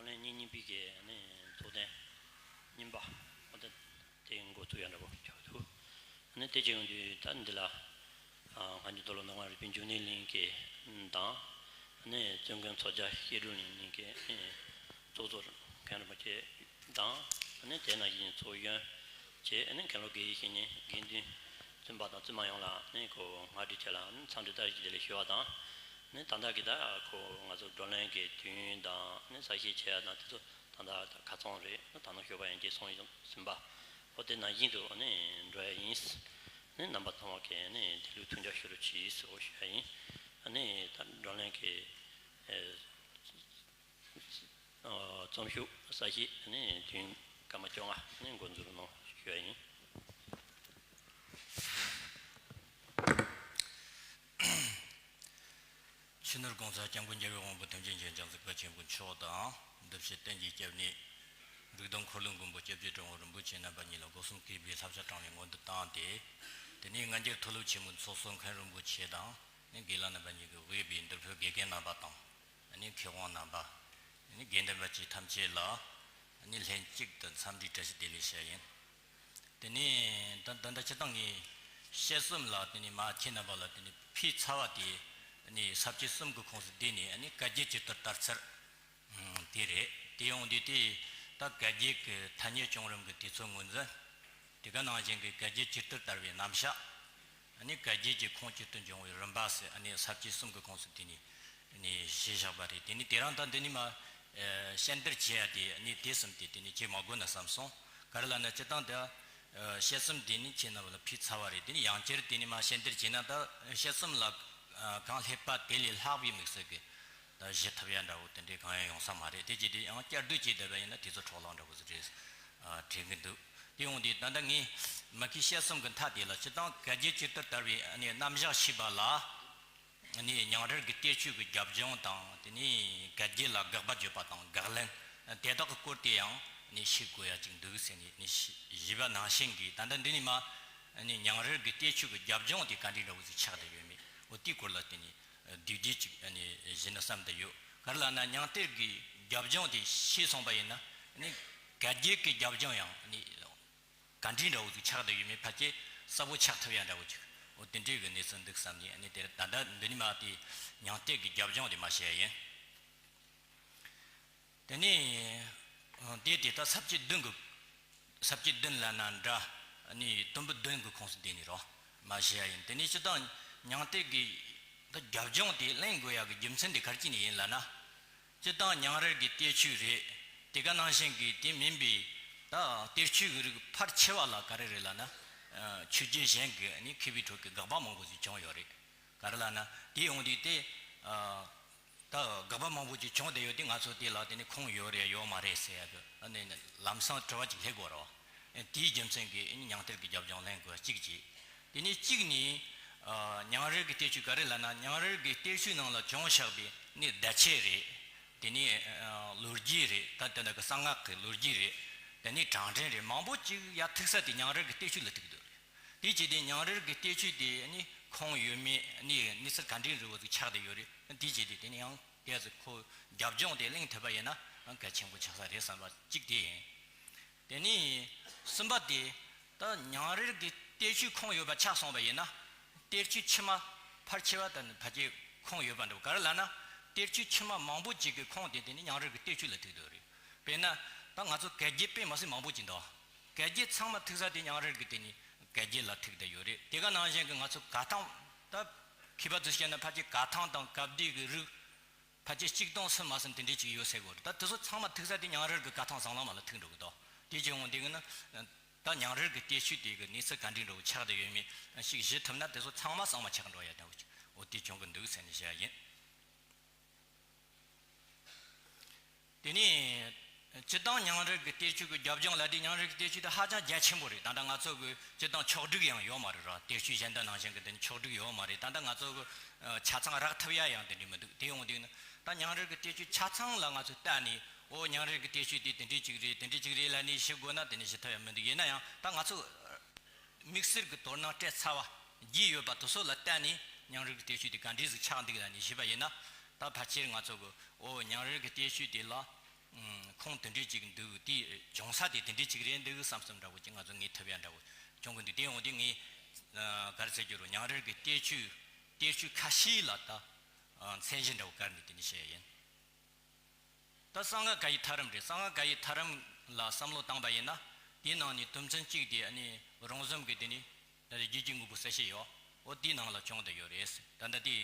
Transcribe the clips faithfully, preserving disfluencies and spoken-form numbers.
གླེང་གཉིས་གཉིས་པའི་གི་ནི་ཐུགས་གཏན་རྙིང་པ་འོ་ད་དེ་འགོ་ཚུགས་ཡ་འདྲ་པོ་ཆགས་འདུག་ནི་དེ་བྱེད་ཡོང་དུས་ད་འདི་ལ་ང་ཚོ་མདོ་ལུགས་མན་ངག་རིག་པའི་འབྱུང་གནས་གླིང་གི་དང་ནི་བཙུན་དགོན་ཚོགས་བརྒྱ་བཤད་སྒྲུབ་གླིང་གི་གཙོ་གཙོ་མཁན་རིན་པོ་ཆེ་དང་ནི་དེ་ནང་བཞིན་ཚོགས་གཞོན་བཅས་ནི་མཁན་སློབ་དགེ་བཤེས་གཉེན་དགེ་འདུན་བཙུན་པ་དང་བཙུན་མ་ཡོངས་ལ་ནི་ཁོ་ང་འདྲི་བྱས་ལ་ནི་འཚམས་འདྲི་བཀྲ་ཤིས་བདེ་ལེགས་ཞུ་བ་དང་། ནི་ད་ལྟ་གི་ད་ཁོ་ང་ཚོ་བགྲོ་གླེང་གི་དུས་ཡུན་དང་ནི་གསལ་བཤད་བྱས་ཡ་དང་དེ་ཚོ་ད་ལྟ་ཁ་ཚང་རེད། ད་ནང་ཞོགས་པ་ཡན་ཆད་སོང་ཡིན་ཟིན་པ། འོ་དེ་ནང་བཞིན་དུ་ནི་འགྲོ་ཡ་ཡིན། ནི་རྣམ་པ་ཚང་མ་གི་ནི་དེ་ལུགས་མཐུན་འགྱུར་ཞུ་རོགས་གྱིས་ཟེར་ཞུ་ཡ་ཡིན། ནི་ད་བགྲོ་གླེང་གི་ཨེ་ཨ་རྩོམ་ཤུགས་གསལ་བཤད་ནི་དུས་ཡུན་སྐར་མ་བཅོ་ལྔ་ནི་འགོ་འཛུགས་གནང་ཞུ་ཡ་ཡིན། ཕྱི་ནུབ་གོང་ས་སྐྱབས་མགོན་རྒྱལ་བའི་དབང་པོ་ཐམས་ཅད་མཁྱེན་ཅིང་གཟིགས་པ་ཆེན་པོ་མཆོག་དང་། འདི་ཕྱི་བསྟན་གྱི་སྐྱབས་གནས་རིགས་གདམས་འཁོར་ལོའི་མགོན་པོ་སྐྱབས་རྗེ་དྲུང་པ་རིན་པོ་ཆེ་རྣམ་པ་གཉིས་ལ་སྒོ་གསུམ་གུས་པས་བསླབ་བྱ་དྲང་བའི་སྔོན་དུ་བཏང་སྟེ། དེ་ནས་སྔ་འགྱུར་མཐོ་སློབ་ཆེན་མོའི་ཚོགས་གཙོ་མཁན་རིན་པོ་ཆེ་དང་། ནི་དགེ་ལགས་རྣམ་པ་གཉིས་ཀྱིས་དབུས་པའི་མདོ་དབུས་དགེ་རྒན་རྣམ་པ་དང་། ནི་མཁས་དབང་རྣམ་པ། ནི་དགེ་འདུན་པ་བཅས་ཐམས་ཅད་ལ་ནི་ལྷན་གཅིག་ཏུ་འཚམས་འདྲི་བཀྲ་ཤིས་བདེ་ལེགས་ཞུ་ཡ་ཡིན། དེ་ནས་ད་ད་ལྟ་སྤྱིར་བཏང་གི་དཔྱད་རྩོམ་ལ་དེ་ནས་མ་ཁྱེད་རྣམ་པ་ལ་དེ་ནས་ཕན་ཚ་བ་དེ་ནི་ས་བཅད་གསུམ་གྱི་ཁོངས་སུ་བསྡུས་ནས་ནི་བཀའ་བརྒྱད་ཇི་ལྟར་དར་ཚུལ་དེ་རེད། དེ་ཡོང་དུས་དེ་ད་བཀའ་བརྒྱད་ཀྱི་ཐ་སྙད་བྱུང་རིམ་གྱི་དུས་ཚོད་ངོས་འཛིན། དེ་ག་ནང་བཞིན་གྱི་བཀའ་བརྒྱད་ཇི་ལྟར་དར་བའི་རྣམ་གཞག་ནི་བཀའ་བརྒྱད་ཀྱི་ཁུངས་ཇི་ལྟར་འབྱུང་བའི་རིམ་པ་ཟེར་ནི་ས་བཅད་གསུམ་གྱི་ཁོངས་སུ་དེ་ནི་ནི་བཞེས་བཞག་པ་རེད། དེ་ནི་དེ་རིང་ད་འདི་ནི་མ་ཨེ་བཤད་འདིར་བྱེད་ཡ་དེ་ནི་དེ་གསུམ་དེ་དེ་ནི་བྱེད་མ་དགོས་ན་བསམ་སོང་། ག་རེ་ལབ་ན་སྤྱིར་བཏང་དེ་ཨེ་དཔྱད་རྩོམ་དེ་ནི་ཁྱེད་རྣམ་པ་ལ་ཕན་ཚ་བ་རེད། དེ་ནི་ཡང་བསྐྱར་དེ་ནི་མ་བཤད་འདིར་བྱེད་ན་ད་དཔྱད་རྩོམ་ལ་ཨ་གང་སླེབས་པ་དེ་ལས་ལྷག་པའི་དམིགས་བསལ་གྱི་ད་བཞེས་ཐུབ་ཡ་འདྲ་བོ་དེ་འདྲའི་གང་ཡང་ཡོང་ས་མ་རེད། དེ་བྱས་དུས་ཡང་བསྐྱར་ཟློས་བྱས་བསྡད་པ་ཡིན་ན་དེ་ཚོ་འཕྲོ་བརླག་འདྲ་བོ་ཟིག་རེད། ཨ་དྲན་གྱི་འདུག་དེ་ཡོང་དུས་ད་ལྟ་ངས་མ་གི་དཔྱད་རྩོམ་གྱི་མཐའ་དེ་ལ་སྤྱིར་བཏང་བཀའ་བརྒྱད་ཇི་ལྟར་དར་བའི་ཨ་ནི་རྣམ་གཞག་ཞེས་པ་ལ། ནི་ཉང་རལ་གྱི་གཏེར་ཆོས་ཀྱི་རྒྱབ་ལྗོངས་དང་དེ་ནི་བཀའ་བརྒྱད་ལ་དགག་པ་བརྗོད་པ་དང་དགག་ལན་དེ་དག་གི་སྐོར་དེ་ཡང་ནི་ཤེས་དགོས་ཡ་ཅིག་འདུག་ཟེར་ནས་ནི་ཞུས་པ་ནང་བཞིན་གྱི་ད་ལྟ་འདི་ནི་མ་ནི་ཉང་རལ་གྱི་གཏེར་ཆོས་ཀྱི་རྒྱབ་ལྗོངས་དེ་ག་འདྲའི་འདྲ་བོ་ཞིག་ཆགས་བསྡད་ཡོད་མེད་འོ་དེའི་སྐོར་ལ་དེ་ནི་བསྡུས་བསྡུས་ཅིག་ནི་ཞུས་ན་བསམ་བསྡད་ཡོད། ག་རེ་ལབ་ན་ཉང་གཏེར་གྱི་རྒྱབ་ལྗོངས་དེ་ཤེས་སོང་པ་ཡིན་ན་ནི་བཀའ་བརྒྱད་ཀྱི་རྒྱབ་ལྗོངས་ཡང་ནི། ག་འདྲའི་འདྲ་བོ་ཅིག་ཆགས་བསྡད་ཡོད་མེད་ཕལ་ཆེར་གསལ་པོ་ཆགས་ཐུབ་ཡ་འདྲ་བོ་ཅིག་འོ་དེ་འདྲའི་གི་གནས་ཚུལ་འདུག་བསམ་ནས་ཨ་ནི་དེར་ད་ལྟ་འདི་ནི་མ་དེ་ཉང་གཏེར་གྱི་རྒྱབ་ལྗོངས་དེ་མ་བཤད་ཡིན། དེ་ནས་དེ་དེ་ལྟ་ས་བཅད་བདུན་གི་ས་བཅད་བདུན་ལབ་ན་འདྲ་ཨ་ནི་དུམ་བུ་བདུན་གི་ཁོངས་སུ་བསྡུས་ནས་རོ་མ་བཤད་ཡ་ཡིན། དེ་ནས་སྤྱིར་བཏང་ཉང་གཏེར་གྱི་ད་རྒྱབ་ལྗོངས་དེ་གླེང་དགོས་ཡ་གི་རྒྱུ་མཚན་དེ་ག་རེ་བྱས་ནས་ཡིན་ལབ་ན། སྤྱིར་བཏང་ཉང་རལ་གྱི་གཏེར་ཆོས་རེད། དེ་ག་ནང་བཞིན་གྱི་དེ་མིན་པའི་ད་གཏེར་ཆོས་ཀྱི་རིགས་ཕལ་ཆེ་བ་ལ་ག་རེ་རེད་ལབ་ན། ཆོས་བརྒྱུད་གཞན་གྱི་ནི་མཁས་པའི་ཁྲོད་ཀྱི་དགག་པ་མང་པོ་ཞིག་བྱུང་ཡོད་རེད། ག་རེ་ལབ་ན་དེ་ཡོང་དུས་དེ་ད་དགག་པ་མང་པོ་ཞིག་བྱུང་བསྡད་ཡོད་དུས་ང་ཚོ་དེ་ལ་དེ་ནི་ཁུངས་ཡོད་རེད་ཡོད་མ་རེད་ཟེར་ཡ་གི་ནི་ལམ་སང་དྲི་བ་ཅིག་སླེབས་དགོས་རེད་བ། དེའི་རྒྱུ་མཚན་གྱིས་ཉང་གཏེར་གྱི་རྒྱབ་ལྗོངས་གླེང་དགོས་གཅིག་བྱས། དེ་ནས་གཅིག་ནི། ཉང་རལ་གྱི་གཏེར་ཆོས་ག་རེ་ལབ་ན་ཉང་རལ་གྱི་གཏེར་ཆོས་ནང་ལ་བྱུང་བཞག་པའི་ནི་བརྡ་ཆད་རེད། དེ་ནས་ལོ་རྒྱུས་རེད། ད་དེ་འདྲ་གི་གསང་སྔགས་ཀྱི་ལོ་རྒྱུས་རེད། དེ་ནས་དྲང་འདྲེན་རེད། མང་པོ་ཅིག་ཡར་ཐུག་ས་དེ་ཉང་རལ་གྱི་གཏེར་ཆོས་ལ་ཐུག་འདུག་རེད། དེ་བྱས་ཏེ་ཉང་རལ་གྱི་གཏེར་ཆོས་དེ་ནི་ཁུངས་ཡོད་མེད་ནི་གནས་ཚུལ་ག་འདྲའི་འདྲ་བོ་ཅིག་ཆགས་བསྡད་ཡོད་རེད། དེ་བྱས་ཏེ་དེ་ནི་ཡང་དེ་ཚོ་ཁོ་རྒྱབ་ལྗོངས་དེ་གླེང་ཐུབ་པ་ཡིན་ན་ཡང་གལ་ཆེན་པོ་ཆགས་ས་རེད་བསམ་པ་གཅིག་དེ་ཡིན། དེ་ནས་གསུམ་པ་དེ་ད་ཉང་རལ་གྱི་གཏེར་ཆོས་ཁུངས་ཡོད་པ་ཆགས་སོང་བ་ཡིན་ན། གཏེར་ཆོས་ཕྱི་མ་ཕལ་ཆེ་བ་དང་ཕལ་ཆེར་ཁུངས་ཡོད་པ་འདྲ་བོ་ག་རེ་ལབ་ན། གཏེར་ཆོས་ཕྱི་མ་མང་པོ་ཅིག་གི་ཁུངས་དེ་དེ་ནི་ཉང་རལ་གྱི་གཏེར་ཆོས་ལ་ཐུག་འདུག་རེད། དཔེར་ན་ད་ང་ཚོ་བཀའ་བརྒྱད་དཔེ་མི་སྲིད་མང་པོ་ཅིག་འདུག་བཀའ་བརྒྱད་ཚང་མ་ཐུག་ས་དེ་ཉང་རལ་གྱི་དེ་ནི་བཀའ་བརྒྱད་ལ་ཐུག་བསྡད་ཡོད་རེད། དེ་ག་ནང་བཞིན་གྱི་ང་ཚོ་གར་ཐང་ད་མཁས་པ་ཚོས་བཤད་ན་ཕལ་ཆེར་གར་ཐང་དང་གབ་སྡེ་གི་རིགས། ཕལ་ཆེར་གཅིག་སྟོང་ཟིན་མ་ཟིན་དེ་འདྲས་ཅིག་ཡོད་ཟེར་གོ་རེད། ད་དེ་ཚོ་ཚང་མ་ཐུག་ས་དེ་ཉང་རལ་གྱི་གར་ཐང་ཟང་ལམ་མ་ལ་ཐུག་འགྲོ་གི་འདུག་དེ་བྱས་འོང་དེ་གི་ན་ད་ཉང་རལ་གྱི་གཏེར་ཆོས་དེ་གི་གནས་ཚུལ་ག་འདྲས་འདྲ་བོ་ཆགས་བསྡད་ཡོད་མེད་ཞིག་ཞུ་ཐུབ་ན་དེ་ཚོ་ཚང་མ་གཙང་མ་ཆགས་འགྲོ་ཡ་འདྲ་བོ་ཅིག་འོ་དེ་བྱུང་གི་འདུག་ཟེར་ནས་བཤད་ཡ་ཡིན། དེ་ནས་སྤྱིར་བཏང་ཉང་རལ་གྱི་གཏེར་ཆོས་ཀྱི་རྒྱབ་ལྗོངས་ལ་དེ་ཉང་རལ་གྱི་གཏེར་ཆོས་དེ་ཧ་ཅང་རྒྱ་ཆེན་པོ་རེད། ད་ལྟ་ང་ཚོ་གི་སྤྱིར་བཏང་ཕྱོགས་བསྒྲིགས་ཡང་ཡོད་མ་རེད་ར། གཏེར་ཆོས་གཞན་དག་ནང་བཞིན་གྱི་དེ་ནི་ཕྱོགས་བསྒྲིགས་ཡོད་མ་རེད། ད་ལྟ་ང་ཚོ་གི་ཆ་ཚང་རག་ཐུབ་ཡ་ཡང་དེ་འདྲ་མི་འདུག་དེ་ཡོང་དུས་ནི་ད་ཉང་རལ་གྱི་གཏེར་ཆོས་ཆ་ཚང་ལ་ང་ཚོས་བལྟས་ནས་འོ་ཉང་རལ་གྱི་གཏེར་ཆོས་དེ་དེ་འདྲ་ཅིག་རེད་དེ་འདྲ་ཅིག་རེད་ལབ་ནས་ཞུ་དགོས་ན་དེ་ནི་ཞུ་ཐུབ་ཡ་མི་འདུག་ཡིན་ན་ཡང་ད་ང་ཚོ་དམིགས་བསལ་གྱི་དོ་སྣང་སྤྲད་ཚར་བ་རྒྱས་ཡོད་པ་དེ་ཚོ་ལ་བལྟས་ནས་ཉང་རལ་གྱི་གཏེར་ཆོས་དེ་ག་འདྲས་ཟིག་ཆགས་འདུག་ལབ་ནས་ཞུས་པ་ཡིན་ན། ད་ཕལ་ཆེར་ང་ཚོ་གི་འོ་ཉང་རལ་གྱི་གཏེར་ཆོས་དེ་ལ་ ཁུངས་དེ་འདྲས་ཅིག་འདུག་དེ་བྱུང་ས་དེ་དེ་འདྲས་ཅིག་རེད་འདུག་བསམ་བསམ་འདྲ་བོ་ཅིག་ང་ཚོ་ངས་ཐུབ་ཡ་འདྲ་བོ་བྱུང་གི་འདུག་དེ་འོང་དུས་ངས་ག་རེ་ཟེར་རྒྱུ་རུ་ཉང་རལ་གྱི་གཏེར་ཆོས་གཏེར་ཆོས་ཁ་ཤས་ལ་ད་མཚན་གཞི་འདྲ་བོ་བཀར་ནས་དེ་འདྲས་བཤད་ཡ་ཡིན། ད་གསང་སྔགས་ག་ཡི་ཐ་རམ་རེད། གསང་སྔགས་ག་ཡི་ཐ་རམ་ལ་བསམ་བློ་བཏང་པ་ཡིན་ན། དེའི་ནང་ནས་དོན་ཚན་གཅིག་དེ་ཨ་ནི་རོང་ཟོམ་གྱི་དེ་ནི་ད་ལྟ་རྒྱུད་ཀྱི་དངོས་པོ་གསལ་བཤད་ཡོད། འོ་དེའི་ནང་ལ་བྱུང་བསྡད་ཡོད་རེད། ད་ལྟ་དེ་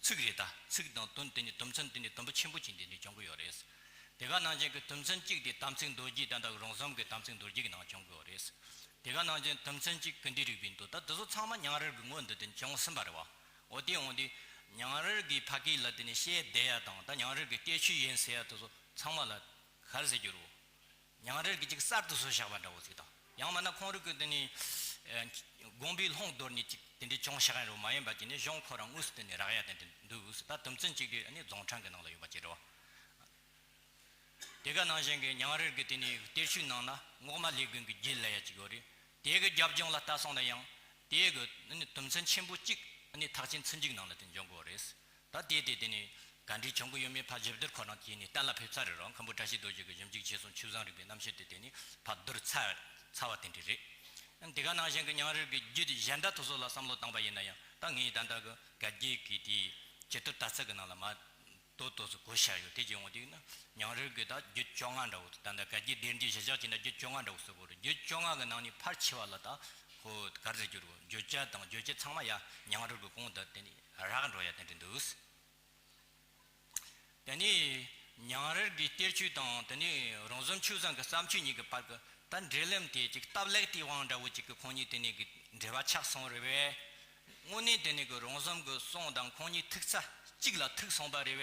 ཚིག་རེད། ད་ཚིག་དང་དོན་དེ་ནི་དོན་ཚན་དེ་ནི་དུམ་བུ་ཆེན་པོ་ཅིག་དེ་ནི་བྱུང་གི་ཡོད་རེད། དེ་ག་ནང་བཞིན་གྱི་དོན་ཚན་གཅིག་དེ་དམ་ཚིག་མདོ་རྒྱུད། ད་ལྟ་རོང་ཟོམ་གྱི་དམ་ཚིག་མདོ་རྒྱུད་ཀྱི་ནང་བྱུང་གི་ཡོད་རེད། དེ་ག་ནང་བཞིན་དོན་ཚན་གཅིག་ཀུན་འདུས་རིག་པའི་མདོ། ད་དེ་ཚོ་ཚང་མ་ཉང་རལ་གྱི་སྔོན་དུ་དེ་བྱུང་ཟིན་པ་རེད་བ། འོ་དེ་འོང་དུས་ཉང་རལ་གྱི་ཕ་གི་ལ་དེ་ནས་བཤད་བསྡད་ཡ་དང་ད་ཉང་རལ་གྱི་གཏེར་ཆོས་ཡིན་ཟེར་ཡ་དེ་ཚོ་ཚང་མ་ལ་ག་རེ་ཟེར་རྒྱུ་རུ། ཉང་རལ་གྱི་ཅིག་གསར་དུ་བཟོས་བཞག་པ་འདྲ་བོ་ཞིག་དང་། ཡང་མིན་ན་ཁོང་རང་གི་དེ་ནས་དགོངས་པའི་ལྷུང་བཟླས་ནས་ཅིག་དེ་འདྲའི་བྱུང་བཞག་ཡ་རུ་མ་ཡིན་པ་ཅིག་ནས་གཞུང་ཁོ་རང་དངོས་སུ་དེ་ནས་རག་ཡ་དེ་འདྲ་འདུག་ད་དོན་ཚན་གཅིག་དེ་ནི་རྫོང་ཕྲན་གྱི་ནང་ལ་ཡོད་པ་ཅིག་རེད་བ། དེ་ག་ནང་བཞིན་གྱི་ཉང་རལ་གྱི་དེ་ནས་གཏེར་ཆོས་ནང་ན་རྔོག་མ་ལས་མགོན་གྱི་རྒྱུད་ལབ་ཡ་ཅིག་ཡོད་རེད། དེ་གི་རྒྱབ་ལྗོངས་ལ་ལྟ་སོང་ན་ཡང་དེ་གི་ནི་དོན་ཚན་ཆེན་པོ་གཅིག་ནི་ཐེག་ཆེན་ཚུལ་འཇུག་ནང་ལ་དེ་འབྱུང་གི་ཡོད་རེད། ད་དེ་དེ་དེ་ནི་ག་འདྲའི་བྱུང་གི་ཡོད་མེད་ཕར་ཞིབ་བསྡུར་ཁོ་རང་གིས་ནི་གཏན་ལ་ཕེབས་ཚར་རེད་རོ། མཁན་པོ་བཀྲ་ཤིས་རྡོ་རྗེ་གི་ཞིབ་འཇུག་ཆོས་གསུང་ཆོས་བཟང་རིག་པའི་རྣམ་བཤད་དེ་དེ་ནི་ཕར་བསྡུར་ཚར་ཚར་བ་དེ་འདྲ་རེད། དེ་ག་ནང་བཞིན་གྱི་ཉང་རལ་གྱི་རྒྱུད་གཞན་དག་དེ་ཚོ་ལ་བསམ་བློ་བཏང་པ་ཡིན་ན་ཡང་ད་ངས་ད་ལྟ་གི་བཀའ་བརྒྱུད་ཀྱི་དེའི་ཇི་ལྟར་དར་ཚིག་གི་ནང་ལ་མ། ཏོག་ཏོག་ཙམ་གོ་བཞག་ཡོད། དེ་ཅི་ཡོང་དུས་ན་ཉང་རལ་གྱི་ད་རྒྱུད་བཅོ་ལྔ་འདྲ་བོ། ད་ལྟ་བཀའ་བརྒྱུད་སྡེ་འདིའི་གཞི་བཞག་བྱས་ན་རྒྱུད་བཅོ་ལྔ་འདྲ་བོ་ཟེར་གོ་རེད། རྒྱུད་བཅོ་ལྔ་གི་ནང་ནས་ཕལ་ཆེ་བ་ལ་ད་ཁོ་ག་རེ་ཟེར་རྒྱུ་རེད། བརྗོད་བྱ་དང་རྗོད་བྱེད་ཚང་མ་ཡ་ཉང་རལ་གྱི་གོང་དུ་དེ་ནས་རག་འགྲོ་ཡ་དེ་འདྲ་འདུག་དེ་ནས་ཉང་རལ་གྱི་གཏེར་ཆོས་དང་དེ་ནས་རོང་ཟོམ་ཆོས་བཟང་གི་བརྩམས་ཆོས་གཉིས་ཀྱི་བར་གྱི་ད་འབྲེལ་ལམ་དེ་ཅིག་སྟབས་ལེགས་དེའི་དབང་འདྲ་བོ་ཅིག་གི་ཁོང་གཉིས་དེ་ནས་གི་འབྲེལ་བ་ཆགས་སོང་རེད་པས། དངོས་གནས་དེ་ནས་གི་རོང་ཟོམ་གྱི་གསུང་དང་ཁོང་གཉིས་ཐུག་ས་གཅིག་ལ་ཐུག་སོང་པ་རེད་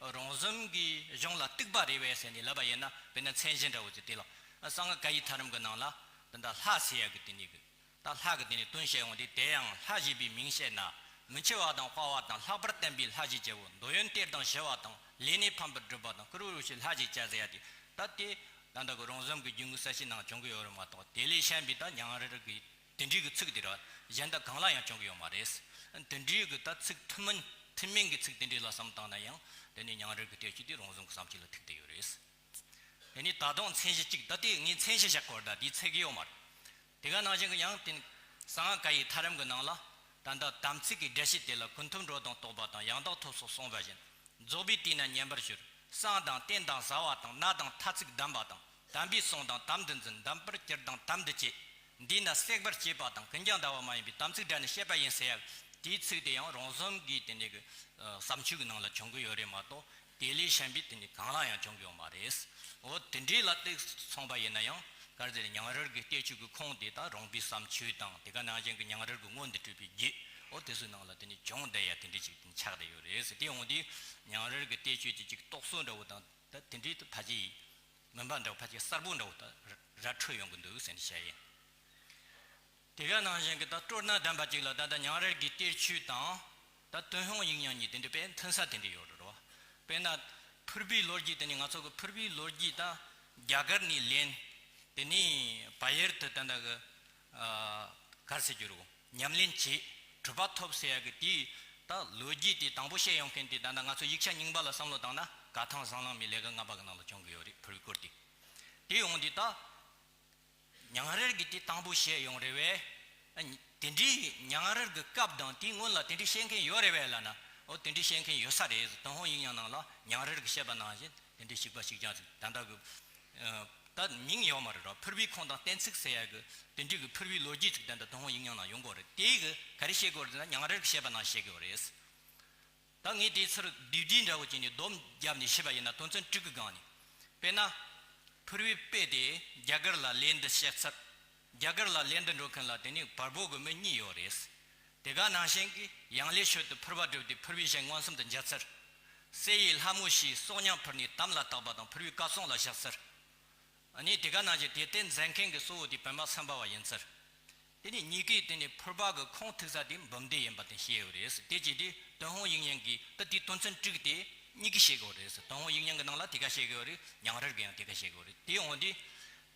པས། རོང་ཟོམ་གྱི་གཞུང་ལ་གཏུགས་པ་རེད་པས་ཟེར་ནས་ལབ་པ་ཡིན་ན། དཔེར་ན་མཚན་གཞི་འདྲ་བོ་ཅིག་དེ་ལ་གསང་སྔགས་བཀའ་ཡི་ཐ་རམ་གྱི་ནང་ལ་ད་ལྟ་ལྷ་ཟེར་ཡ་གི་དེ་ནས་གི་ད་ལྷ་གི་དེ་ནས་དོན་བཤད་ཡོང་དུས། དེ་ཡང་ལྷ་ཞེས་པའི་མིང་བཤད་ན། མི་འཆི་བ་དང་དཔའ་བ་དང་ལྷག་པར་བརྟན་པའི་ལྷ་ཞེས་བྱའོ། འདོད་ཡོན་གཏེར་དང་ཞི་བ་དང་། ལས་ནི་ཕམ་པར་སྒྲུབ་པ་དང་། བསྐུལ་བའི་རོ་ཁྱི་ལྷ་ཞེས་བྱ་ཟེར་ཡ་དེ། ད་དེ་ད་ལྟ་གི་རོང་ཟོམ་གྱི་རྒྱུད་དངོས་གསལ་བྱེད་ནང་བྱུང་གི་ཡོད་རེད་མ་གཏོགས། དེ་ལས་གཞན་པའི་ད་ཉང་རལ་གྱི་དེ་འདྲའི་གི་ཚིག་དེ་ར་གཞན་དག་གང་ལ་ཡང་བྱུང་གི་ཡོད་མ་རེད། དེ་འདྲའི་གི་ད་ཚིག་ཐུན་མིན་ཐུན་མིན་གྱི་ཚིག་དེ་འདྲའི་ལ་བསམ་བཏང་ན་ཡང་དེ་ནི་ཉང་རལ་གྱི་གཏེར་ཆོས་དེ་རོང་ཟོམ་གྱི་བརྩམས་ཆོས་ལ་ཐུག་བསྡད་ཡོད་རེད། དེ་ནི་ད་དུང་མཚན་གཞི་གཅིག་ད་དེ་ངས་མཚན་གཞི་བཞག་གོ་ར། ད་དེ་ཚད་ཀྱི་ཡོད་མ་རེད། དེ་ག་ནང་བཞིན་གྱི་ཡང་དེ་གསང་སྔགས་བཀའ་ཡི་ཐ་རམ་གྱི་ནང་ལ་ད་ལྟ་དམ་ཚིག་གི་འགྲེལ་བཤད་དེ་ལ། ཀུན་ཐོབ་འགྲོ་དང་རྟོགས་པ་དང་། ཡང་དག་ཐོབ་སོགས་གསུངས་པ་བཞིན། རྫོགས་པའི་དུས་ན་ཉན་པར་ཞུ། བསང་དང་རྟེན་དང་བཟའ་བ་དང་། ན་དང་ཐ་ཚིག་གདམས་པ་དང་། དམ་པའི་གསུང་དང་དམ་དུ་འཛིན། དམ་པར་གྱུར་དང་དམ་དུ་བཅས། འདས་ན་སྲེག་པར་བྱེད་པ་དང་། ཀུན་ཀྱང་ཟླ་བ་མ་ཡིན་པའི་དམ་ཚིག་བསྒྲལ་ནས་བཤད་པ་ཡིན་ཟེར་ཡ། དེའི་ཚིག་དེ་ཡང་རོང་ཟོམ་གྱི་དེ་ནས་གི་བརྩམས་ཆོས་ཀྱི་ནང་ལ་བྱུང་གི་ཡོད་རེད་མ་གཏོགས། དེ་ལས་གཞན་པའི་དེ་ནི་གང་ལ་ཡང་བྱུང་གི་ཡོད་མ་རེད། འོ་དེ་འདྲའི་ལ་གཏུགས་སོང་པ་ཡིན་ན་ཡང་ག་རེ་ཟེར། ཉང་རལ་གྱི་གཏེར་ཆོས་ཀྱི་ཁུངས་དེ་དང་རོང་པའི་བརྩམས་ཆོས་དང་། དེ་ག་ནང་བཞིན་གྱི་ཉང་རལ་གྱི་སྔོན་དུ་གྲུབ་པའི་རྒྱུད། འོ་དེ་ཚོའི་ནང་ལ་དེ་ནི་བྱུང་བསྡད་ཡ་དེ་འདྲ་ཅིག་ཆགས་བསྡད་ཡོད་རེད་ཟེར། དེ་འོང་དུས་ཉང་རལ་གྱི་གཏེར་ཆོས་དེ་ཅིག་རྟོག་བཟོ་འདྲ་བོ་དང་ད་དེ་འདྲའི་ཕལ་ཆེར་མིན་པ་འདྲ་བོ། ཕལ་ཆེར་གསལ་པོ་འདྲ་བོ་ད་ར་འཕྲོད་ཡོང་གི་འདུག་ཟེར་ནས་བཤད་ཡིན། དེ་ག་ནང་བཞིན་གྱི་ད་སྤྲོ་ན་གདམས་པ་ཅིག་ལ་ད་ལྟ་ཉང་རལ་གྱི་གཏེར་ཆོས་དང་ད་ཏུན་ཧོང་ཡིག་རྙིང་གཉིས་དེ་འདྲ་དཔེ་མཐུན་ས་དེ་འདྲ་ཡོད་རེད་བ། དཔེར་ན་ཕུར་བུའི་ལོ་རྒྱུས་དེ་ནི་ང་ཚོ་གི་ཕུར་བུའི་ལོ་རྒྱུས་ད་རྒྱ་གར་ནས་ལེན། དེ་ནས་བལ་ཡུལ་དུ་ད་ལྟ་གི་ག་རེ་ཟེར་རྒྱུ་རེད། ཉམས་ལེན་བྱས་གྲུབ་པ་ཐོབ་ཟེར་ཡ་གི་དེའི་ད་ལོ་རྒྱུས་དེ་དང་པོ་བཤད་ཡོང་མཁན་དེ་ད་ལྟ་ང་ཚོ་ཡིག་ཆ་རྙིང་པ་ལ་བསམ་བློ་བཏང་ན་གར་ཐང་ཟངས་གླིང་མའི་ལས་ཀ་ལྔ་པ་གི་ནང་ལ་བྱུང་གི་ཡོད་རེད། ཕུར་བུའི་སྐོར་དེ། དེ་ཡོང་དུས་ད། ཉང་རལ་གྱིས་དེ་དང་པོ་བཤད་ཡོང་རེད་པས། ཨ་ནི་དེ་འདྲའི་ཉང་རལ་གྱི་སྐབས་དང་དེའི་སྔོན་ལ་དེ་འདྲའི་བཤད་མཁན་ཡོད་རེད་པས་ལབ་ན། འོ་དེ་འདྲའི་བཤད་མཁན་ཡོད་ས་རེད། ཏུན་ཧོང་ཡིག་རྙིང་ནང་ལ་ཉང་རལ་གྱིས་བཤད་པ་ནང་བཞིན་དེ་འདྲའི་བཤད་པ་བཤད་ཀྱང་ཅིག་ད་ལྟ་གི་ད་མིང་ཡོད་མ་རེད་རོ། ཕུར་བུའི་ཁུངས་དང་གཏན་ཚིགས་ཟེར་ཡ་གི་དེ་འདྲའི་གི་ཕུར་བུའི་ལོ་རྒྱུས་ཅིག་ད་ལྟ་ཏུན་ཧོང་ཡིག་རྙིང་ནང་ཡོང་གི་ཡོད་རེད། དེ་གི་ག་རེ་བཤད་གི་ཡོད་རེད་ཟེར་ན་ཉང་རལ་གྱིས་བཤད་པ་ནང་བཤད་གི་ཡོད་རེད། ད་ངས་དེའི་ཚུར་བསྡུས་བསྡུས་འདྲ་བོ་བྱས་ནས་སྡོམ་བརྒྱབ་ནས་བཤད་པ་ཡིན་ན་དོན་ཚན་དྲུག་གི་སྒང་ནས། དཔེར་ན། ཕུར་བུའི་དཔེ་དེ་རྒྱ་གར་ལ་ལེན་དུ་གཤེགས་ཚར། རྒྱ་གར་ལ་ལེན་དུ་འགྲོ་མཁན་ལ་དེ་ནི་བལ་པོ་གི་མི་གཉིས་ཡོད་རེད། དེ་ག་ནང་བཞིན་གྱི་ཡང་ལེ་ཤོད་དུ་ཕུར་པ་བསྒྲུབས་ཏེ་ཕུར་བུའི་ཞལ་མངོན་སུམ་དུ་མཇལ་ཚར། སྲས་ཡི་ལྷ་མོ་ཞེས་སྲོག་སྙིང་ཕུལ་ནས་དམ་ལ་བཏགས་པ་དང་ཕུར་བུའི་བཀའ་སྲུང་ལ་བཞག་ཚར། ཨ་ནི་དེ་ག་ནང་བཞིན་དེ་ལྟར་མཛད་མཁན་གྱི་གཙོ་བོ་དེ་པདྨ་སམ་བྷ་བ་ཡིན་ཚར། དེ་ནི་གཉིས་ཀས་དེ་ནི་ཕུར་པ་གི་ཁུངས་ཐུག་ས་དེ་འབུམ་སྡེ་ཡིན་པ་དེ་བཤད་ཡོད་རེད། དེ་བྱས་དུས་ཏུན་ཧོང་ཡིག་རྙིང་གི་ད་དེའི་དོན་ཚན་དྲུག་དེ་གཉིས་ཀས་བཤད་ཀྱི་ཡོད་རེད། ཏུན་ཧོང་ཡིག་རྙིང་གི་ནང་ལ་དེ་ག་བཤད་ཀྱི་ཡོད་རེད། ཉང་རལ་གིས་ཡང་དེ་ག་བཤད་ཀྱི་ཡོད་རེད། དེ་འོང་དུས་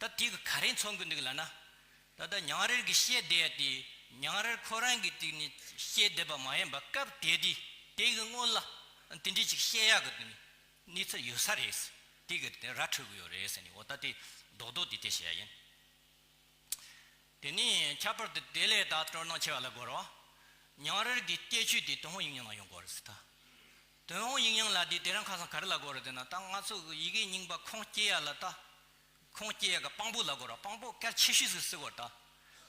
ད་དེ་གི་ག་རེ་མཚོན་གྱི་འདུག་ལབ་ན། ད་ལྟ་ཉང་རལ་གྱིས་བཤད་བསྡད་ཡ་དེ་ཉང་རལ་ཁོ་རང་གིས་དེ་ནི་བཤད་བསྡད་པ་མ་ཡིན་པ་སྐབས་དེ་དུས་དེ་གི་སྔོན་ལ་དེ་འདྲས་ཅིག་བཤད་ཡག་གི་དེ་ནི་གནས་ཚུལ་ཡོད་ས་རེད། དེ་གི་དེ་ར་འཕྲོད་གི་ཡོད་རེད་ཟེར་ནས། འོ་ད་དེ་རྡོག་རྡོག་དེ་དེ་བཤད་ཡ་ཡིན། དེ་ནས་ཁྱད་པར་དུ་དེ་ལས་ད་སྤྲོ་སྣང་ཆེ་བ་ལ་གོ་རོགས། ཉང་རལ་གི་སྐྱེ་ཆོས་དེ་ཏུན་ཧོང་ཡིག་རྙིང་ལ་ཡོང་གོ་རེད་ཟེར་ད། ཏུན་ཧོང་ཡིག་རྙིང་ལ་དེ་དེ་རིང་ཁ་སང་ག་རེ་ལ་གོ་རེད་ཟེར་ན། ད་ང་ཚོ་གི་ཡི་གེ་རྙིང་པ་ཁུངས་སྐྱེལ་ཡ་ལ་ད། ཁུངས་སྐྱེལ་ཡ་གི་དཔང་པོ་ལ་གོ་རོགས། དཔང་པོ་གལ་ཆེ་ཤོས་ཟིག་ཟེར་གོ་ད།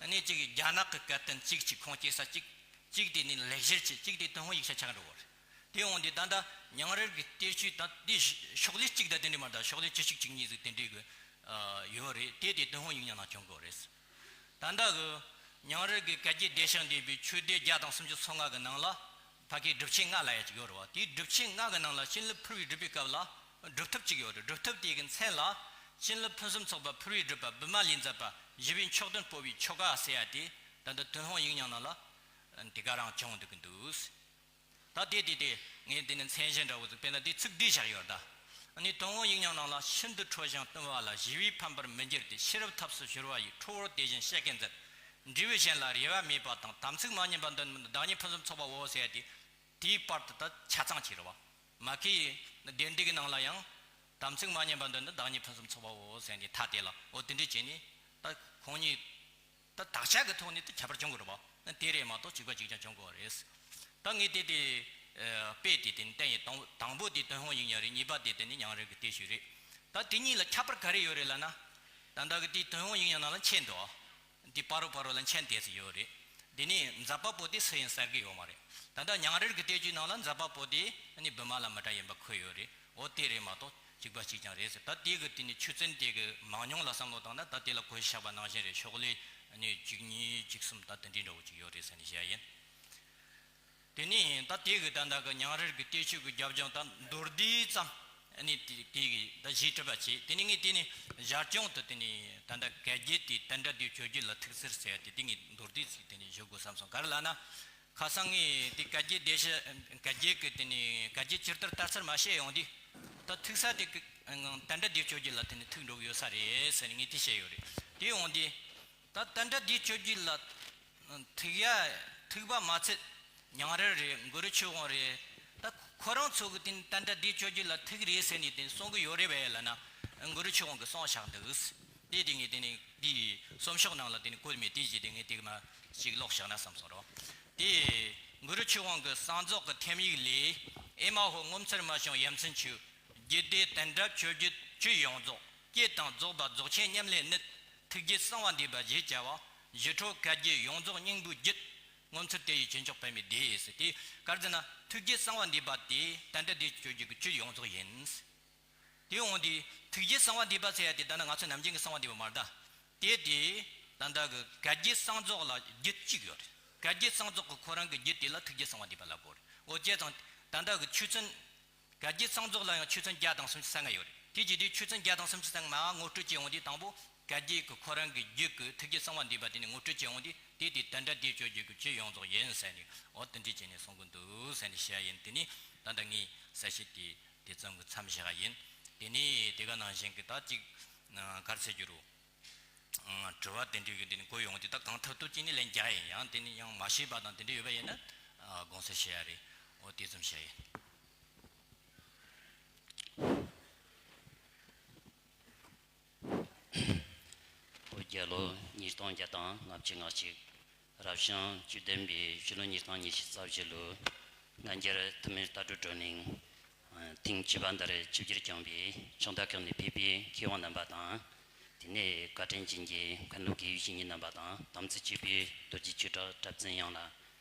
ཨ་ནི་གཅིག་གི་རྒྱ་ནག་གི་སྐད་དོན་གཅིག་གཅིག་ཁུངས་སྐྱེལ་ས་གཅིག་གཅིག་དེ་ནི་ལེགས་བཤད་ཆེ། གཅིག་དེ་ཏུན་ཧོང་ཡིག་ཆ་ཆགས་འགྲོ་གོ་རེད། དེ་འོང་དུས་ད་ལྟ་ཉང་རལ་གི་གཏེར་ཆོས་དང་དེ་ཤོག་ལྷེ་གཅིག་དང་དེ་འདྲའི་མ་གཏོགས་ཤོག་ལྷེ་བཅུ་གཅིག་བཅུ་གཉིས་ཟིག་དེ་འདྲའི་གི་ཨ་ཡོད་རེད། དེ་དེ་ཏུན་ཧོང་ཡིག་རྙིང་ནང་བྱུང་གི་རེད། ད་ལྟ་གི་ཉང་རལ་གི་བཀའ་བརྒྱུད་བདེ་ཆེན་སྡེ་པའི་ཆོས་སྡེ་བརྒྱ་དང་སུམ་ཅུ་སོ་ལྔ་གི་ནང་ལ་ཕ་གིའི་སྒྲུབ་ཆེན་ལྔ་ལབ་ཡ་གཅིག་ཡོད་རེད་བ། དེའི་སྒྲུབ་ཆེན་ལྔ་གི་ནང་ལ་བྱིན་རླབས་ཕུར་བུའི་སྒྲུབ་པའི་སྐབས་ལ་སྒྲུབ་ཐབས་གཅིག་ཡོད་རེད། སྒྲུབ་ཐབས་དེ་གི་མཚན་ལ་བྱིན་རླབས་ཕུན་སུམ་ཚོགས་པ་ཕུར་བུའི་སྒྲུབ་པ་བི་མ་ལའི་མཛད་པ་ཞི་བའི་མཆོག་ཐུན་སྤོ་བའི་ཆོ་ག་ཟེར་ཡ་དེ་ད་ལྟ་ཏུན་ཧོང་ཡིག་རྙིང་ནང་ལ་དེ་ག་རང་བྱུང་འདུག་གི་འདུག། ད་དེ་དེ་དེ་ངས་དེ་ནི་མཚན་གཞི་འདྲ་བོ་ཟིག། དཔེར་ན་དེ་ཚིག་འདི་བཞག་ཡོད་ད། ཨ་ནི་ཏུན་ཧོང་ཡིག་རྙིང་ནང་ལ་ཤིན་ཏུ་ཁྲོ་ཞིང་བརྟན་པ་ལ་ཞི་བས་ཕམ་པར་མི་འགྱུར་ཏེ། ཤེས་རབ་ཐབས་སུ་བཞུར་བ་ཡི། ཁྲོ་བོར་དེ་བཞིན་བཤད་མཁན་མཛད། འབྲས་བུ་གཞན་ལ་རེ་བ་མེད་པ་དང་། དམ་ཚིག་མ་ཉམས་པ་འདོད་ན་བདག་ཉིད་ཕུན་སུམ་ཚོགས་པའོ་ཟེར་ཏེ། དེའི་བར་དུ་ད་ཆ་ཚང་གཅིག་རེད་བ། མ་གི་བདེན་འདྲིག་གི་ནང་ལ་ཡང་དམ་ཚིག་མ་ཉམས་པ་འདོད་ན་བདག་ཉིད་ཕུན་སུམ་ཚོགས་པའོ་ཟེར་ཏེ་ཐ་དད་ལ་འོ་དེ་འདྲ་བྱས་ནས་ད་ཁོང་གཉིས། ད་དག་ཆ་གི་ཐོག་ནས་ད་ཁྱད་པར་བྱུང་གི་རེད་བ། དེ་རེད་མ་གཏོགས་གཅིག་པ་གཅིག་རྐྱང་བྱུང་གི་རེད། ད་ངས་དེ་དེ་ཨ་དཔེ་དེ་དེ་ནི་བསྟན་ཡིན། དང་དང་པོ་དེ་ཏུན་ཧོང་ཡིག་རྙིང་རེད། གཉིས་པ་དེ་དེ་ནི་ཉང་རལ་གི་གཏེར་ཆོས་རེད། ད་དེ་གཉིས་ལ་ཁྱད་པར་ག་རེ་ཡོད་རེད་ལབ་ན། ད་ལྟ་གི་དེ་ཏུན་ཧོང་ཡིག་རྙིང་ནང་ལ་མཆན་འདུག། དེ་ཕ་རོལ་ཕ་རོལ་ལ་མཆན་དེ་ཚོ་ཡོད་རེད། དེ་ནི་མཛད་པ་པོ་དེ་སུ་ཡིན་གསལ་གི་ཡོད་མ་རེད། ད་ལྟ་ཉང་རལ་གི་གཏེར་ཆོས་ནང་ལ་མཛད་པ་པོ་དེ་ནི་བི་མ་ལ་མི་ཏྲ་ཡིན་པ་འཁོད་ཡོད་རེད། འོ་དེ་རེད་མ་གཏོགས་གཅིག་པ་གཅིག་རྐྱང་རེད་ཟེར། ད་དེ་གི་དེ་ནི་ཆོས་ཚན་དེ་གི་མང་ཉུང་ལ་བསམ་བློ་བཏང་ན། ད་དེ་ལ་གོང་བཤད་པ་ནང་བཞིན་རེད། ཤོག་ལྷེ་ནི་གཅིག་གཉིས་གཅིག་གསུམ་ད་དེ་འདྲའི་འདྲ་བོ་གཅིག་ཡོད་རེད་ཟེར་ནས་བཤད་ཡིན། དེ་ནི་ད་དེ་གི་ད་ལྟ་གི་ཉང་རལ་གི་གཏེར་ཆོས་ཀྱི་རྒྱབ་ལྗོངས་ད་མདོར་བསྡུས་ཙམ་ནི་དེ་དེ་གི་ད་གཞས་འབྲི་བ་བྱས། དེ་ནི་ངས་དེ་ནི་ཞར་བྱུང་དུ་དེ་ནི་ད་ལྟ་བཀའ་བརྒྱུད་དེ་བསྟན་དགྲ་བདུད་གཅོད་བརྒྱུད་ལ་ཐུག་ཟེར་ཟེར་ཏེ། དེ་ངས་མདོར་བསྡུས་ཅིག་དེ་ནི་ཞུ་དགོས་བསམ་སོང་། ག་རེ་ལབ་ན། ཁ་སང་ངས་དེ་བཀའ་བརྒྱུད་སྡེ་ཤ་བཀའ་བརྒྱུད་ཀྱི་དེ་ནས་བཀའ་བརྒྱུད་སྤྱིར་ལྟར་ལྟར་ཚུལ་མ་བཤད་ཡོང་དུས། ད་ཐུག་ས་དེ་གི་བསྟན་དགྲ་བདུད་གཅོད་བརྒྱུད་ལ་དེ་ནས་ཐུག་འགྲོ་གི་ཡོད་ས་རེད་ཟེར་ནས་ངས་དེ་བཤད་ཡོད་རེད། དེ་ཡོང་དུས་ད་བསྟན་དགྲ་བདུད་གཅོད་བརྒྱུད་ལ་ཐུག་ཡ་ཐུག་པ་མ་ཚད་ཉང་རལ་རེད། གུ་རུ་ཆོས་དབང་རེད། ད་ཁོ་རང་ཚོ་གི་དེ་ནས་བསྟན་དགྲ་བདུད་གཅོད་བརྒྱུད་ལ་ཐུག་རེད་ཟེར་ནས་དེ་གསུང་གི་ཡོད་རེད་པས་ལབ་ན། གུ་རུ་ཆོས་དབང་གི་གསུང་བཞག་འདུག། དེ་དེ་ངས་དེ་ནས་དེའི་གསུང་ཕྱོགས་ནང་ལ་དེ་ནས་བཀོད་མེད། དེ་བཞིན་དེ་ངས་དེ་མ་ཞིག་ཀློག་བཞག་ན་བསམ་སོང་རོགས། དེ་གུ་རུ་ཆོས་དབང་གི་གསང་རྫོགས་ཀྱི་ཐེམ་ཡིག་ལས། ཨེ་མ་ཧོ་ངོ་མཚར་མ་བྱུང་ཡ་མཚན་ཆོས། རྒྱུད་སྡེ་བསྟན་དགྲ་གཅོད་བརྒྱུད་བཅུད་ཡོངས་རྫོགས། བསྐྱེད་དང་རྫོགས་པ་རྫོགས་ཆེན་མཉམ་ལས་ནི། ཐུགས་རྒྱུད་གསང་བ་འདུས་པ་ཞེས་བྱ་བ། ཞི་ཁྲོ་བཀའ་བརྒྱུད་ཡོངས་རྫོགས་སྙིང་པོའི་རྒྱུད། ངོ་མཚར་དེ་ཡི་བྱིན་མཆོག་པདྨའི་སྡེ་ཟེར། དེ་ག་རེ་ཟེར་ན། ཐུགས་རྒྱུད་གསང་བ་འདུས་པ་དེ་བསྟན་དགྲ་བདུད་གཅོད་བརྒྱུད་ཀྱི་བཅུད་ཡོངས་རྫོགས་ཡིན། དེ་འོང་དུས་ཐུགས་རྒྱུད་གསང་བ་འདུས་པ་ཟེར་ཡ་དེ་ད་ནི་ང་ཚོ་ནམ་རྒྱུན་གྱི་གསང་བ་འདུས་པ་མ་རེད་ད། དེ་དེ་ད་ལྟ་གི་བཀའ་བརྒྱུད་གསང་རྫོགས་ལ་རྒྱུད་གཅིག་ཡོད་རེད། བཀའ་བརྒྱུད་གསང་རྫོགས་ཀྱི་ཁོ་རང་གི་རྒྱུད་དེ་ལ་ཐུགས་རྒྱུད་གསང་བ་འདུས་པ་ལབ་དགོས་རེད། འོ་བྱས་ཙང་ད་ལྟ་གི་ཆོས་ཚན། བཀའ་བརྒྱུད་གསང་རྫོགས་ལ་ཡང་ཆོས་ཚན་བརྒྱ་དང་སུམ་ཅུ་སོ་ལྔ་ཡོད་རེད། དེ་བྱེད་དུས་ཆོས་ཚན་བརྒྱ་དང་སུམ་ཅུ་སོ་ལྔ་མར་ངོ་སྤྲོད་བྱེད་འོང་དུས་དང་པོ་བཀའ་བརྒྱུད་ཀྱི་ཁོ་རང་གི་རྒྱུད་ཀྱི་ཐུགས་རྒྱུད་གསང་བ་འདུས་པ་དེ་ནས་ངོ་སྤྲོད་བྱེད་འོང་དུས། དེ་དེ་བསྟན་དགྲ་བདུད་གཅོད་བརྒྱུད་ཀྱི་བཅུད་ཡོངས་རྫོགས་ཡིན་ཟེར་ནས། འོ་དེ་འདྲ་བྱས་ནས་གསུང་གི་འདུག་ཟེར་ནས་བཤད་ཡིན། དེ་ནས་ད་ལྟ་ངའི་གསལ་བཤད་དེ་དེ་ཙམ་གྱིས་མཚམས་བཞག་ཡིན། དེ་ནས་དེ་ག་ནང་བཞིན་གྱི་ད་ཅིག་ག་རེ་ཟེར་རྒྱུ་རུ། དྲི་བ་དེ་འདྲའི་གི་དེ་ནི་གོ་ཡོང་དུས་ད་གང་ཐུབ་ཐུབ་ཅིག་ནི་ལན་རྒྱག་ཡིན། ཡང་དེ་ནི་ཡང་མ་ཤེས་པ་དང་དེ་འདྲ་ཡོད་པ་ཡིན་ན་དགོངས་སེལ་ཞུ་ཡ་རེད། འོ་དེ་ཙམ་བཤད་ཡིན། བོད་རྒྱལ་ལོ་ཉིས་སྟོང་བརྒྱ་དང་ལྔ་བཅུ་ང་གཅིག། རབ་བྱུང་བཅུ་བདུན་པའི་ཕྱི་ལོ་ཉིས་སྟོང་ཉི་ཤུ་རྩ་བཞི་ལོའི་སྔ་འགྱུར་ཐུན་མིན་ལྟ་གྲུབ་བགྲོ་གླེང་ཐེངས་བཅུ་པ་འདིར་ཆིབས་བསྒྱུར་བསྐྱངས་པའི་ཕྱོགས་མཐའ་ཁག་ནས་ཕེབས་པའི་མཁས་དབང་རྣམ་པ་དང་། དེ་ནས་བཀའ་དྲིན་ཅན་གྱི་མཁན་སློབ་དགེ་བའི་བཤེས་གཉེན་རྣམ་པ་དང་། དམ་ཚིག་གཅིག་པའི་རྡོ་རྗེ་ཆོས་གྲགས་གྲྭ་བཙུན་ཡོངས་ལ།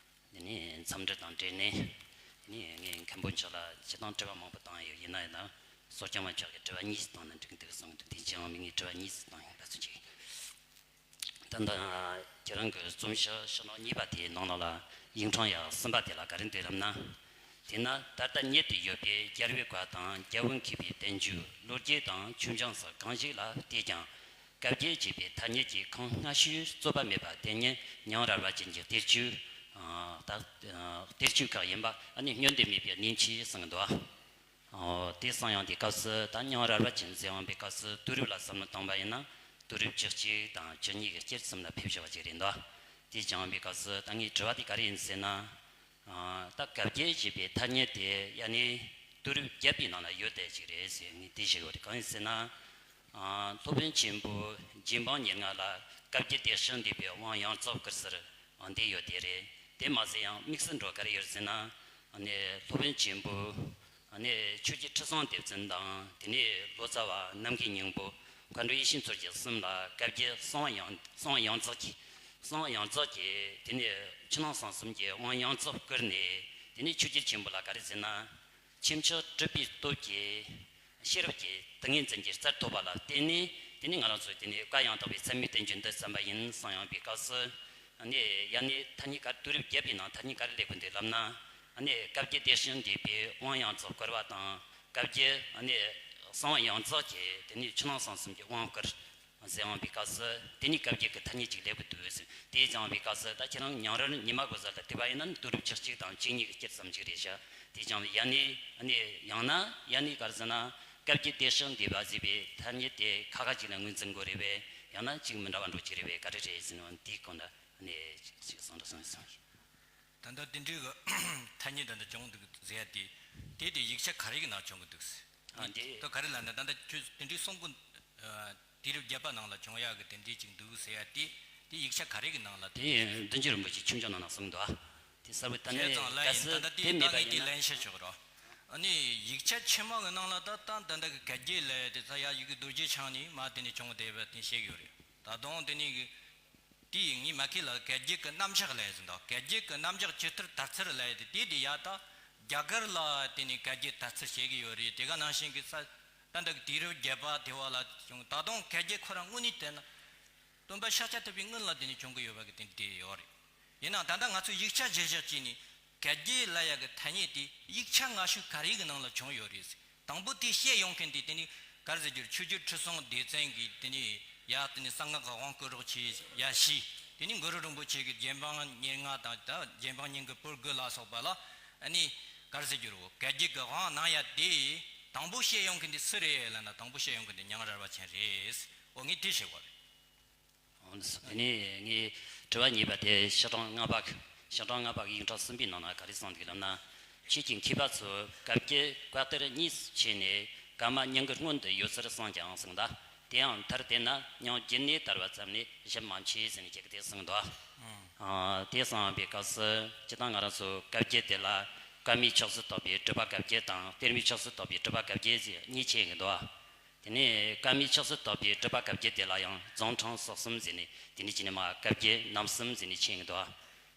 དེ་ནས་འཚམས་འདྲི་དང་འབྲེལ་ནས། དེ་ནས་ངས་མཁན་པོ་མཆོག་ལ་སྤྱིར་བཏང་དྲི་བ་མང་པོ་བཏང་ཡོད། ཡིན་ན་ཡང་ན་གསོ་སྐྱོང་བ་མཆོག་གིས་དྲི་བ་གཉིས་ཤིག་བཏང་ན་འགྲིག་འདུག་བསམ་གྱི་འདུག། དེ་བྱས་ཡང་མི་ངས་དྲི་བ་གཉིས་ཤིག་བཏང་ཡོད་པ་སོང་ཅིག། ད་ལྟ་ཁྱེད་རང་གི་རྩོམ་ཞིབ་ཕྱི་ནང་གཉིས་པ་དེའི་ནང་ལོགས་ལ་ཡིག་འཕྲེང་ཡ་གསུམ་པ་དེ་ལ་ག་རེ་འདུག་ལབ་ན། དེས་ན་ད་ལྟ་ཉིད་དུ་ཡོད་པའི་རྒྱལ་བའི་བཀའ་དང་རྒྱལ་བུ་མཁས་པའི་བསྟན་བཅོས་ལོ་རྒྱུས་དང་ཆོས་འབྱུང་སོགས་གང་ཞིག་ལ་བལྟས་ཀྱང་། བཀའ་བརྒྱུད་ཅེས་པའི་ཐ་སྙད་ཀྱི་ཁུངས་སྔ་ཤོས་རྩོད་པ་མེད་པ་དེ་ཉིད་ཉང་རལ་པ་ཅན་གྱི་གཏེར་ཆོས། ད་གཏེར་ཆོས་ཁག་ཡིན་པ་ཨ་ནི་བསྙོན་དུ་མེད་པའི་གནས་ཆེ་གསུངས་འདུག། ཨོ། དེ་གསུངས་ཡོང་དུས་སྐབས་སུ་ད་ཉང་རལ་པ་ཅན་ཟེར་འོང་པའི་སྐབས་སུ་དུས་རབས་ལ་བསམ་བློ་བཏང་པ་ཡིན་ན། དུས་རབས་བཅུ་གཅིག་དང་བཅུ་གཉིས་ཀྱི་དཀྱིལ་གསུམ་ལ་ཕེབས་བཞག་པ་ཅིག་རེད་འདུག། དེ་བྱུང་བའི་སྐབས་སུ་ད་ངའི་དྲི་བ་དེ་ག་རེ་ཡིན་ཟེར་ན། ཨ། ད་བཀའ་བརྒྱུད་ཅེས་པའི་ཐ་སྙད་དེ་ཡ་ནི་ དུས་རབས་བརྒྱད་པའི་ནང་ལ་ཡོད་བསྡད་ཅིག་རེད་ཟེར། ངས་དེ་བཤད་ཡོད་རེད། གང་ཡིན་ཟེར་ན། ཨ། སློབ་དཔོན་ཆེན་པོ་རྗེ་འབངས་ཉེར་ལྔ་ལ་བཀའ་བརྒྱུད་སྡེ་བཞི་འདུས་པའི་དབང་ཡང་རྩེ་བསྐུར་ཟེར། ཨ། འདི་ཡོད་དེ་རེད། དེ་མ་ཟད་ཡང་དམིགས་བསལ་འགྲོ་ག་རེ་ཡོད་ཟེར་ན། ཨ་ནི་སློབ་དཔོན་ཆེན་པོ། ཨ་ནི་ཆོས་རྗེ་ཁྲི་སྲོང་ལྡེ་བཙན་དང་། དེ་ནས་ལོ་ཙཱ་བ་རྣམ་རྒྱལ་སྙིང་པོ། མཁའ་འགྲོ་ཡེ་ཤེས་མཚོ་རྒྱལ་གསུམ་ལ་བཀའ་བརྒྱུད་གསང་བ་ཡང་གསང་བ་ཡང་རྩེ་གི། གསང་བ་ཡང་རྩེ་གི། དེ་ནས་ཕྱི་ནང་གསང་གསུམ་གྱི་དབང་ཡང་རྩེ་བསྐུར་ནས། དེ་ནས་ཆོས་རྗེ་ཆེན་པོ་ལ་ག་རེ་ཟེར་ན། ཁྱུ་མཆོག་གྲུབ་པའི་སྟོབས་ཀྱིས། ཤེས་རབ་ཀྱི་ཏིང་ངེ་འཛིན་གྱི་རྩལ་ཐོབ་པ་ལ་བརྟེན་ནས། དེ་ནས་ང་རང་ཚོས་དེ་ནས་བཀའ་ཡང་དག་པའི་ཚད་མའི་བསྟན་བཅོས་འདི་བརྩམས་པ་ཡིན་གསུངས་ཡོང་བའི་སྐབས་སུ། ཨ་ནི་ཡང་ནི་ཐ་སྙད་ག་དུས་རབས་བརྒྱད་པའི་ནང་ཐ་སྙད་ག་རེ་སླེབས་ཀྱི་འདུག་ལབ་ན། ཨ་ནི་བཀའ་བརྒྱུད་སྡེ་བཞི་འདུས་པའི་དབང་ཡང་རྩེ་བསྐུར་བ་དང་། བཀའ་བརྒྱུད་ཨ་ནི་གསང་བ་ཡང་རྩེ་གི། དེ་ནས་ཕྱི་ནང་གསང་གསུམ་གྱི་དབང་བསྐུར་ཟེར་འོང་བའི་སྐབས་སུ། དེ་ནི་བཀའ་བརྒྱུད་ཀྱི་ཐ་སྙད་ཅིག་སླེབས་ཀྱི་འདུག་ཟེར། དེ་ཙམ་པའི་སྐབས་སུ་ད་ཁྱེད་རང་ཉང་རལ་ཉི་མ་གོ་ས་ལ་དེ་བ་ཡིན་ན་དུས་རབས་བཅུ་གཅིག་དང་བཅུ་གཉིས་ཀྱི་དཀྱིལ་ཙམ་ཅིག་རེད་ཤག། དེ་ཙམ་ཡང་ནི་ཨ་ནི་ཡང་ན་ཡང་ནི་ག་རེ་ཟེར་ན། བཀའ་བརྒྱུད་སྡེ་བཞི་འདུས་པ་ཟེར་བའི་ཐ་སྙད་དེ་ཁ་ཁ་ཅིག་ལ་ངོས་འཛིན་དགོས་རེད་པས། ཡང་ན་ཅིག་མི་འདྲ་བ་འགྲོ་གི་རེད་པས། ག་རེ་རེད་ཟེར་ན། འདིའི་སྐོར་ལ་ཨ་ནི་ཅིག་གསུང་རོགས་གསུངས་སོང་། ད་ལྟ་དེ་འདྲའི་གི་ཐ་སྙད་ད་ལྟ་བྱུང་འདུག་ཟེར་ཡ་དེ། དེ་དེ་ཡིག་ཆ་ག་རེ་གི་ནང་བྱུང་གི་འདུག་ཟེར། ཨ། འདི་ད་ག་རེ་ལབ་ན། ད་ལྟ་ཁྱོད་དེ་འདྲའི་གསུང་གི། ཨ། དུས་རབས་བརྒྱད་པ་ནང་ལ་བྱུང་ཡག་གི་དེ་འདྲའི་ཅིག་འདུག་ཟེར་ཡ་དེ། དེ་ཡིག་ཆ་ག་རེ་གི་ནང་ལ། དེ་བདུན་ཅུ་རིན་པོ་ཆེའི་ཆོས་འབྱུང་ནང་ན་གསུངས་འདུག། ཨ། དེ་གསལ་པོ་ད་ནི་བྱས་ཙང་ལབ་ཡིན། ད་ལྟ་དེ་མེད་པ་ཡིན་ན། ལན་བཤད་ཆོག་རོགས། ཨ་ནི་ཡིག་ཆ་ཆེན་མོ་གི་ནང་ལ་ད་ད་ད་ལྟ་གི་བཀའ་བརྒྱུད་ལབ་ཡ་དེ་ད་ཡ་ཡི་གེ་རྡོ་རྗེ་འཆང་ནས་མར་དེ་ནས་བྱུང་བསྡད་པ་དེ་བཤད་ཀྱི་ཡོད་རེད། ད་དུང་དེ་ནས་གི། དེ་ཡིས་ངས་མ་ཁེ་ལ་བཀའ་བརྒྱུད་ཀྱི་རྣམ་གཞག་ལབ་ཡ་ཟིན་ད། བཀའ་བརྒྱུད་ཀྱི་རྣམ་གཞག་ཇི་ལྟར་དར་ཚུལ་ལབ་ཡ་དེ། དེ་དེ་ཡ་ད་རྒྱ་གར་ལ་དེ་ནས་བཀའ་བརྒྱུད་དར་ཚུལ་བཤད་ཀྱི་ཡོད་རེད། དེ་ག་ནང་བཞིན་གྱི་ས་ད་འདི་གི་དུས་རབས་བརྒྱད་པ་དེ་བ་ལ་བྱུང་། ད་དུང་བཀའ་བརྒྱུད་ཁོ་རང་དངོས་གནས་དེ་ན་སྟོན་པ་ཤཱཀྱ་ཐུབ་པའི་སྔོན་ལ་དེ་ནས་བྱུང་གི་ཡོད་པ་གི་དེ་དེ་ཡོད་རེད། ཡིན་ནའང་ད་ལྟ་ང་ཚོས་ཡིག་ཆ་གཞིར་བཞག་བྱས་ནས་བཀའ་བརྒྱུད་ལབ་ཡ་གི་ཐ་སྙད་དེ་ཡིག་ཆ་སྔ་ཤོས་ག་རེ་གི་ནང་ལ་བྱུང་ཡོད་རེད། དང་པོ་དེ་བཤད་ཡོང་མཁན་དེ་དེ་ནི་ག་རེ་ཟེར་རྒྱུར། ཆོས་རྗེ་ཁྲི་སྲོང་ལྡེ་བཙན་གྱིས་དེ་ནི་ཡ་དེ་ནི་གསང་སྔགས་ཀྱི་དབང་བསྐུར་རོགས་བྱས་ཡ་བྱས། དེ་ནི་གུ་རུ་རིན་པོ་ཆེ་གིས་རྗེ་འབངས་ཉེར་ལྔ་དང་། ད་རྗེ་འབངས་སྙིང་གི་ཕུར་དགུ་ལ་སོགས་པ་ལ་ཨ་ནི་ག་རེ་ཟེར་རྒྱུ་རེད། བཀའ་བརྒྱུད་ཀྱི་དབང་གནང་ཡ་དེ་དང་པོ་བཤད་ཡོང་མཁན་དེ་སུ་རེད་ལབ་ན། དང་པོ་བཤད་ཡོང་མཁན་དེ་ཉང་རལ་ར་བ་ཅན་རེད། འོ། ངས་དེ་བཤད་དགོས་རེད། འོ། དེ་ནས་ངས་དྲི་བ་གཉིས་པ་དེ། ཕྱག་དྲུང་ལྔ་པ། ཕྱག་དྲུང་ལྔ་པ་གི་ཡིག་ཕྲེང་གསུམ་པའི་ནང་ན་ག་རེ་གསུངས་འདུག་ལབ་ན། ཆོས་ཀྱི་མཁས་པ་ཚོས་བཀའ་བརྒྱུད་བཀའ་གཏེར་གཉིས་སུ་ཕྱེ་ནས་བཀའ་མ་ཉིད་ཀྱི་སྔོན་དུ་ཡོད་ཚུལ་གསུངས་ཀྱང་གསུངས་ད། དེའང་མཐར་དེད་ན་མྱང་རྒྱུད་ནས་དར་བ་ཙམ་ལས་ཞིབ་མ་མཆིས་ཟེར་ནས་ཁྱེད་ཀྱིས་དེ་གསུངས་འདུག། ཨ། དེ་གསུངས་པའི་སྐབས་སུ་སྤྱིར་བཏང་ང་རང་ཚོ་བཀའ་བརྒྱུད་དེ་ལ་བཀའ་མའི་ཆོས་སུ་གཏོགས་པའི་སྒྲུབ་པ་བཀའ་བརྒྱུད་དང་། གཏེར་མའི་ཆོས་སུ་གཏོགས་པའི་སྒྲུབ་པ་བཀའ་བརྒྱུད་ཅེས་གཉིས་ཕྱེ་གི་འདུག། དེ་ནས་བཀའ་མའི་ཆོས་སུ་གཏོགས་པའི་སྒྲུབ་པ་བཀའ་བརྒྱུད་དེ་ལ་ཡང་རྫོང་འཕྲང་སོགས་གསུམ་ཟེར་ནས། དེ་ནས་ཅི་ནས་མ་བཀའ་བརྒྱུད་རྣམ་གསུམ་ཟེར་ནས་ཕྱེ་གི་འདུག།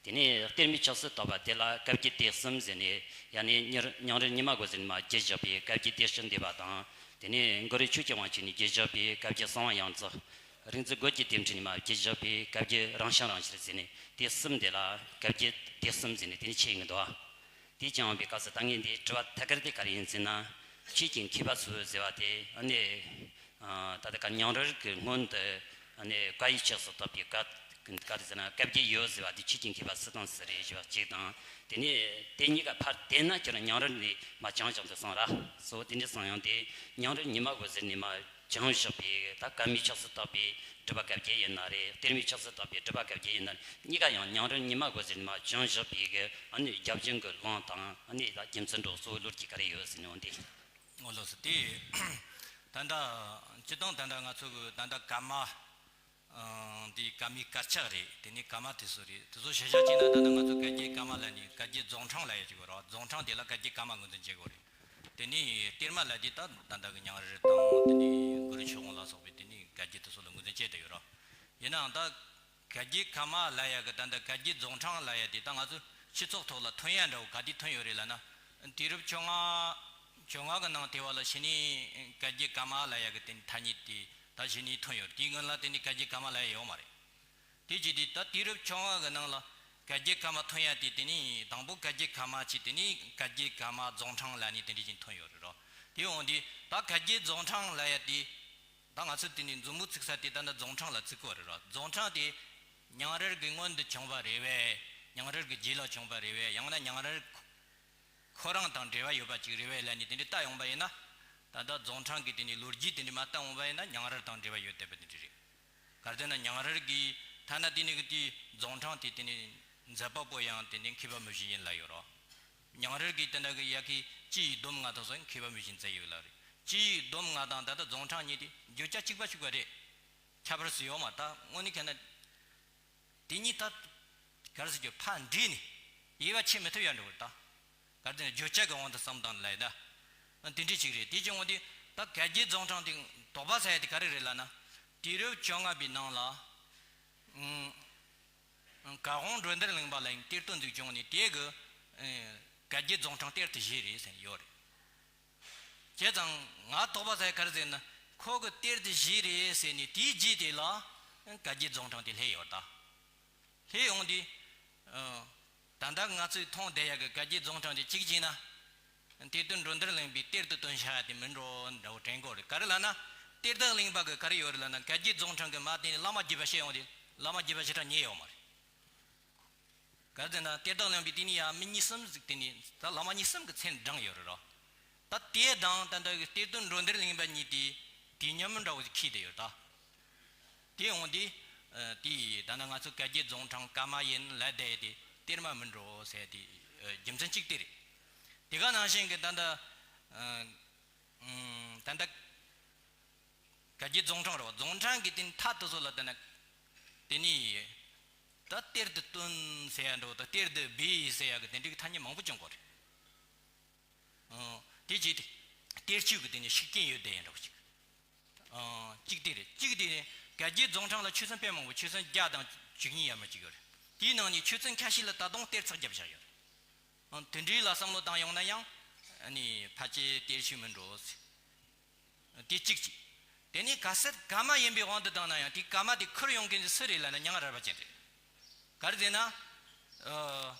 དེ་ནས་གཏེར་མའི་ཆོས་སུ་གཏོགས་པ་དེ་ལ་བཀའ་བརྒྱུད་སྡེ་གསུམ་ཟེར་ནས། ཡང་ནས་ཉར་ཉང་རལ་ཉི་མ་གོ་ཟེར་ནས་མ་བརྒྱུད་བཞག་པའི་བཀའ་བརྒྱུད་སྡེ་བཞི་འདུས་པ་དང་། དེ་ནས་གུ་རུ་ཆོས་ཀྱི་དབང་ཕྱུག་ནས་བརྒྱུད་བཞག་པའི་བཀའ་བརྒྱུད་གསང་བ་ཡང་རྩེ། རིག་འཛིན་རྒོད་ཀྱི་རྟེན་འབྲེལ་ནས་མ་བརྒྱུད་བཞག་པའི་བཀའ་བརྒྱུད་རང་བྱུང་རང་ཤེར་ཟེར་ནས། དེ་གསུམ་དེ་ལ་བཀའ་བརྒྱུད་སྡེ་གསུམ་ཟེར་ནས་དེ་ནས་ཕྱེ་གི་འདུག། དེ་བྱུང་བའི་སྐབས་སུ་ད་ངས་འདི་དྲི་བ་ཐད་ཀར་དེ་ག་རེ་ཡིན་ཟེར་ན། ཆོས་ཀྱི་མཁས་པ་ཚོས་ཟེར་བ་དེ་ཨ་ནི། ཨ། ད་ལྟ་ག་ཉང་རལ་གྱི་སྔོན་དུ་ཨ་ནི་བཀའ་ཡི་ཆོས་སུ་གཏོགས་པའི་བཀའ། ག་རེ་ཟེར་ན། བཀའ་བརྒྱུད་ཡོད་ཟེར་བ་དེ་ཆོས་ཀྱི་མཁས་པ་སུ་དང་སུ་རེད་ཞུ་བ་གཅིག་དང་། དེ་ནས་དེ་གཉིས་ཀ་ཕར་དེད་ན་ཁྱོད་རང་ཉང་རལ་ནས་མ་བྱང་བྱང་དུ་སོང་ར། སོ། དེ་འདྲ་སོང་ཡང་དེ་ཉང་རལ་ཉི་མ་གོ་ཟེར་ནས་མ་བྱང་བཞག་པའི་ད་བཀའ་མའི་ཆོས་སུ་གཏོགས་པའི་སྒྲུབ་པ་བཀའ་བརྒྱུད་ཡིན་ན་རེད། གཏེར་མའི་ཆོས་སུ་གཏོགས་པའི་སྒྲུབ་པ་བཀའ་བརྒྱུད་ཡིན་ན་རེད། གཉིས་ཀ་ཡང་ཉང་རལ་ཉི་མ་གོ་ཟེར་ནས་མ་བྱང་བཞག་པའི་གི་ཨ་ནི་རྒྱབ་ལྗོངས་ཀྱི་ལུང་དང་། ཨ་ནི་ད་རྒྱུ་མཚན་འགྲོ་གཙོ་བོ་ལོ་རྒྱུས་ག་རེ་ཡོད་ཟེར་ནས་འོང་དེ། འོ་ལགས་སོ། དེ་ད་ལྟ་སྤྱིར་བཏང་ད་ལྟ་ང་ཚོ་གི་ད་ལྟ་བཀའ་མ། ཨང་། འདི་བཀའ་མའི་དཀར་ཆག་རེད། དེ་ནས་བཀའ་མ་དེ་ཚོ་རེད། དེ་ཚོ་ཞིབ་ཆ་བྱས་ན་ད་ལྟ་ང་ཚོ་བཀའ་བརྒྱུད་བཀའ་མ་ལབ་ནས་བཀའ་བརྒྱུད་རྫོང་འཕྲང་ལབ་ཡ་ཅིག་ཡོད་རེད། རྫོང་འཕྲང་དེ་ལ་བཀའ་བརྒྱུད་བཀའ་མ་ངོས་འཛིན་བྱེད་དགོས་རེད། དེ་ནས་གཏེར་མ་ལབ་དེ་ད་ད་ལྟ་གི་ཉང་རལ་དང་། དེ་ནས་གུ་རུ་ཆོས་དབང་ལ་སོགས་པའི་དེ་ནས་བཀའ་བརྒྱུད་དེ་ཚོ་ལ་ངོས་འཛིན་བྱེད་བསྡད་ཡོད་རེད། ཡིན་ནའང་ད་བཀའ་བརྒྱུད་བཀའ་མ་ལབ་ཡ་གི་ད་ལྟ་བཀའ་བརྒྱུད་རྫོང་འཕྲང་ལབ་ཡ་དེ་ད་ང་ཚོ་སྤྱི་ཚོགས་ཐོག་ལ་ཐོན་ཡ་འདྲ་བོ་ག་དུས་ཐོན་ཡོད་རེད་ལབ་ན། དུས་རབས་བཅོ་ལྔ། བཅོ་ལྔ་གི་ནང་དེ་བ་ལ་གཞི་ནས་བཀའ་བརྒྱུད་བཀའ་མ་ལབ་ཡ་གི་དེ་ཐ་སྙད་དེ་ད་གཞི་ནས་ཐོན་ཡོད་རེད། དེའི་སྔོན་ལ་དེ་ནས་བཀའ་བརྒྱུད་བཀའ་མ་ལབ་ཡ་ཡོད་མ་རེད། དེ་བྱས་དུས་ད་དུས་རབས་བཅོ་ལྔ་གི་ནང་ལ་བཀའ་བརྒྱུད་བཀའ་མ་ཐོན་ཡ་དེ། དེ་ནས་དང་པོ་བཀའ་བརྒྱུད་བཀའ་མ་བྱས། དེ་ནས་བཀའ་བརྒྱུད་བཀའ་མ་རྫོང་འཕྲང་ལབ་ནས་དེ་འདྲ་ཅིག་ཐོན་ཡོད་རེད་རོ། དེ་འོང་དུས་ད་བཀའ་བརྒྱུད་རྫོང་འཕྲང་ལབ་ཡ་དེ། ད་ང་ཚོ་དེ་ནས་མཛུབ་མོ་བཙུགས་ས་དེ་ད་ནི་རྫོང་འཕྲང་ལ་བཙུགས་ཀྱི་ཡོད་རེད་རོ། རྫོང་འཕྲང་དེ་ཉང་རལ་གྱི་སྔོན་དུ་བྱུང་བ་རེད་པས། ཉང་རལ་གྱི་རྗེས་ལ་བྱུང་བ་རེད་པས། ཡང་ན་ཉང་རལ་ཁོ་རང་དང་འབྲེལ་བ་ཡོད་པ་ཅིག་རེད་པས་ལབ་ནས་དེ་འདྲ་བལྟ་ཡོང་པ་ཡིན་ན། ད་ལྟ་རྫོང་འཕྲང་གི་དེ་ནས་ལོ་རྒྱུས་དེ་འདྲ་མར་བལྟ་འོང་པ་ཡིན་ན་ཉང་རལ་དང་འབྲེལ་བ་ཡོད་བསྡད་པ་དེ་འདྲ་རེད། ག་རེ་ཟེར་ན་ཉང་རལ་གྱི་ཐ་ན་དེ་ནས་གི་དེ་རྫོང་འཕྲང་དེ་དེ་ནས་མཛད་པ་པོ་ཡང་དེ་ནས་མཁས་པ་མི་བཞི་ཡིན་ལབ་ཡོད་རོ། ཉང་རལ་གྱི་དེ་འདྲ་གི་ཡ་གི་སྤྱི་ཡི་སྡོམ་ལྔ་དང་སོགས་མཁས་པ་མི་བཞིན་མཛད་ཡོད་ལ་རེད། སྤྱི་ཡི་སྡོམ་ལྔ་དང་ད་ལྟ་རྫོང་ཕྲེང་གཉིས་དེ་བརྗོད་བྱ་གཅིག་པ་གཅིག་པ་རེད། ཁྱད་པར་སུ་ཡོད་མ་ད་དངོས་གནས་ཁྱེད་ན། དེ་གཉིས་ད་ག་རེ་ཟེར་རྒྱུ་ཕར་འདྲེས་ནས་དབྱེ་བ་ཕྱེ་མི་ཐུབ་ཡ་འགྲོ་གི་རེད་ད། ག་རེ་ཟེར་ན་བརྗོད་བྱ་གི་དབང་དུ་བསམ་དང་ལས་ད། དེ་འདྲའི་ཅིག་རེད། དེ་ཅིག་འོང་དུས་ད་གད་རྒྱའི་རྫོང་ཕྲེང་དེ་དོགས་པ་ཟ་ཡ་དེ་ག་རེ་རེད་ལབ་ན། དུས་རབས་བཅོ་ལྔ་པའི་ནང་ལ། ཨང་། ཨང་། གར་དབང་འགྲོ་འདིར་གླིང་པ་ལ་ཡང་གཏེར་སྟོན་འཛུགས་བྱུང་ནས་དེ་གི་ཨང་། གད་རྒྱའི་རྫོང་ཕྲེང་གཏེར་དུ་བཞེས་རེད་ཟེར་ནས་ཡོད་རེད། བྱས་ཙང་ང་དོགས་པ་ཟ་ཡ་ག་རེ་ཟེར་ན། ཁོ་གི་གཏེར་དུ་བཞེས་རེད་ཟེར་ནས་དེའི་རྗེས་དེ་ལ་ཨང་། གད་རྒྱའི་རྫོང་ཕྲེང་དེ་སླེབས་ཡོད་ད། སླེབས་ཡོང་དུས། ཨ། ད་ལྟ་ང་ཚོས་མཐོང་བསྡད་ཡག་གི་གད་རྒྱའི་རྫོང་ཕྲེང་དེ་གཅིག་བྱས་ན། གཏེར་སྟོན་འགྲོ་འདིར་གླིང་པའི་གཏེར་དུ་བཏོན་བཞག་ཡ་དེ་མིན་འགྲོ་འདྲ་བོ་དྲན་གྱི་རེད། ག་རེ་ལབ་ན། གཏེར་བདག་གླིང་པ་གི་ག་རེ་ཡོད་རེད་ལབ་ན་གད་རྒྱའི་རྫོང་ཕྲེང་གི་མ་དེ་ནས་བླ་མ་བརྒྱུད་པ་བཤད་ཡོང་དུས་བླ་མ་བརྒྱུད་པ་ཞེ་དྲག་རྙེད་ཡོད་མ་རེད། ག་རེ་ཟེར་ན་གཏེར་བདག་གླིང་པའི་དེ་ནས་ཡང་མི་གཉིས་གསུམ་ཟིག་དེ་ནས་ད་བླ་མ་གཉིས་གསུམ་གི་མཚན་བགྲངས་ཡོད་རེད་རོ། ད་དེ་དང་ད་ལྟ་གི་གཏེར་སྟོན་འགྲོ་འདིར་གླིང་པ་གཉིས་དེ་དུས་མཉམ་འདྲ་བོ་ཞིག་འཁེལ་བསྡད་ཡོད་ད། དེ་འོང་དུས། ཨ། དེ་ད་ནི་ང་ཚོ་གད་རྒྱའི་རྫོང་ཕྲེང་བཀའ་མ་ཡིན་ལབ་བསྡད་དེ་གཏེར་མ་མིན་འགྲོ་ཟེར་དེ། ཨ། རྒྱུ་མཚན་གཅིག་དེ་རེད། དེ་ག་ནང་བཞིན་གྱི་ད་ལྟ། ཨ། ཨ། ད་ལྟ་གད་རྒྱའི་རྫོང་ཕྲེང་རེད་བ། རྫོང་ཕྲེང་གི་དེ་ནི་མཐའ་དེ་ཚོ་ལ་ད་ནི་དེ་ནི་ད་གཏེར་དུ་བཏོན་ཟེར་ཡ་འགྲོ་ད་གཏེར་དུ་སྦས་ཟེར་ཡ་གི་དེ་འདྲའི་གི་ཐ་སྙད་མང་པོ་བྱུང་གི་རེད། ཨ། དེ་རྗེས་དེ་གཏེར་ཆོས་ཀྱི་དེ་ནས་ཤུགས་རྐྱེན་ཡོད་བསྡད་ཡིན་འདྲ་བོ་ཅིག་ཨ། གཅིག་དེ་རེད། གཅིག་དེ་ནས་གད་རྒྱའི་རྫོང་ཕྲེང་ལ་ཆོས་ཚན་དཔེ་མང་པོ་ཆོས་ཚན་བརྒྱ་དང་བཅུ་གཉིས་ཡར་མར་ཅིག་ཡོད་རེད། དེའི་ནང་ནས་ཆོས་ཚན་ཁ་ཤས་ལ་ད་དུང་གཏེར་ཚེག་བརྒྱབ་བཞག་ཡོད་རེད། ཨ། དེ་འདྲའི་ལ་བསམ་བློ་བཏང་ཡོང་ན་ཡང་ཨ་ནི་ཕལ་ཆེར་གཏེར་ཆོས་མིན་འགྲོ་ཟེར། དེ་གཅིག་གཅིག་དེ་ནས་གལ་སྲིད་བཀའ་མ་ཡིན་པའི་དབང་དུ་བཏང་ན་ཡང་དེའི་བཀའ་མ་དེ་ཁུར་ཡོང་མཁན་དེ་སུ་རེད་ལབ་ན་མྱ་ངན་རལ་པ་ཅན་རེད། ག་རེ་ཟེར་ན། ཨ།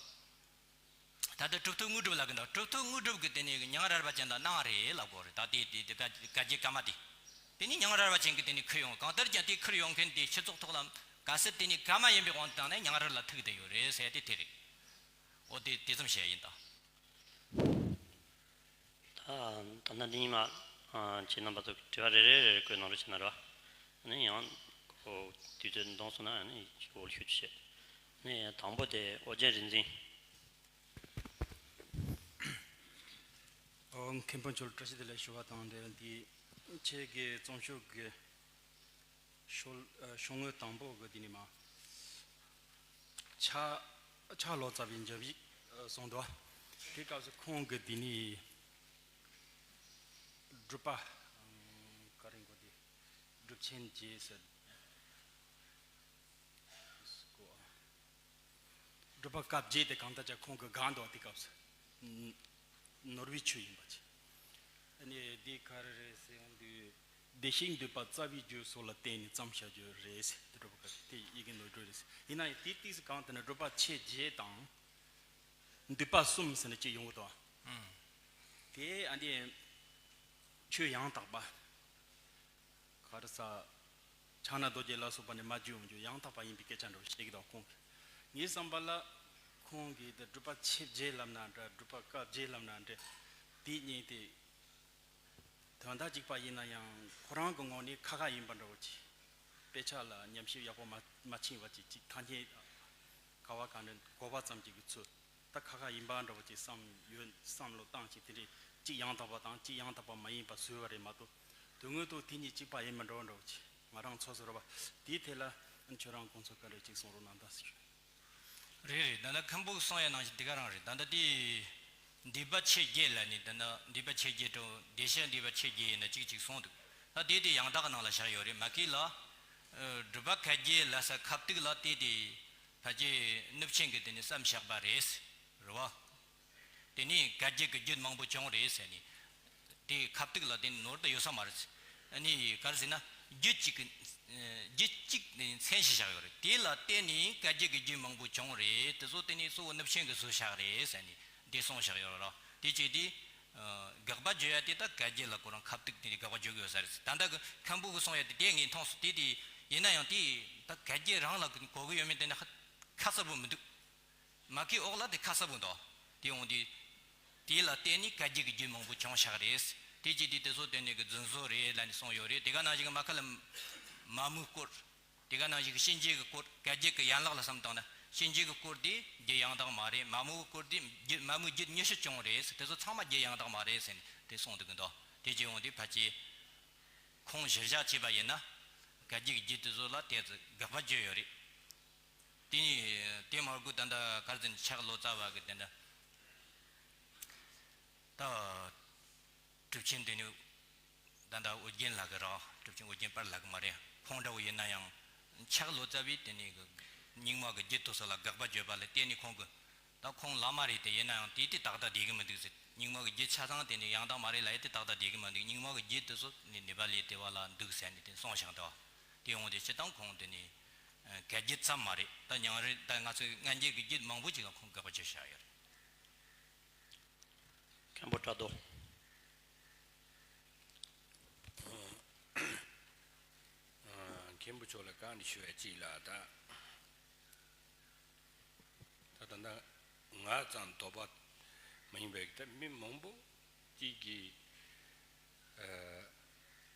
ད་ལྟ་གྲུབ་ཐོབ་དངོས་གྲུབ་ལབ་གི་འདུག་གྲུབ་ཐོབ་དངོས་གྲུབ་ཀྱི་དེ་ནས་མྱ་ངན་རལ་པ་ཅན་ལ་གནང་བ་རེད་ལབ་དགོས་རེད། ད་དེ་དེ་དེ་ག་ག་རྒྱའི་བཀའ་མ་དེ། དེ་ནས་མྱ་ངན་རལ་པ་ཅན་གྱིས་དེ་ནས་ཁུར་ཡོང་། གང་ལྟར་ཀྱང་དེ་ཁུར་ཡོང་མཁན་དེ་སྤྱི་ཚོགས་ཐོག་ལ་གལ་སྲིད་དེ་ནས་བཀའ་མ་ཡིན་པའི་དབང་དུ་བཏང་ན་མྱ་ངན་རལ་པ་ལ་ཐུག་བསྡད་ཡོད་རེད་ཟེར་དེ་དེ་རེད། འོ་དེ་དེ་ཙམ་བཤད་ཡིན་ད། ད་ད་ལྟ་འདི་ཉིན་མ། ཨ། ཁྱེད་རྣམ་པ་ཚོ་དྲི་བ་རེ་རེ་རེ་རེ་བཀོད་གནང་རོགས་བྱེད་གནང་རོགས། ཨ་ནི་ཡང་ཁོ་དུས་ཚོད་འདང་སོང་ན་ཨ་ནི་འོག་ལ་ཞུ་རྒྱུ་བྱེད། ཨ་ནི་དང་པོ་དེ་ཨོ་རྒྱན་རིག་འཛིན། ཨོ། མཁན་པོ་མཆོག་བཀྲ་ཤིས་བདེ་ལེགས་ཞུ་བ་དང་འབྲེལ་ཏེ་ཁྱེད་ཀྱི་རྩོམ་ཤོག་གི་ཤོ་ཨ། ཤོག་ངོས་དང་པོ་གི་དེ་ནས་མར་ཕྱག་ཕྱག་ལོ་ཙཱ་བའི་འཇབ་ཡིག་ཨ། གསུངས་འདུག་དེ་སྐབས་སུ་ཁོང་གི་དེ་ནས་སྒྲུབ་པ། ཨ། ག་རེ་གོ་དེ་སྒྲུབ་ཆེན་རྗེས་ཟེར། སྒྲུབ་པ་བཀའ་བརྒྱད་དེ་གང་ལྟར་ཀྱང་ཁོང་གི་སྒང་འདུག་དེ་སྐབས་སུ་ནོར་བུའི་ཆུ་ཡིན་པ་ཅི། ཨ་ནི་འདི་ག་རེ་རེད་ཟེར་ཡོང་དུས། བདེ་གཤེགས་འདུས་པ་རྩ་བའི་རྒྱུད་སོགས་ལ་བརྟེན་ནས་བརྩམས་བྱ་རྒྱུ་རེད་ཟེར། དེ་སྒྲུབ་པ་བཀའ་བརྒྱད་དེ་ཡི་གེ་ནོར་བུ་རེད་ཟེར། ཡིན་ན་ཡང་དེའི་ཏིག་ཙམ་གང་དེ་ན་སྒྲུབ་པ་ཆེ་བརྒྱད་དང་། འདུས་པ་གསུམ་ཟེར་ནས་གཅིག་ཡོང་གི་འདུག་ཨང་། དེ་ཨ་ནི་ཆོས་ཡང་དག་པ། ག་རེ་ཟ། ཕྱག་ན་རྡོ་རྗེ་ལ་སོགས་པ་ནས་མར་བརྗོད་ཡོང་རྒྱུ་ཡང་དག་པ་ཡིན་པའི་སྐད་ཆ་འདྲ་བོ་བཤད་ཀྱི་འདུག་ཁོང་གིས། ངའི་བསམ་པ་ལ་ཁོང་གིས་དེ་སྒྲུབ་པ་ཆེ་བརྒྱད་ལབ་ན་འདྲ་སྒྲུབ་པ་བཀའ་བརྒྱད་ལབ་ན་འདྲ། དེ་གཉིས་དེ་དོན་དག་གཅིག་པ་ཡིན་ན་ཡང་ཁོ་རང་གི་ངོས་ནས་ཁ་ཁ་ཡིན་པ་འདྲ་བོ་ཅིག་དཔེ་ཆ་ལ་ཉམས་ཞིབ་ཡག་པོ་མ་མ་ཕྱིན་པ་ཅིག་ཅིག་ཐ་སྙད་ག་བ་ག་འདྲ་གོ་བ་ཙམ་ཅིག་གི་ཚུལ། ད་ཁ་ཁ་ཡིན་པ་འདྲ་བོ་ཅིག་བསམ་ཡོད། བསམ་བློ་བཏང་ཅིག་དེ་འདྲའི་གཅིག་ཡང་དག་པ་དང་གཅིག་ཡང་དག་པ་མ་ཡིན་པ་བཟོས་པ་རེད་མ་གཏོགས། དོན་དངོས་ཐོག་དེ་གཉིས་གཅིག་པ་ཡིན་པ་འདྲ་བོ་འདྲ་བོ་ཅིག་ང་རང་ཚོ་ཚོར་བ་དེའི་ཐད་ལ་ཁྱོད་རང་དགོངས་ཚུལ་ག་འདྲ་ཅིག་གསུང་རོགས་གནང་དང་ཟེར། རེད་རེད། ད་ལྟ་མཁན་པོ་གིས་གསུངས་ཡ་ནང་བཞིན་དེ་ག་རང་རེད། ད་ལྟ་དེ་འདུས་པ་ཆེ་བརྒྱད་ལ་ནི་ད་ལྟ་འདུས་པ་ཆེ་བརྒྱད་དང་བདེ་གཤེགས་འདུས་པ་ཆེ་བརྒྱད་ཡིན་ན་གཅིག་གཅིག་གསུངས་འདུག་ད་དེ་དེ་ཡང་དག་གི་ནང་ལ་བཞག་ཡོད་རེད། མ་གི་ལ། ཨ། སྒྲུབ་པ་བཀའ་བརྒྱད་ལ་ས་ཁ་ཐུག་ལ་དེ་དེ་ཕལ་ཆེར་གནུབས་ཆེན་གྱི་དེ་ནི་བསམ་བཞག་པ་རེད། རེད་བ། དེ་ནས་བཀའ་བརྒྱད་ཀྱི་རྒྱུད་མང་པོ་བྱུང་རེད་ཟེར་ནས། དེ་ཁ་ཐུག་ལ་དེ་ནོར་དུ་ཡོད་ས་མ་རེད། ཨ་ནི་ག་རེ་ཟེར་ན། རྒྱུད་གཅིག་གི། རྒྱུད་གཅིག་ནི་མཚན་ཞིག་བཞག་ཡོད་རེད། དེ་ལ་བརྟེན་ནས་བཀའ་བརྒྱད་ཀྱི་རྒྱུད་མང་པོ་བྱུང་རེད། དེ་ཚོ་དེ་ནས་གཙོ་བོ་གནུབས་ཆེན་གྱིས་བཟོས་བཞག་རེད་ཟེར་ནས་འདི་གསུངས་བཞག་ཡོད་རེད། དེ་བྱས་དུས། ཨ། དགག་པ་བརྗོད་ཡ་དེ་ད་བཀའ་བརྒྱད་ལ་ཁོ་རང་ཁ་ཐུག་དེ་དགག་པ་བརྗོད་གི་ཡོད་ས་རེད། ད་ལྟ་གི་མཁན་པོ་གིས་གསུངས་ཡ་དེ་དེ་ངས་མཐོང་སོང་། དེ་དེ་ཡིན་ན་ཡང་དེ་ད་བཀའ་བརྒྱད་རང་ལ་གོ་གི་ཡོད་མེད་དེ་ནི་ཁ་གསལ་པོ་མི་འདུག་མ་གི་འོག་ལ་དེ་ཁ་གསལ་པོ་འདུག་དེ་འོང་དུས། དེ་ལ་བརྟེན་ནས་བཀའ་བརྒྱད་ཀྱི་རྒྱུད་མང་པོ་བྱུང་བཞག་རེད། དེ་བྱས་དུས་དེ་ཚོ་དེ་ནས་གི་རྫུན་བཟོ་རེད་ལབ་ནས་གསུངས་ཡོད་རེད། དེ་ག་ནང་བཞིན་གི་མ་ཁ་ལ་མ་མོའི་སྐོར། དེ་ག་ནང་བཞིན་གི་གཤིན་རྗེ་གི་སྐོར། བཀའ་བརྒྱད་ཀྱི་ཡན་ལག་ལ་བསམ་བཏང་ན། གཤིན་རྗེ་གི་སྐོར་དེ་རྒྱུད་ཡང་དག་མ་རེད། མ་མོ་གི་སྐོར་དེ་རྒྱུད་མ་མོའི་རྒྱུད་ཉི་ཤུ་བྱུང་རེད་ཟེར། དེ་ཚོ་ཚང་མ་རྒྱུད་ཡང་དག་མ་རེད་ཟེར་ནས་དེ་གསུངས་འདུག་གི་འདུག་དེ་བྱས་ཡོང་དུས་ཕལ་ཆེར་ཁུངས་གཞིར་བཞག་བྱས་པ་ཡིན་ན་བཀའ་བརྒྱུད་ཀྱི་རྒྱུད་དེ་ཚོ་ལ་དེ་ཚོ་དགག་པ་བརྗོད་ཡོད་རེད། དེ་དེ་མ་དགོས་ད་ལྟ་ག་རེ་ཟེར་ན་ཕྱག་ལོ་ཙཱ་བ་གི་དེ་འདྲ་ད། གྲུབ་ཆེན་དེ་ནི་ད་ལྟ་ཨོ་རྒྱན་ལགས་ཀྱི་རེད། གྲུབ་ཆེན་ཨོ་རྒྱན་པར་ལགས་ཀྱི་མ་རེད། ཁོང་འདྲ་བོ་ཡིན་ན་ཡང་ཕྱག་ལོ་ཙཱ་བས་དེ་ནི་རྙིང་མ་གི་རྒྱུད་དེ་ཚོ་ལ་དགག་པ་བརྗོད་པ་ལ་བརྟེན་ནས་ཁོང་གི་ད་ཁོང་བླ་མ་རེད་དེ་ཡིན་ན་ཡང་དེ་དེ་ཏག་ཏག་བསྡད་ཀྱི་མི་འདུག་ཟེར། རྙིང་མ་གི་རྒྱུད་ཆ་ཚང་དེ་ནི་ཡང་དག་མ་རེད་ལབ་ཡ་དེ་ཏག་ཏག་བསྡད་ཀྱི་མི་འདུག་རྙིང་མ་གི་རྒྱུད་དེ་ཚོ་ནི་ནེ་པ་ལི་དེ་བ་ལ་འདུག་ཟེར་ནས་དེ་གསུངས་བཞག་འདུག་དེ་ཡོང་དུས་སྤྱིར་བཏང་ཁོང་དེ་ནི་བཀའ་བརྒྱུད་ཙམ་མ་རེད། ད་ཉང་རེད། ད་ང་ཚོའི་སྔ་འགྱུར་གྱི་རྒྱུད་མང་པོ་ཅིག་ལ་ཁོང་དགག་པ་བརྗོད་བཞག་ཡོད་རེད། མཁན་པོ་བཀྲ་རྡོ། མཁན་པོ་མཆོག་ལ་བཀའ་འདྲི་ཞུ་བའི་གཅིག་ལ་ད། ད་ད་ལྟ་ང་ཙམ་དོགས་པ་མ་ཡིན་པའི་ད་མི་མང་པོ་གཅིག་གིས་འོད་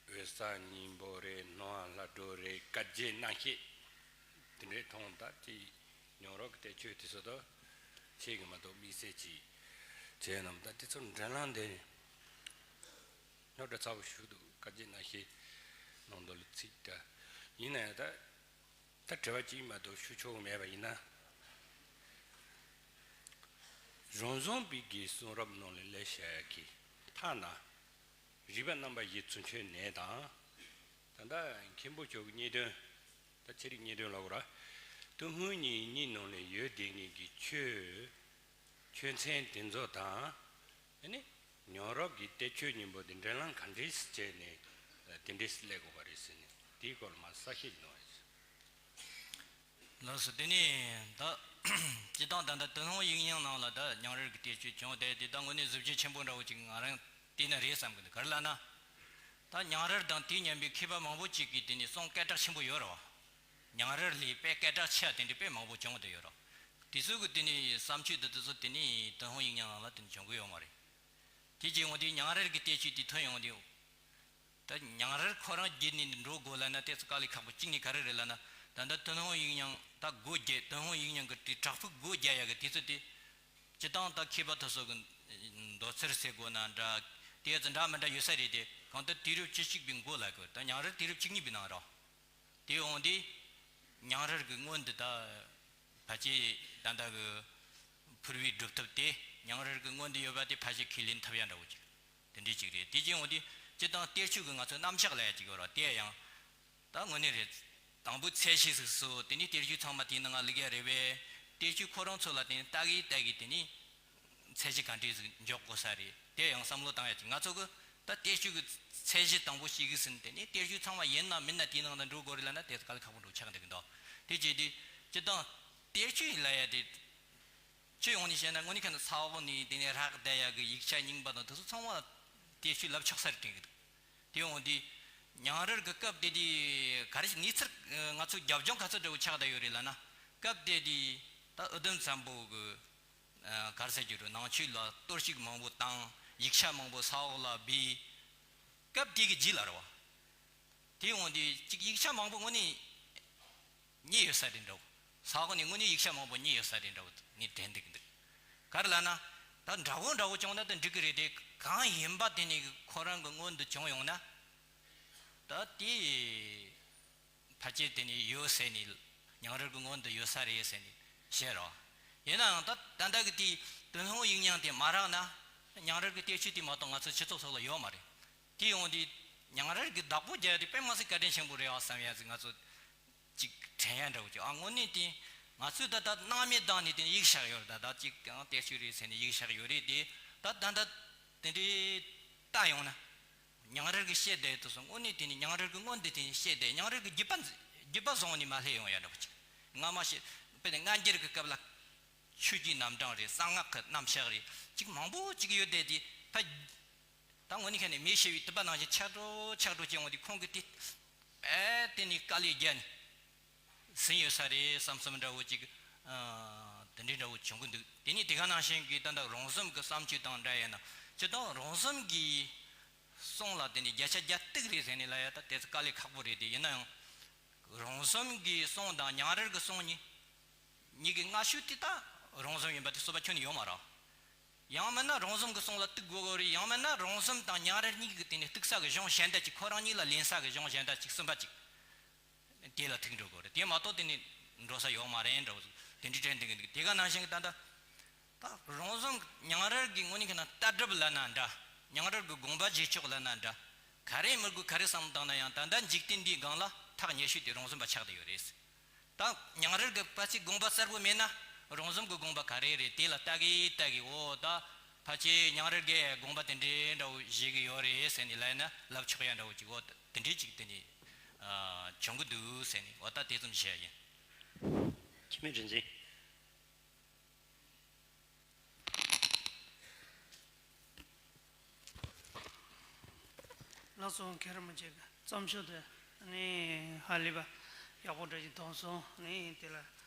གསལ་སྙིང་པོ་རེད། སྣང་བ་ལྷ་སྒྲོན་རེད། བཀའ་བརྒྱུད་རྣམ་བཤད་དེ་འདྲའི་མཐོང་། ད་དེ་ཉམས་རོགས་ཀྱི་བསྟན་བཅོས་དེ་ཚོ་ད་ཆེ་གི་མ་གཏོགས་དམིགས་བསལ་གྱི་བྱས་ནམ། ད་དེ་ཚོ་འགྲན་ལམ་འདི་རྙོག་དྲ་ཚ་པོ་ཞིག་འདུག་བཀའ་བརྒྱུད་རྣམ་བཤད་ནང་དུ་ལ་ཚིག་འདྲ་ཡིན་ན་ཡང་ད་ད་དྲི་བ་གཅིག་མ་གཏོགས་ཞུ་ཆོག་གི་མེད་པ་ཡིན་ན། རང་བྱུང་པའི་གི་གསུང་རབ་ནང་ལ་ལས་བྱ་ཡག་གི་ཐ་ན་རིག་པ་རྣམ་པ་བཞི་ཚུན་ཆད་ནས་དང་། ད་ལྟ་མཁན་པོ་མཆོག་གི་རྙེད་དོན། ད་ཚན་རིག་རྙེད་དོན་ལ་གོ་ར། ཏུན་ཧོང་གཉིས་གཉིས་ནང་ལ་ཡོད་བསྡད་མཁན་གྱི་ཆོས་ཆོས་ཚན་དེ་ཚོ་དང་། ཨ་ནི་ཉམས་རོགས་ཀྱི་བསྟན་བཅོས་སྙིང་པོ་དེ་འགྲན་ལམ་ག་འདྲས་སེ་བྱས་ནས་དེ་འདྲས་སེ་སླེབས་དགོས་པ་རེད་ཟེར་ནས་དེའི་སྐོར་ལ་མར་གསལ་བཤད་གནང་ཡོད། ལགས་སོ། དེ་ནས་ད་སྤྱིར་བཏང་ད་ལྟ་ཏུན་ཧོང་ཡིག་རྙིང་ནང་ལ་ད་ཉང་རལ་གྱི་བསྟན་བཅོས་བྱུང་བསྡད་དེ་ད་དངོས་གནས་གཟི་བརྗིད་ཆེན་པོ་འདྲ་བོ་ཅིག་ང་རང་བལྟས་ན་རེད་བསམ་གི་འདུག་ག་རེ་ལབ་ན། ད་ཉང་རལ་དང་དེའི་མཉམ་པའི་མཁས་པ་མང་པོ་ཅིག་གིས་དེ་ནས་གསུང་སྐད་གྲགས་ཆེན་པོ་ཡོད་རེད་བ། ཉང་རལ་ལས་དཔེ་སྐད་གྲགས་ཆེ་བ་དེ་འདྲ་དཔེ་མང་པོ་བྱུང་བསྡད་ཡོད་རེད། དེ་ཚོ་གི་དེ་ནས་བསམ་སྤྱོད་དེ་དེ་ཚོ་དེ་ནས་ཏུན་ཧོང་ཡིག་རྙིང་ནང་ལ་དེ་ནས་བྱུང་གི་ཡོད་མ་རེད། དེ་རྗེས་འོང་དུས་ཉང་རལ་གྱི་བསྟན་བཅོས་དེ་ཐོན་ཡོང་དུས། ད་ཉང་རལ་ཁོ་རང་བརྒྱུད་ནས་འགྲོ་དགོས་ལབ་ན་དེ་ཚོ་དཀའ་ལས་ཁག་པོ་གཅིག་ནས་ག་རེ་རེད་ལབ་ན། ད་ལྟ་ཏུན་ཧོང་ཡིག་རྙིང་ད་སྒོ་བརྒྱབ། ཏུན་ཧོང་ཡིག་རྙིང་གི་དེ་བྲག་ཕུག་སྒོ་རྒྱག་ཡག་གི་དུས་ཚོད་དེ། སྤྱིར་བཏང་ད་མཁས་པ་དེ་ཚོ་གི་མདོ་ཚུལ་ཟེར་དགོས་ན་འདྲ། དེ་ཚོ་འདྲ་མི་འདྲ་ཡོད་ས་རེད་དེ། གང་ལྟར་དུས་རབས་བཅུ་གཅིག་པའི་མགོ་ལ་གི་ད་ཉང་རལ་དུས་རབས་བཅུ་གཉིས་པའི་ནང་རེད། དེ་འོང་དུས་ཉང་རལ་གྱི་སྔོན་དུ་ད་ཕལ་ཆེར་ད་ལྟ་གི་ཕུར་བུའི་སྒྲུབ་ཐབས་དེ་ཉང་རལ་གྱི་སྔོན་དུ་ཡོད་པ་དེ་ཕལ་ཆེར་ཁས་ལེན་ཐུབ་ཡ་འདྲ་བོ་ཅིག་དེ་འདྲའི་ཅིག་རེད། དེ་བཞིན་འོང་དུས་སྤྱིར་བཏང་གཏེར་ཆོས་ཀྱི་ང་ཚོ་རྣམ་གཞག་ལབ་ཡ་ཅིག་ཡོད་རེད། དེ་ཡང་ད་དངོས་གནས་རེད། དང་པོའི་ཚད་གཞི་ཟིག་སོ་དེ་ནས་གཏེར་ཆོས་ཚང་མ་དེའི་ནང་ང་བླུག་ཡ་རེད་པས། གཏེར་ཆོས་ཁོ་རང་ཚོ་ལ་དེ་ནས་ལྟ་གི་ལྟ་གི་དེ་ནས་ཚད་གཞི་ག་འདྲས་ཟིག་འཇོག་དགོས་ས་རེད། དེ་ཡང་བསམ་བློ་བཏང་ཡ་ཅིག་ང་ཚོ་གི་ད་གཏེར་ཆོས་ཀྱི་ཚད་གཞི་དང་པོ་ཞིག་གི་ཟིན་དེ་ནས་གཏེར་ཆོས་ཚང་མ་ཡིན་ན་མིན་ན་དེའི་ནང་ད་འགྲོ་དགོས་རེད་ལབ་ན་དེ་དཀའ་ལས་ཁག་པོ་འགྲོ་ཆགས་འདུག་གི་འདུག་དེ་བྱས་དུས་སྤྱིར་བཏང་གཏེར་ཆོས་ལབ་ཡ་དེ། སྤྱི་ཡོངས་ནས་བཤད་ན་དངོས་གནས་ཁ་ན་ས་འོག་ནས་དེ་ནས་རག་བསྡད་ཡག་གི་ཡིག་ཆ་རྙིང་པ་དང་དེ་ཚོ་ཚང་མ་གཏེར་ཆོས་ལབ་ཆོག་ས་རེད་དྲན་གི་འདུག་དེ་འོང་དུས་ཉང་རལ་གྱི་སྐབས་དེ་དུས་ག་རེ་ཞིག་གནས་ཚུལ་ང་ཚོ་རྒྱབ་ལྗོངས་ག་ཚོད་འདྲ་བོ་ཆགས་བསྡད་ཡོད་རེད་ལབ་ན། སྐབས་དེ་དུས་ད་ཨུ་དུམ་བཙན་པོ་གི་ག་རེ་ཟེར་རྒྱུ་རེད། ནང་ཆོས་ལ་གཏོར་བཤིག་མང་པོ་བཏང་། ཡིག་ཆ་མང་པོ་ས་འོག་ལ་སྦས། སྐབས་དེ་གི་རྗེས་ལ་རེད་བ། དེ་འོང་དུས་གཅིག་ཡིག་ཆ་མང་པོ་དངོས་གནས་རྙེད་ཡོད་ས་རེད་འདྲ་བོ། ས་འོག་ནས་དངོས་གནས་ཡིག་ཆ་མང་པོ་རྙེད་ཡོད་ས་རེད་འདྲ་བོ་ངས་དྲན་འདུག་འདུག་ག་རེ་ལབ་ན། ད་འདྲ་བོ་འདྲ་བོ་བྱུང་ན་ད་འགྲིག་གི་རེད་དེ། གང་ཡིན་པ་དེ་ནས་ཁོ་རང་གི་སྔོན་དུ་བྱུང་ཡོང་ན། ད་དེ་ཕལ་ཆེར་དེ་ནས་ཡོད་ཟེར་ནས། ཉང་རལ་གྱི་སྔོན་དུ་ཡོད་ས་རེད་ཟེར་ནས་བཤད་རོགས། ཡིན་ནའང་ད་ད་ལྟ་གི་དེ་ཏུན་ཧོང་ཡིག་རྙིང་དེ་མ་རག་ན། ཉང་རལ་གྱི་གཏེར་ཆོས་དེ་མ་གཏོགས་ང་ཚོ་སྤྱི་ཚོགས་ཐོག་ལ་ཡོད་མ་རེད། དེ་ཡོང་དུས་ཉང་རལ་གྱི་བདག་པོ་རྒྱག་ཡ་དེ་དཔེ་མ་སྲིད་བཀའ་དྲིན་ཆེན་པོ་རེད་ཨ་བསམ་ཡ་ཟིག་ང་ཚོ་ཅིག་དྲན་ཡ་འདྲ་བོ་ཅིག་ཨ་དངོས་གནས་དེ་ང་ཚོས་ད་ལྟ་སྣང་མེད་བཏང་ནས་དེ་ནས་ཡིག་བཞག་ཡོད་རེད། ད་ད་ཅིག་ཡང་གཏེར་ཆོས་རེད་ཟེར་ནས་ཡིག་བཞག་ཡོད་རེད་དེ། ད་ད་ད་དེ་འདྲའི་ལྟ་ཡོང་ན། ཉང་རལ་གྱི་བཤད་བསྡད་དུ་སོང་། དངོས་གནས་དེ་ནས་ཉང་རལ་གྱི་སྔོན་དེ་དེ་ནས་བཤད་བསྡད། ཉང་རལ་གྱི་རྒྱུད་པ་རྒྱུད་པ་བཟུང་ནས་མ་སླེབས་ཡོང་ཡ་འདྲ་བོ་ཅིག་སྔ་མ་བཤད་དཔེར་ན་སྔ་འགྱུར་གྱི་སྐབས་ལ་ཆོས་ཀྱི་རྣམ་གྲངས་རེད། གསང་སྔགས་ཀྱི་རྣམ་གཞག་རེད། ཅིག་མང་པོ་ཅིག་ཡོད་བསྡད་དེ་ཕ། ད་དངོས་གནས་ཁ་ནས་མེ་ཤི་བའི་དུད་པ་ནང་བཞིན་ཆག་འགྲོ་ཆག་འགྲོ་བྱས་འོང་དུས་ཁོང་གིས་དེ་ཨེ་དེ་ནས་དཀའ་ལས་བརྒྱབ་ནས་ཟིན་ཡོད་ས་རེད་བསམ་བསམ་འདྲ་བོ་ཅིག་ཨ་དེ་འདྲའི་འདྲ་བོ་བྱུང་གི་འདུག་དེ་ནས་དེ་ག་ནང་བཞིན་གྱི་ད་ལྟ་རོང་ཟོམ་གྱི་བསམ་སྤྱོད་དང་འདྲ་ཡིན་ན། སྤྱིར་བཏང་རོང་ཟོམ་གྱི་གསུང་ལ་དེ་ནས་བརྒྱ་ཆ་བརྒྱ་གཏུག་རེད་ཟེར་ནས་ལབ་ཡ་ད་དེ་ཚོ་དཀའ་ལས་ཁག་པོ་རེད་དེ། ཡིན་ན་ཡང་རོང་ཟོམ་གྱི་གསུང་དང་ཉང་རལ་གྱི་གསུང་གཉིས། གཉིས་ཀྱི་སྔ་ཤོས་དེ་ད་རོང་ཟོམ་ཡིན་པ་དེ་རྩོད་པ་ཁྱོན་ནས་ཡོད་མ་རེད། ཡང་མིན་ན་རོང་ཟོམ་གྱི་གསུང་ལ་གཏུག་དགོས་གོ་རེད། ཡང་མིན་ན་རོང་ཟོམ་དང་ཉང་རལ་གཉིས་ཀྱི་སྟེང་ནས་གཏུག་ས་གི་གཞུང་གཞན་དག་ཅིག་ཁོ་རང་གཉིས་ལ་ལེན་ས་གི་གཞུང་གཞན་དག་ཅིག་གསུམ་པ་ཅིག་དེ་ལ་ཐུག་འགྲོ་དགོས་རེད། དེ་མ་གཏོགས་དེ་ནས་འགྲོ་ས་ཡོད་མ་རེད་འདྲ་བོ་དེ་འདྲའི་དྲན་དེ་གི་འདུག་དེ་ག་ནང་བཞིན་གྱི་ད་ལྟ་ད་རོང་ཟོམ་ཉང་རལ་གྱི་དངོས་གནས་ཁྱེད་རང་ལྟ་གྲུབ་ལབ་ན་འདྲ། ཉང་རལ་གྱི་དགོངས་པ་བཞེས་ཕྱོགས་ལབ་ན་འདྲ། ག་རེ་མི་དགོས་ག་རེ་བསམ་བཏང་ན་ཡང་ད་ལྟ་འཇིག་རྟེན་འདིའི་སྒང་ལ་ཐག་ཉེ་ཤོས་དེ་རོང་ཟོམ་པ་ཆགས་བསྡད་ཡོད་རེད། ད་ཉང་རལ་གྱི་ཕལ་ཆེར་དགོངས་པ་གསལ་པོ་མེད་ན་རོང་ཟོམ་གྱི་དགོངས་པ་ག་རེ་རེད། དེ་ལ་ལྟ་གི་ལྟ་གི་འོ་ད་ཕལ་ཆེར་ཉང་རལ་གྱི་དགོངས་པ་དེ་འདྲའི་འདྲ་བོ་བཞེས་གི་ཡོད་རེད་ཟེར་ནས་ལབ་ན་ལབ་ཆོག་ཡ་འདྲ་བོ་ཅིག་འོ་དེ་འདྲའི་ཅིག་དེ་ནས་ཨ་བྱུང་གི་འདུག་ཟེར་ནས་འོ་ད་དེ་ཙམ་བཤད་ཡ་ཡིན། འཆི་མེད་རིག་འཛིན། ལགས་སོ། མཁན་རིན་པོ་ཆེ་གི་རྩོམ་ཤོག་དེ་ནི་ཧ་ལས་པ་ཡག་པོ་འདྲ་ཞིག་མཐོང་སོང་། ནི་དེ་ལ་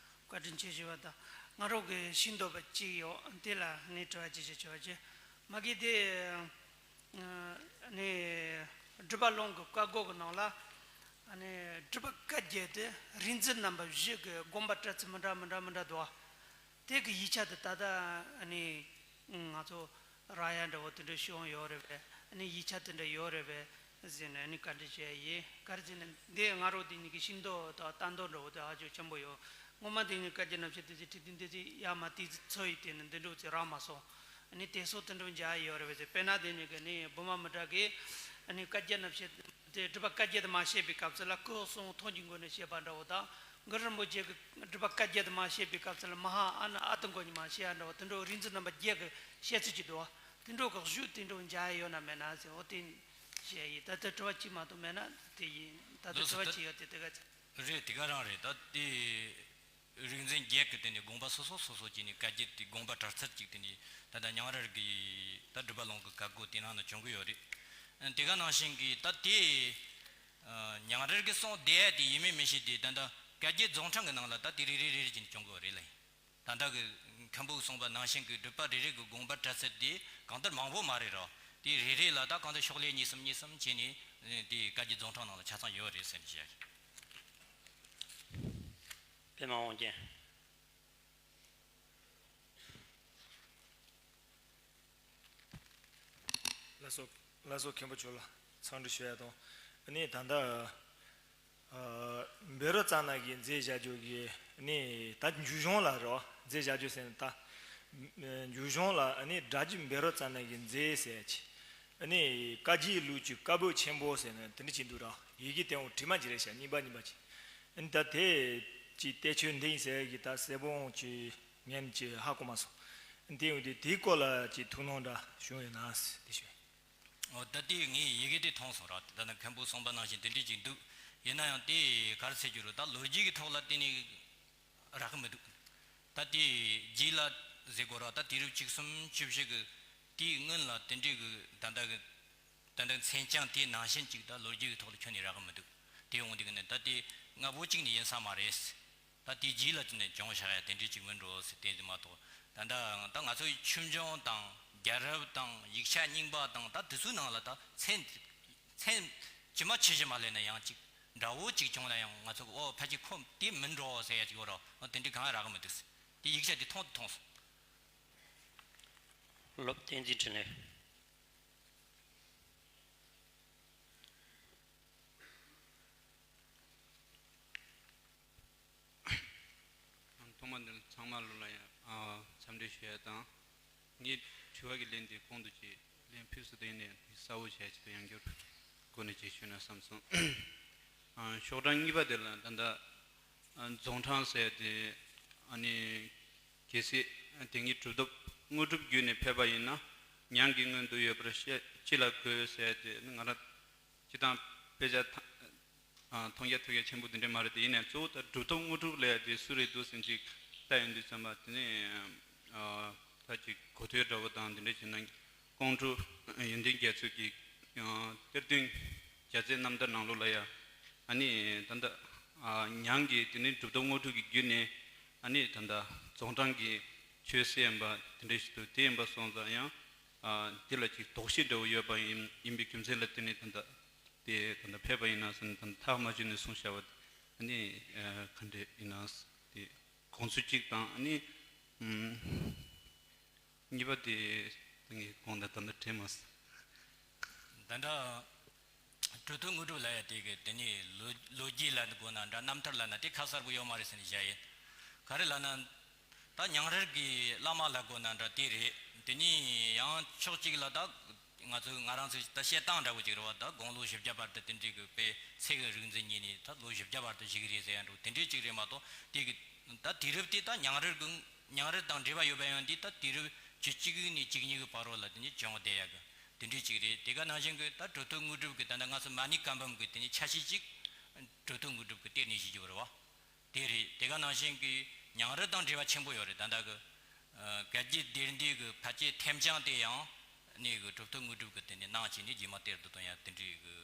བཀའ་དྲིན་ཆེ་ཞུ་བ་དང་། ང་རང་གི་ཤེས་འདོད་པ་གཅིག་ཡོད། དེ་ལ་ནི་དྲི་བ་གཅིག་བྱེད་ཆོག་ཅེས། མ་གི་དེ་ནི་སྒྲུབ་པ་ལུང་གི་བཀའ་བསྒོ་གི་ནང་ལ་ནི་སྒྲུབ་པ་བཀའ་བརྒྱད་དེ་རིག་འཛིན་རྣམ་པ་བཞི་གི་དགོངས་པ་བཀྲལ་ཚུལ་མི་འདྲ་མི་འདྲ་མི་འདྲ་འདུག་དེ་གི་ཡིག་ཆ་དེ་ད་ལྟ་ནི་ང་ཚོ་རག་ཡ་འདྲ་བོ་དེ་འདྲ་ཤོང་ཡོད་རེད་པས། ནི་ཡིག་ཆ་དེ་འདྲ་ཡོད་རེད་པས་ཟེར་ནས་ནི་བཀའ་འདྲི་བྱས་ཡིན། ག་རེ་ཟེར་ན་འདི་ང་རང་དེ་གཉིས་ཀྱི་ཤེས་འདོད་དང་ལྟ་འདོད་འདྲ་བོ་དེ་ཧ་ཅང་ཆེན་པོ་ཡོད། སྔོན་མ་དེ་གཉིས་བཀའ་བརྒྱད་རྣམ་བཤད་དེ་ཚོ་ཁྲིད་དེ་འདི་ཚོ་ཡ་མ་དེ་ཚོ་ཚོ་ཡི་དེ་ནི་འདི་འདྲ་བོ་ཚོ་རག་མ་སོང་། ནི་དེ་སོགས་དེ་འདྲ་བོ་མཇལ་ཡོད་རེད་པས་ཟེར། དཔེར་ན་དེ་གཉིས་ཀྱི་ནི་བི་མ་མི་ཏྲ་གི་ནི་བཀའ་བརྒྱད་རྣམ་བཤད་དེ་སྒྲུབ་པ་བཀའ་བརྒྱད་དུ་མ་བཤད་པའི་སྐབས་སུ་ལ་སྐུ་གསུང་ཐུགས་ཀྱི་སྒོ་ནས་བཤད་པ་འདྲ་བོ་དང་། གུ་རུ་རིན་པོ་ཆེ་གི་སྒྲུབ་པ་བཀའ་བརྒྱད་དུ་མ་བཤད་པའི་སྐབས་སུ་ལ་མ་ཧཱ་ཨ་ན་ཨ་ཏི་མགོ་ཉི་མ་བཤད་ཡ་འདྲ་བོ་དེ་འདྲ་རིག་འཛིན་རྣམ་པ་བརྒྱད་ཀྱི་བཤད་ཚུལ་གྱི་འདུག་དེ་འདྲ་གི་བཞུགས་དེ་འདྲ་མཇལ་ཡོད་ན་མེད་ན་ཟེར། འོ་དེ་བཤད་ཡིན། ད་ལྟ་དྲི་བ་གཅིག་མ་གཏོགས་མེད་ན་དེ་ཡིན། ད་ལྟ་དྲི་བ་གཅིག་ཡོད་དེ་དེ་ག་ཚོད། རེད། དེ་ག་རང་རེད། ད་དེ། རིག་འཛིན་བརྒྱད་ཀྱི་སྟེང་ནས་དགོངས་པ་སོ་སོ་སོ་སོ་བྱས་ནས་བཀའ་བརྒྱད་དེ་དགོངས་པ་བཀྲལ་ཚུལ་གཅིག་དེ་ནས་ད་ལྟ་ཉང་རལ་གྱི་ད་སྒྲུབ་པ་ལུང་གི་བཀའ་བསྒོ་དེ་ནང་ན་བྱུང་གི་ཡོད་རེད། དེ་ག་ནང་བཞིན་གྱི་ད་དེ་ཉང་རལ་གྱི་གསུང་བསྡད་དེ་ཡིན་མིན་མི་ཤེས་ཏེ། ད་ལྟ་བཀའ་བརྒྱད་རྫོགས་འཕྲེང་གི་ནང་ལ་ད་དེ་རེ་རེ་རེ་རེ་བྱས་ནས་བྱུང་གི་ཡོད་རེད་ལ། ད་ལྟ་གི་མཁན་པོས་གསུངས་པ་ནང་བཞིན་གྱི་སྒྲུབ་པ་རེ་རེ་གི་དགོངས་པ་བཀྲལ་ཚུལ་དེ་གང་ལྟར་མང་པོ་མ་རེད་རོ། དེ་རེ་རེ་ལ་ད་གང་ལྟར་ཤོག་ལྷེ་གཉིས་གསུམ་གཉིས་གསུམ་བྱས་ནས་དེ་བཀའ་བརྒྱད་རྫོགས་འཕྲེང་ནང་ལ་ཆ་ཚང་ཡོད་རེད་ཟེར་ནས་བཤད། པདྨ་དབང་རྒྱལ། ལགས་སོ། ལགས་སོ། མཁན་པོ་མཆོག་ལ་འཚམས་འདྲི་ཞུ་ཡ་དང་། ཨ་ནི་ད་ལྟ་ཨ་བཻ་རོ་ཙ་ན་གིས་མཛད་བཞག་རྒྱུ་གི་ཨ་ནི་ད་མཇུག་གཞུང་ལ་རོ། མཛད་བཞག་རྒྱུ་ཟེར་ན་ད་མཇུག་གཞུང་ལ་ཨ་ནི་སྒྲ་བསྒྱུར་བཻ་རོ་ཙ་ན་གིས་མཛད་ཟེར་གྱི། ཨ་ནི་བཀའ་བརྒྱད་ལུགས་ཀྱི་བཀའ་པོད་ཆེན་པོ་ཟེར་ནས་དེ་འདྲ་ཅིག་འདུག་ར། ཡི་གེ་དེ་འོ་བྲིས་མ་ཅིག་རེད་ཤག་རྙིང་པ་རྙིང་པ་ཅིག་ཨ་ནི་ད་དེ་ཅིག་བསྟན་བཅོས་འདི་ཡིན་ཟེར་གི་ད་གསལ་པོ་ཅིག་ངས་ཅིག་ཧ་གོ་མ་སོང་། ཨ་ནི་དེ་འོ་དེ་དེའི་སྐོར་ལ་ཅིག་ཐུགས་སྣང་འདྲ་བྱུང་ཡོད་ན་ཟེར་དེ་ཞུ། འོ་ད་དེ་ངས་ཡི་གེ་དེ་མཐོང་སོང་ར། ད་ནི་མཁན་པོས་གསུངས་པ་ནང་བཞིན་དེ་འདྲ་ཅིག་འདུག་ཡིན་ན་ཡང་དེ་ག་རེ་ཟེར་རྒྱུ་རེད། ད་ལོ་རྒྱུས་ཀྱི་ཐོག་ལ་དེ་ནི། རག་གི་མི་འདུག་ད་དེ་རྗེས་ལ་ཟེར་དགོས་ར། ད་དུས་རབས་བཅུ་གསུམ་བཅུ་བཞི་གི་དེའི་སྔོན་ལ་དེ་འདྲའི་གི་ད་ལྟ་གི་ད་ལྟ་མཚན་བྱང་དེའི་ནང་བཞིན་ཅིག་ད་ལོ་རྒྱུས་ཀྱི་ཐོག་ལ་ཁྱོན་ནས་རག་གི་མི་འདུག་དེ་འོང་དུས་ཀྱི་ནི་ད་དེ་སྔ་པོ་གཅིག་ནས་ཡིན་ས་མ་རེད། ད་དེའི་རྗེས་ལ་དེ་ནས་བྱུང་བཞག་ཡ་དེ་འདྲའི་ཅིག་མིན་འགྲོ་ཟེར་དེ་མ་གཏོགས། ད་ད་ད་ང་ཚོའི་ཆོས་འབྱུང་དང་རྒྱལ་རབས་དང་ཡིག་ཆ་རྙིང་པ་དང་ད་དེ་ཚོའི་ནང་ལ་ད་མཚན་མཚན་ཇི་མ་ཇི་བཞིན་མ་སླེབས་ན་ཡང་ཅིག་འདྲ་བོ་གཅིག་བྱུང་ན་ཡང་ང་ཚོ་གི་ཨོ་ཕལ་ཆེར་ཁོ་དེ་མིན་འགྲོ་ཟེར་ཡ་གཅིག་ཡོད་ར། ཨོ་དེ་འདྲའི་གང་ཡང་རག་གི་མི་འདུག་དེ་ཡིག་ཆ་དེ་མཐོང་དུ་མཐོང་སོང་། སློབ་བསྟན་འཛིན་འཕྲིན་ལས། ཐོག་མ་འདི་ཚང་མ་ལོ་ལ་ཡང་འཚམས་འདྲི་ཞུ་ཡ་དང་། ངས་དྲི་བ་གི་ལན་དེ་གོང་དུ་ཅིག་ལན་ཕུལ་སོང་། དེ་ནས་གསལ་བོ་བྱས་ཅིག་ཏུ་ཡང་བསྐྱར་སྒོ་ནས་ཅིག་ཞུས་ན་བསམ་སོང་། ཤོག་གྲངས་གཉིས་པ་དེ་ལ་ད་ལྟ་རྫོགས་འཕྲེང་ཟེར་དེ་ཨ་ནི་གལ་སྲིད་དེ་ཉིད་གྲུབ་ཐོབ་དངོས་གྲུབ་བརྒྱུད་ནས་ཕེབས་པ་ཡིན་ན་མྱང་གི་སྔོན་དུ་ཡོད་པར་ཤེས་ཅི་ལ་དགོས་ཟེར་དེ་ནི་ང་རང་སྤྱི་བཏང་དཔེ་ཆ་ཐ་ཨ་མཐོང་རྒྱ་ཐོས་རྒྱ་ཆེན་པོ་དེ་འདྲ་མ་རེད་དེ། ཡིན་ནའང་གཙོ་བོ་ད་གྲུབ་ཐོབ་དངོས་གྲུབ་ལབ་ཡ་དེ་སུ་རེད་འདུག་ཟེར་ཅིག་ལྟ་ཡོང་དུས་ཙམ་པ་དེ་ནས་ཨ་ད་ཅིག་གོ་ཐོས་འདྲ་བོ་དང་དེ་འདྲ་བྱས་ན་ཀོང་སྤྲུལ་ཡོན་ཏན་རྒྱ་མཚོ་གི་ཨ་གཏེར་སྟོན་རྒྱལ་མཚན་རྣམ་ཐར་ནང་ལོགས་ལ་ཡ་ཨ་ནི་ད་ལྟ་ཨ་མྱང་གི་དེ་ནས་གྲུབ་ཐོབ་དངོས་གྲུབ་ཀྱི་བརྒྱུད་ནས་ཨ་ནི་ད་ལྟ་རྫོགས་འཕྲེང་གི་ཆོས་སྲིད་ཡིན་པ་དེ་འདྲ་ཞིག་འདུག་དེ་ཡིན་པ་སོང་ཙང་ཡང་ཨ་དེ་ལ་ཅིག་དོགས་གཞི་འདྲ་བོ་ཡོད་པ་ཡིན་ཡིན་པའི་རྒྱུ་མཚན་ལ་བརྟེན་ནས་ད་ལྟ། དེ་ད་ལྟ་ཕེབས་པ་ཡིན་ན་ཟེར་ནས་ད་ལྟ་ཐག་མ་ཆོད་ནས་གསུངས་བཞག་པ་ནི་ག་འདྲས་ཡིན་ན་དེ་ དགོངས་ཚུལ་གཅིག་དང་ཨ་ནི་ཨམ། གཉིས་པ་དེ་ངས་གོང་དུ་ད་ལྟ་དྲན་མ་སོང་། ད་ལྟ་གྲུབ་ཐོབ་དངོས་གྲུབ་ལབ་ཡ་དེ་གི་དེ་ནི་ལོ་ལོ་རྒྱུས་ལབ་དགོས་ན་འདྲ། རྣམ་ཐར་ལབ་ན་དེ་ཁ་གསལ་པོ་ཡོད་མ་རེད་ཟེར་ནས་བཞག་ཡིན། ག་རེ་ལབ་ན། ད་ཉང་རལ་གི་བླ་མ་ལབ་དགོས་ན་འདྲ་དེ་རེད། དེ་ནི་ཡང་ཕྱོགས་གཅིག་ལ་ད་ང་ཚོ་ང་རང་ཚོ་ད་བཤད་སྟངས་འདྲ་བོ་ཅིག་རེད་བ། ད་དགུང་ལོ་བཞི་བརྒྱ་བར་དུ་དེ་འདྲའི་གི་དཔེ་ཚེ་གི་རིག་འཛིན་གཉིས་ནི་ད་ལོ་བཞི་བརྒྱ་བར་དུ་བཞུགས་རེད་ཟེར་ཡ་འདྲ་བོ་དེ་འདྲའི་ཅིག་རེད་མ་གཏོགས། དེ་གི་ད་དུས་རབས་དེ་ད་ཉང་རལ་གི་ཉང་རལ་དང་འབྲེལ་བ་ཡོད་པ་ཡང་འདི་ད་དུས་རབས་བཅུ་གཅིག་ནས་བཅུ་གཉིས་ཀྱི་བར་རོ་ལ་དེ་ནི་བྱུང་བསྡད་ཡ་གི་དེ་འདྲའི་ཅིག་རེད། དེ་ག་ནང་བཞིན་གི་ད་གྲུབ་ཐོབ་དངོས་གྲུབ་གི་ད་ལྟ་ང་ཚོ་མ་ཎི་བཀའ་འབུམ་གི་དེ་ནི་ཆ་ཤས་གཅིག་གྲུབ་ཐོབ་དངོས་གྲུབ་གི་གཏེར་ནས་བཞེས་རྒྱུ་རེད་བ། དེ་རེད། དེ་ག་ནང་བཞིན་གི་ཉང་རལ་དང་འབྲེལ་བ་ཆེན་པོ་ཡོད་རེད། ད་ལྟ་གི་ཨ་བཀའ་བརྒྱུད་སྡེ་འདི་གི་ཕལ་ཆེར་ཐེམ་བྱང་དེ་ཡང་ནས་གི་གྲུབ་ཐོབ་དངོས་གྲུབ་གི་དེ་ནས་གནང་བྱས་ནས་རྗེས་མ་གཏེར་དུ་བཏོན་ཡ་དེ་འདྲའི་གི་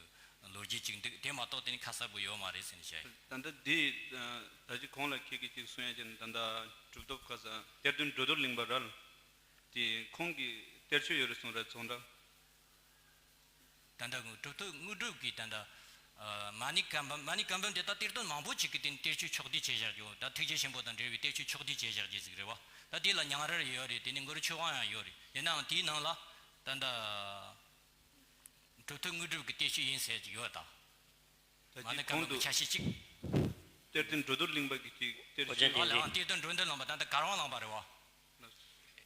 ལོ་རྒྱུས་ཅིག་འདུག་དེ་མ་གཏོགས་དེ་ནི་ཁ་གསལ་པོ་ཡོད་མ་རེད་ཟེར་ནས་བཤད་ཡོད། ད་ལྟ་འདི་ད་ཅི་གོང་ལ་ཁྱེད་ཀྱིས་ཅིག་གསུང་ཡ་ཅིག་ད་ལྟ་གྲུབ་ཐོབ་ཁ་ས་གཏེར་སྟོན་འགྲོ་དོར་གླིང་པ་ར་ལ་དེ་ཁོང་གི་གཏེར་ཆོས་ཡོད་རེད་གསུང་ར་ཚོང་འདྲ། ད་ལྟ་གི་གྲུབ་ཐོབ་དངོས་གྲུབ་ཀྱི་ད་ལྟ་ཨ་མ་ཎི་བཀའ་འབུམ། མ་ཎི་བཀའ་འབུམ་དེ་ད་གཏེར་སྟོན་མང་པོ་ཅིག་གིས་དེ་ནི་གཏེར་ཆོས་ཕྱོགས་བསྡུས་བྱས་བཞག་རྒྱུ། ད་ཐུགས་རྗེ་ཆེན་པོ་དང་འབྲེལ་བའི་གཏེར་ཆོས་ཕྱོགས་བསྡུས་བྱས་བཞག་རྒྱུ་ཟིག་རེད་བ། ད་དེ་ལ་ཉང་རལ་ཡོད་རེད། དེ་ནི་མགུར་ཆོས་དབང་ཡང་ཡོད་རེད། ཡིན་ནའང་དེའི་ནང་ལ་ད་ལྟ་གྲུབ་ཐོབ་དངོས་གྲུབ་ཀྱི་གཏེར་ཆོས་ཡིན་ཟེར་གྱི་ཡོད་ད། ད་མ་ཎི་ཅིག་བཀའ་གོང་འབུམ་དུ་གྱི་ཆ་ཤས་གཅིག་གཏེར་སྟོན་འགྲོ་དོར་གླིང་པ་གི་ཅིག་གཏེར་ཨོ་ཆོས་ཅན་ཨ་ལ་ཡང་གཏེར་སྟོན་འགྲོ་དོར་གླིང་པ་ད་ལྟ་གར་དབང་གླིང་པ་རེད་བ།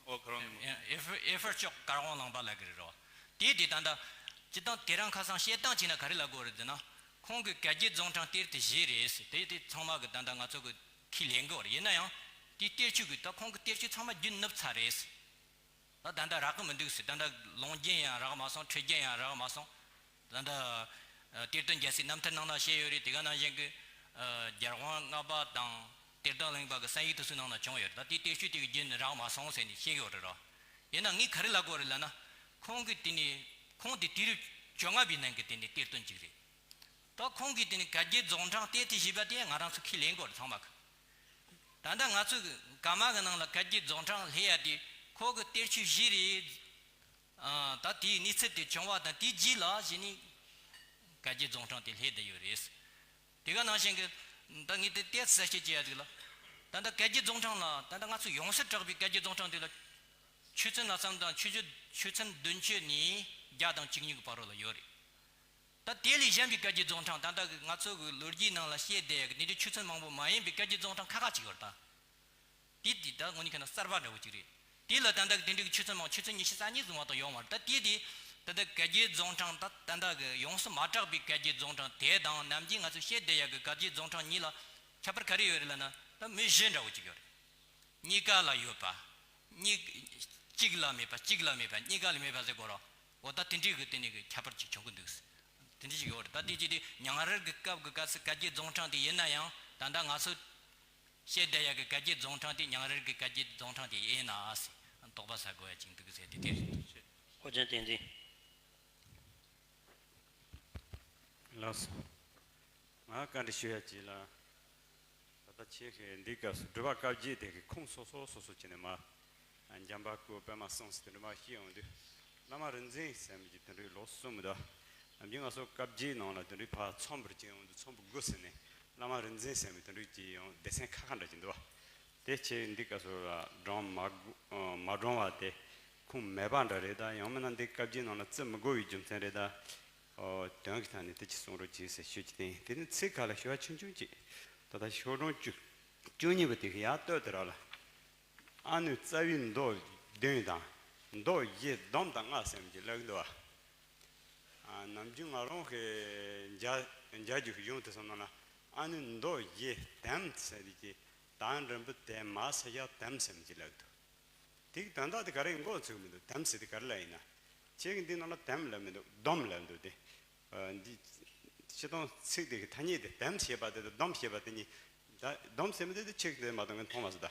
ཨོ་གར་དབང་གླིང་པ། ཨེ་ཧྥེ་ཨེ་ཧྥེ་ཅོག་གར་དབང་གླིང་པ་ལབ་གི་རེད་རོ། དེ་དེ་ད་ལྟ་སྤྱི་བཏང་དེ་རང་ཁ་སང་བཤད་སྟངས་བྱས་ན་ག་རེ་ལབ་དགོས་རེད་ཟེར་ན། ཁོང་གི་བཀའ་བརྒྱུད་རྫོང་འཕྲང་གཏེར་དེ་བཞེས་རེད་ཟེར། དེ་དེ་ཚང་མ་གི་ད་ལྟ་ང་ཚོ་གི་ཁས་ལེན་གི་ཡོད་རེད། ཡིན་ན་ཡང་དེ་གཏེར་ཆོས་གི་ད་ཁོང་གི་གཏེར་ཆོས་ཚང་མ་རྒྱུན་ནུབ་ཚར་རེད་ཟེར། ད་ད་ལྟ་རག་གི་མི་འདུག་ཟེར། ད་ལྟ་ལུང་རྒྱུན་ཡང་རག་མ་སོང་། ཁྲིད་རྒྱུན་ཡང་རག་མ་སོང་། ད་ལྟ་ཨ་གཏེར་སྟོན་རྒྱལ་སྲས་རྣམ་ཐར་ནང་ན་བཤད་ཡོད་རེད། དེ་ག་ནང་བཞིན་གྱི་ཨ་རྒྱལ་དབང་ལྔ་པ་དང་གཏེར་བདག་གླིང་པ་གི་གསན་ཡིག་དེ་ཚོའི་ནང་ན་བྱུང་ཡོད་རེད། ད་དེ་གཏེར་ཆོས་དེ་གི་རྒྱུན་རག་མ་སོང་ཟེར་ནས་བཤད་ཡོད་རེད་རོ། ཡིན་ན་ངས་ག་རེ་ལབ་དགོས་རེད་ལབ་ན། ཁོང་གི་དེ་ནས་ཁོང་དེ་དུས་རབས་བཅོ་ལྔ་པའི་ནང་གི་དེ་ནས་གཏེར་སྟོན་ཅིག་རེད། ད་ཁོང་གིས་དེ་ནས་བཀའ་བརྒྱུད་རྫོང་འཕྲང་གཏེར་དེ་བཞེས་པ་དེ་ང་རང་ཚོ་ཁས་ལེན་དགོས་རེད་ཚང་མ་གི། ད་ལྟ་ང་ཚོ་གི་ཀརྨ་གི་ནང་ལ་བཀའ་བརྒྱུད་རྫོང་འཕྲང་སླེབས་ཡ་དེ་ཁོ་གི་གཏེར་ཆོས་བཞེས་རེད། ཨ་ད་དེའི་གནས་ཚུལ་དེ་བྱུང་བ་དང་དེའི་རྗེས་ལ་གཞི་ནས་བཀའ་བརྒྱུད་རྫོང་འཕྲང་དེ་སླེབས་བསྡད་ཡོད་རེད། དེ་ག་ནང་བཞིན་གི་ད་ངས་དེ་ཏོག་ཙམ་གསལ་བཤད་བྱེད་ཡ་ཅིག་ལ། ད་ལྟ་བཀའ་བརྒྱུད་རྫོང་འཕྲང་ལ་ད་ལྟ་ང་ཚོ་ཡོངས་སུ་གྲགས་པའི་བཀའ་བརྒྱུད་རྫོང་འཕྲང་དེ་ལ་ཆོས་ཚན་ལ་བསམ་དང་ཆོས་བརྒྱུད་ཆོས་ཚན་བདུན་ཅུ་ནས་བརྒྱ་དང་བཅུ་གཉིས་ཀྱི་བར་རོ་ལ་ཡོད་རེད། ད་དེ་ལས་གཞན་པའི་བཀའ་བརྒྱུད་རྫོང་འཕྲང་ད་ལྟ་གི་ང་ཚོ་གི་ལོ་རྒྱུས་ནང་ལ་བཤད་བསྡད་ཡ་གི་དེ་འདྲའི་ཆོས་ཚན་མང་པོ་མ་ཡིན་པའི་བཀའ་བརྒྱུད་རྫོང་འཕྲང་ཁ་ཁ་ཅིག་ཡོད་རེད་ད། དེ་དེ་ད་དངོས་གནས་ཁ་ན་གསར་པ་འདྲ་བོ་ཅིག་རེད། དེ་ལ་ད་ལྟ་གི་དེ་འདྲའི་གི་ཆོས་ཚན་མང་ཆོས་ཚན་ཉི་ཤུ་རྩ་གཉིས་བཟུང་བ་དང་ཡོད་མ་རེད། ད་དེ་དེ་ད་ལྟ་བཀའ་བརྒྱུད་རྫོང་འཕྲང་ད་ད་ལྟ་གི་ཡོངས་སུ་མ་གྲགས་པའི་བཀའ་བརྒྱུད་རྫོང་འཕྲང་དེ་དང་ནམ་རྒྱུན་ང་ཚོ་བཤད་བསྡད་ཡ་གི་བཀའ་བརྒྱུད་རྫོང་འཕྲང་གཉིས་ལ་ཁྱད་པར་ག་རེ་ཡོད་རེད་ལབ་ན། ད་མི་གཞི་འདྲ་བོ་ཅིག་ཡོད་རེད། གཉིས་ཀ་ལ་ཡོད་པ། གཉིས། གཅིག་ལ་མེད་པ། གཅིག་ལ་མེད་པ། གཉིས་ཀ་ལ་མེད་པ་ཟེར་དགོས་རོ། འོ་ད་དེ་འདྲའི་གི་དེ་ནས་གི་ཁྱད་པར་ཅིག་བྱུང་གི་འདུག་དེ་འདྲ་ཅིག་ཡོད་རེད། ད་དེ་ཅིག་དེ་ཉང་རལ་གི་སྐབས་གི་སྐབས་སུ་བཀའ་བརྒྱུད་རྫོང་འཕྲང་དེ་ཡིན་ན་ཡང་ད་ལྟ་ང་ཚོ་བཤད་བསྡད་ཡ་གི་བཀའ་བརྒྱུད་རྫོང་འཕྲང་དེ་ཉང་རལ་གི་བཀའ་བརྒྱུད་རྫོང་འཕྲང་དེ་ཡིན་ན་ཟེར་དོགས་པ་ཟ་དགོས་ཡ་ཅིག་འདུག་ཟེར་དེ་དེ་རེད། ཨོ་རྒྱན་བསྟན་འཛིན། ལགས་སོ། ང་བཀའ་འདྲི་ཞུ་ཡ་ཅིག་ལ། ད་ལྟ་ཁྱེད་ཀྱིས་འདི་སྐབས་སུ་སྒྲུབ་པ་བཀའ་བརྒྱད་དེ་གི་ཁུངས་སོ་སོ་སོ་སོ་བྱས་ནས་མ། འཇམ་དཔལ་སྐུ་པདྨ་གསུང་ཟེར་དེ་འདྲ་མ་བཤད་ཡོང་དུས། བླ་མ་རིག་འཛིན་ཟེར་མི་གི་དེ་འདྲའི་ལོ་གསུམ་མི་འདུག་ནམ་རྒྱུན་ང་ཚོ་བཀའ་བརྒྱད་ནང་ལ་དེ་འདྲའི་ཕར་ཚོམ་བུར་བྱས་ཡོང་དུས་ཚོམ་བུ་དགུ་ཟེར་ནས་བླ་མ་རིག་འཛིན་ཟེར་མི་དེ་འདྲའི་ཅིག་ཡང་སྡེ་ཚན་ཁ་ཁ་འདྲ་ཅིག་འདུག་བ། དེ་ཁྱེད་འདི་སྐབས་སུ་ལ་བགྲང་མ་དགོ་མ་བགྲང་བ་དེ་ཁུངས་མེད་པ་འདྲ་རེད་ད། ཡང་མིན་ན་འདི་བཀའ་བརྒྱད་ནང་ལ་བརྩི་མི་དགོས་པའི་རྒྱུ་མཚན་རེད་ད། ཨོ། དོན་གྱི་ཐད་ནས་དེ་ཅི་གསུང་རོགས་གྱིས་ཟེར་ཞུ་རྒྱུ་དེ་ཡིན། དེ་ནི་ཚིག་ཁ་ལ་ཞུ་བ་ཆུང་ཆུང་ཅིག་ད་ལྟ་ཤོག་གྲངས་བཅུ་བཅུ་གཉིས་པ་དེ་གི་ཡར་སྟོད་དེ་ར་ལ། ཨ་ནུ་རྩ་བའི་མདོ་བདུན་དང་། མདོ་བཞི་སྡོམ་དང་ལྔ་ཟེར་གྱི་ལབ་འདུག་བ། ཨ། ནམ་རྒྱུན་ང་རང་གི་མཇལ་མཇལ་རྒྱུ་གི་གཞུང་དེ་ཚོ་ནང་ལ་ཨ་ནུ་མདོ་བཞི་དེམ་ཟེར་གྱི་དང་འབྲུམ་བུ་དེ་མ་ས་ཡ་དེམ་ཟེར་གྱི་ལབ་འདུག་དེའི་དོན་དག་དེ་ག་རེ་མགོ་ཚོས་མི་འདུག་དམ་ཟེར་དེ་ག་རེ་ལབ་ཡིན་ན། ཁྱེད་ཀྱི་འདི་ནང་ལ་དམ་ལབ་མི་འདུག་སྡོམ་ལབ་འདུག་སྟེ། ཨ། འདི་སྤྱིར་བཏང་ཚིག་དེ་གི་ཐ་སྙད་དེ་དམ་ཞེས་པ་དེ་དང་སྡོམ་ཞེས་པ་དེ་གཉིས། ད་སྡོམ་ཟེར་མི་དེ་དེ་ཁྱེད་ཀྱི་དེ་མ་གཏོགས་ངས་མཐོང་མ་སོང་ད།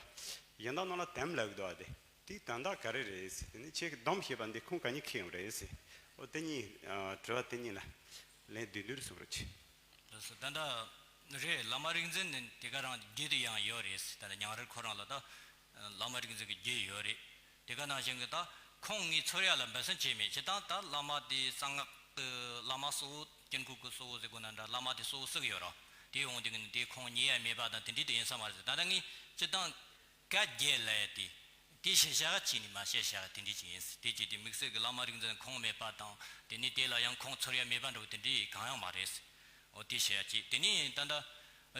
གཞན་དག་ནང་ལ་དམ་ལབ་གི་འདུག་ཨ། དེ་དེའི་དོན་དག་ག་རེ་རེད་ཟེར། དེ་ནི་ཁྱེད་ཀྱི་སྡོམ་ཞེས་པ་འདི་ཁུངས་ག་ནས་འཁྱེར་ཡོང་རེད་ཟེར། ཨོ་དེ་གཉིས། ཨ། དྲི་བ་དེ་གཉིས་ལ་ལན་བསྡུས་བསྡུས་རེ་གསུང་རོགས་གྱིས། ལགས་སོ། ད་ལྟ་རེད། བླ་མ་རིག་འཛིན་ནི་དེ་ག་རང་རྒྱུད་དུ་ཡང་ཡོད་རེད། ད་ལྟ་ཉང་རལ་ཁོ་རང་ལ་ད་བླ་མ་རིག་འཛིན་གྱི་རྒྱུད་ཡོད་རེད། དེ་ག་ནང་བཞིན་གྱི་ད་ཁོང་ངའི་ཚོར་ཡ་ལ་འབད་བརྩོན་བྱས་མེད། སྤྱིར་བཏང་ད་བླ་མ་དེ་གསང་སྔགས་ཀྱི་བླ་མ་གཙོ་བོ་དཀྱིལ་འཁོར་གྱི་གཙོ་བོ་ཟེར་དགོས་ན་འདྲ། བླ་མ་དེ་གཙོ་བོ་བརྩི་གི་ཡོད་ར། དེ་འོང་དུས་ཀྱི་ནི་དེ་ཁོང་ཉེ་ཡ་མེད་པ་དང་དེ་འདྲའི་དེ་ཡིན་ས་མ་རེད། ད་ལྟ་ངས་སྤྱིར་བཏང་ བཀའ་བརྒྱད་ལབ་ཡ་དེ། དེ་བཤད་བྱ་གཅིག་ནི་མ་བཤད་བྱ་དེ་འདྲ་ཅིག་ཡིན། དེ་ཅིག་དེ་དམིགས་བསལ་གྱི་བླ་མ་རིག་འཛིན་ཁུངས་མེད་པ་དང་། དེ་ནས་དེ་ལ་ཡང་ཁུངས་འཚོལ་ཡ་མེད་པ་འདྲ་བོ་དེ་འདྲ་གང་ཡང་མ་རེད། འོ་དེ་བཤད་ཡ་གཅིག་དེ་ནས་ད་ལྟ་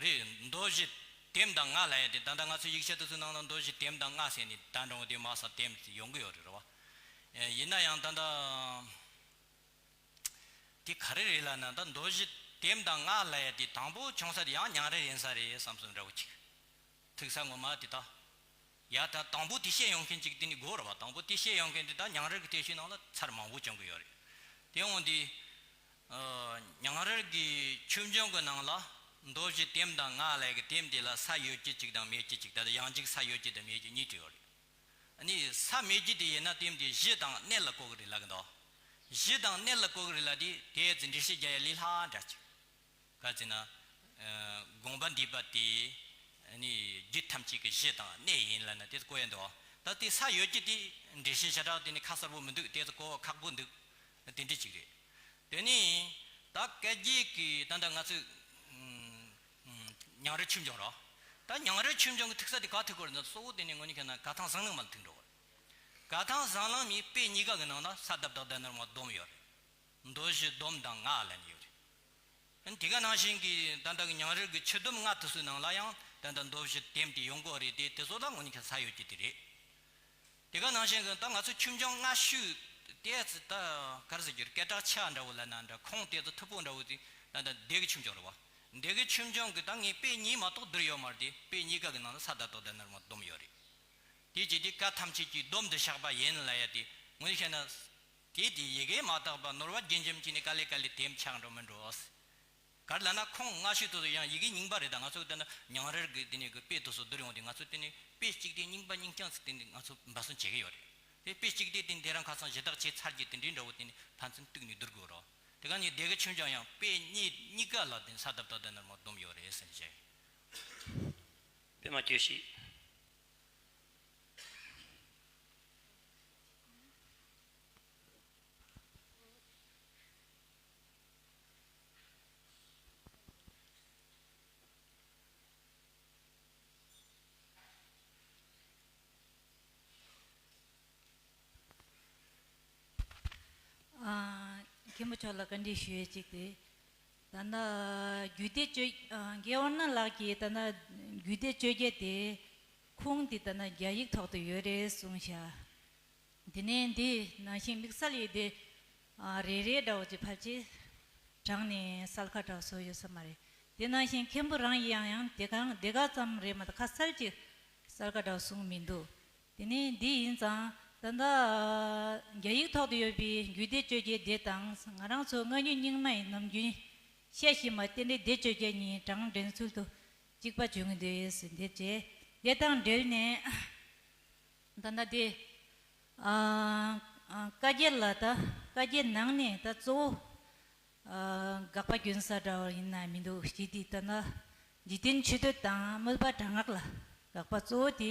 རེད། མདོ་བཞི་དེབ་དང་ལྔ་ལབ་ཡ་དེ། ད་ལྟ་ང་ཚོའི་ཡིག་ཆ་དེ་ཚོའི་ནང་ན་མདོ་བཞི་དེབ་དང་ལྔ་ཟེར་ནས་ད་འདྲ་བོ་དེ་མ་ས་དེབ་ཡོང་གི་ཡོད་རེད་རེད་བ། ཡིན་ན་ཡང་ད་ལྟ། དེ་ག་རེ་རེད་ལབ་ན། ད་མདོ་བཞི་དེབ་དང་ལྔ་ལབ་ཡ་དེ་དང་པོ་བྱུང་ས་དེ་ཡང་ཉང་རལ་ཡིན་ས་རེད་བསམ་སོང་འདྲ་བོ་ཅིག་ཐུག་ས་ངོ་མ་དེ་ད། ཡ་ད་དང་པོ་དེ་བཤད་ཡོང་མཁན་ཅིག་དེ་ནི་དགོས་རེད་བ། དང་པོ་དེ་བཤད་ཡོང་མཁན་དེ་ད་ཉང་རལ་གྱི་བསྟན་བཅོས་ནང་ལ་ཚར་མང་པོ་བྱུང་གི་ཡོད་རེད། དེ་འོང་དེ། ཨ། ཉང་རལ་གྱི་ཆོས་འབྱུང་གི་ནང་ལ་མདོ་བཞི་དེབ་དང་ལྔ་ལབ་ཀྱི་དེབ་དེ་ལ་ས་ཡོད་རྒྱུ་ཅིག་དང་མེད་རྒྱུ་ཅིག་ད་ལྟ་ཡང་ཅིག་ས་ཡོད་རྒྱུ་དང་མེད་རྒྱུ་གཉིས་བྲིས་ཡོད་རེད། ཨ་ནི་ས་མེད་རྒྱུ་དེ་ཡིན་ན་དེབ་དེ་གཞི་དང་གནས་ལ་གོ་གི་རེད་ལབ་ཀྱི་འདུག་གཞི་དང་གནས་ལ་གོ་གི་རེད་ལབ་དེ་དེའི་ཚེ་འགྲེལ་བཤད་རྒྱག་ཡ་ལས་སླ་འདྲ་ཅིག་ག་ཅི་ན། ཨ། དགོངས་པ་འདུས་པ་དེ། ཨ་ནི་རྒྱུད་ཐམས་ཅད་ཀྱི་གཞི་དང་གནས་ཡིན་ལབ་ན་དེ་གོ་ཡ་འདུག་ད་དེ་ས་ཡོད་རྒྱུ་དེ་འགྲེལ་བཤད་ཞེ་དྲག་དེ་ནི་ཁ་གསལ་པོ་མི་འདུག་དེ་ཚོ་གོ་བ་ཁག་པོ་འདུག་དེ་འདྲ་ཅིག་རེད། དེ་ནི་ད་བཀའ་བརྒྱད་ཀྱི་ད་ལྟ་ང་ཚོས་ཉང་རལ་ཆོས་འབྱུང་རོ། ད་ཉང་རལ་ཆོས་འབྱུང་གི་ཐུག་ས་དེ་ག་ཐུག་གོ་རེད་ན། གཙོ་བོ་དེ་ནི་དངོས་གནས་བཤད་ན་ག་ཐང་ཟངས་ལུང་མ་ལ་ཐུག་འགྲོ་གོ་རེད། ག་ཐང་ཟངས་ལུང་མའི་དཔེ་གཉིས་ཀ་གི་ནང་ན་ས་བཏབ་བཏགས་ད་ནར་མ་སྡོམ་ཡོད་རེད། མདོ་བཞི་སྡོམ་དང་ལྔ་ལབ་ནས་ཡོད་རེད། དེ་ག་ནང་བཞིན་གྱི་ད་ལྟ་གི་ཉང་རལ་གྱི་ཆོས་སྡོམ་ལྔ་དེ་ཚོའི་ནང་ལ་ཡང་ད་ལྟ་མདོ་བཞི་དེབ་དེ་ཡོང་གོ་རེད་དེ། དེ་ཚོ་ལ་དངོས་གནས་ཁྱད་ས་ཡོད་ཀྱི་དེ་རེད། དེ་ག་ནང་བཞིན་གྱི་ད་ང་ཚོ་ཆོས་འབྱུང་སྔ་ཤོས་དེ་ད་ག་རེ་ཟེར་རྒྱུ་རེད། སྐད་གྲགས་ཆེ་བ་འདྲ་བོ་ལབ་ན་འདྲ། ཁུངས་དེ་ཚོ་མཐུག་པོ་འདྲ་བོ་དེ་ད་ལྟ་སྡེ་དགེ་ཆོས་འབྱུང་རེད་བ། སྡེ་དགེ་ཆོས་འབྱུང་གི་ད་ངས་དཔེ་གཉིས་མ་གཏོགས་བསྡུར་ཡོད་མ་རེད་དེ། དཔེ་གཉིས་ཀ་གི་ནང་ལ་ས་བཏབ་བཏགས་ད་ནར་མ་སྡོམ་ཡོད་རེད། དེ་བྱས་དེ་བཀའ་ཐམས་ཅད་ཀྱི་སྡོམ་དུ་བཞག་པ་ཡིན་ལབ་ཡ་དེ་དངོས་གནས་བཤད་ན། དེ་དེ་ཡི་གེ་མ་དག་པ་ནོར་བ་རྒྱུན་འབྱམས་ཀྱི་ནི་དཀའ་ལས་དཀའ་ལས་དེ་ཆགས་འགྲོ་མི་འགྲོ། ག་རེ་ལབ་ན་ཁུངས་སྔ་ཤོས་དེ་ཚོ་ཡང་ཡི་གེ་རྙིང་པ་རེད། ད་ང་ཚོ་དེ་ནི་ཉང་རལ་གི་དེ་ནི་གི་དཔེ་དེ་ཚོ་བསྡུར་ཡོང་དུས་ང་ཚོ་དེ་ནི་དཔེ་གཅིག་དེ་རྙིང་པ་རྙིང་རྐྱང་ཟིག་དེ་ནི་ང་ཚོ་འབད་བརྩོན་བྱེད་ཀྱི་ཡོད་རེད། དེ་དཔེ་གཅིག་དེ་དེ་འདི་རང་ཁ་སང་ཞུ་དག་བྱས་ཚར་རྒྱུ་དེ་འདྲའི་འདྲ་བོ་དེ་ནི་ཕན་ཚུན་གཏུག་ནས་བསྡུར་དགོས་རོགས། དེ་ག་ནི་སྡེ་དགེ་ཆོས་འབྱུང་ཡང་དཔེ་གཉིས་གཉིས་ཀ་ལ་དེ་ནི་ས་བཏབ་བཏགས་ད་ནར་མ་སྡོམ་ཡོད་རེད་ཟེར་ནས་བཤད། པདྨ་བཀྲ་ཤིས། ཨ། མཁན་པོ་མཆོག་ལ་བཀའ་འདྲི་ཞུ་ཡས་གཅིག་དེ། ད་ནི་རྒྱུད་སྡེ་བཅོ། ཨ། རྒན་ཝར་ན་ལགས་ཀྱིས་ད་ནི་རྒྱུད་སྡེ་བཅོ་བརྒྱད་དེ་ཁུངས་དེ་ད་ནི་རྒྱ་ཡིག་ཐོག་ཏུ་ཡོད་རེད་གསུངས་ཤག་དེ་ནས་འདི་ནང་བཞིན་དམིགས་བསལ་ཡིན་དེ། ཨ། རེ་རེ་འདྲ་བོ་ཅིག་ཕལ་ཆེར་དྲངས་ནས་གསལ་ཁ་འདྲ་བོ་བཟོ་ཡོད་ས་མ་རེད། དེ་ནང་བཞིན་མཁན་པོ་རང་ཡིན་ཡང་ཡང་དེ་གང་དེ་ག་ཙམ་རེད་མ་གཏོགས་ཁ་གསལ་ཅིག་གསལ་ཁ་འདྲ་བོ་གསུངས་མི་འདུག་དེ་ནས་འདི་ཡིན་ཙང་ད་ལྟ་རྒྱ་ཡིག་ཐོག་ཏུ་ཡོད་པའི་རྒྱུད་སྡེ་བཅོ་བརྒྱད་དེ་དང་། ང་རང་ཚོ་སྔ་འགྱུར་རྙིང་མ་ཡི་ནམ་རྒྱུན་བཤད་བཞིན་པ་རྟེན་འབྲེལ་སྡེ་བཅོ་བརྒྱད་གཉིས་གྲངས་འདྲེན་ཚུལ་དུ་གཅིག་པ་བྱུང་གི་འདུག་ཟེར། འདི་བྱས་དེ་དང་འབྲེལ་ནས་ད་ལྟ་དེ། ཨ། ཨ། བཀའ་བརྒྱད་ལ་ད་བཀའ་བརྒྱད་ནང་ནས་ད་གཙོ་བོ། ཨ། དགག་པ་སྐྱོན་ས་འདྲ་བ་ཡིན་ན་མི་འདུག་ཞེས་དེ་ལྟ་ན། འཇིག་རྟེན་མཆོད་བསྟོད་དང་དམོད་པ་དྲག་སྔགས་ལ་དགག་པ་གཙོ་བོ་དེ།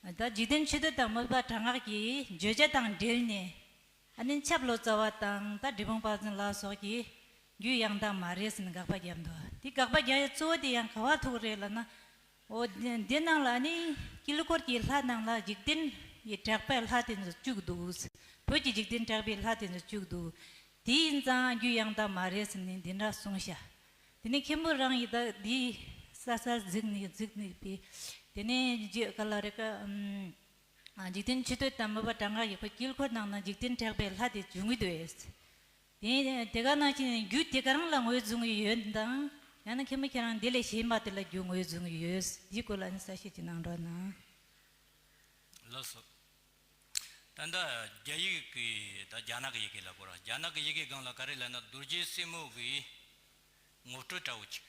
ད་འཇིག་རྟེན་མཆོད་བསྟོད་དང་དམོད་པ་དྲག་སྔགས་ཀྱི་བརྗོད་བྱ་དང་འབྲེལ་ནས། ཨ་ནི་ཆབ་ལོ་ཙཱ་བ་དང་ད་འབྲས་སྤུངས་དཔལ་འཛིན་ལ་སོགས་ཀྱིས་རྒྱུད་ཡང་དག་མ་རེད་ཟེར་ནས་དགག་པ་བརྒྱབ་འདུག་དེ་དགག་པ་རྒྱག་ཡ་གཙོ་བོ་དེ་ཡང་ག་བ་ཐུག་རེད་ལབ་ན། འོ། འདི་ནང་ལ་ནི་དཀྱིལ་འཁོར་གྱི་ལྷ་ནང་ལ་འཇིག་རྟེན་གྱི་དྲེགས་པའི་ལྷ་དེ་ཚོ་བཅུག་འདུག་བོད་ཀྱི་འཇིག་རྟེན་དྲེགས་པའི་ལྷ་དེ་ཚོ་བཅུག་འདུག་དེ་ཡིན་ཙང་རྒྱུད་ཡང་དག་མ་རེད་ཟེར་ནས་འདི་འདྲ་གསུངས་ཤག་དེ་ནས་མཁན་པོ་རང་ཡིས་ད་འདི་ས་ས་གཟིགས་ནས་གཟིགས་ནས་པའི། དེ་ནས་རྗེས་ག་ལ་རེ་ཀ་ཨམ། འཇིག་རྟེན་མཆོད་བསྟོད་དང་དམོད་པ་དྲག་སྔགས་ཀྱི་ཁོ་དཀྱིལ་འཁོར་ནང་ན་འཇིག་རྟེན་དྲེགས་པའི་ལྷ་དེ་བྱུང་གི་འདུག་དེ་དེ་ག་ནང་བཞིན་རྒྱུད་དེ་ག་རང་ལ་ངོས་བཟུང་གི་ཡོད་དང་། ཡང་ན་མཁན་པོ་ཁྱེད་རང་འདི་ལས་གཞན་པ་དེ་ལ་རྒྱུད་ངོས་བཟུང་གི་ཡོད། འདིའི་སྐོར་ལ་ནི་གསལ་བཤད་ཅིག་གནང་རོགས་གནང་། ལགས་སོ། ད་ལྟ་རྒྱ་ཡིག་གི་ད་རྒྱ་ནག་གི་ཡི་གེ་ལ་གོ་ར། རྒྱ་ནག་གི་ཡི་གེ་སྒང་ལ་ག་རེ་ལབ་ན། རྡོ་རྗེ་སེམས་མོ་གི་ངོ་སྤྲོད་འདྲ་བོ་ཅིག་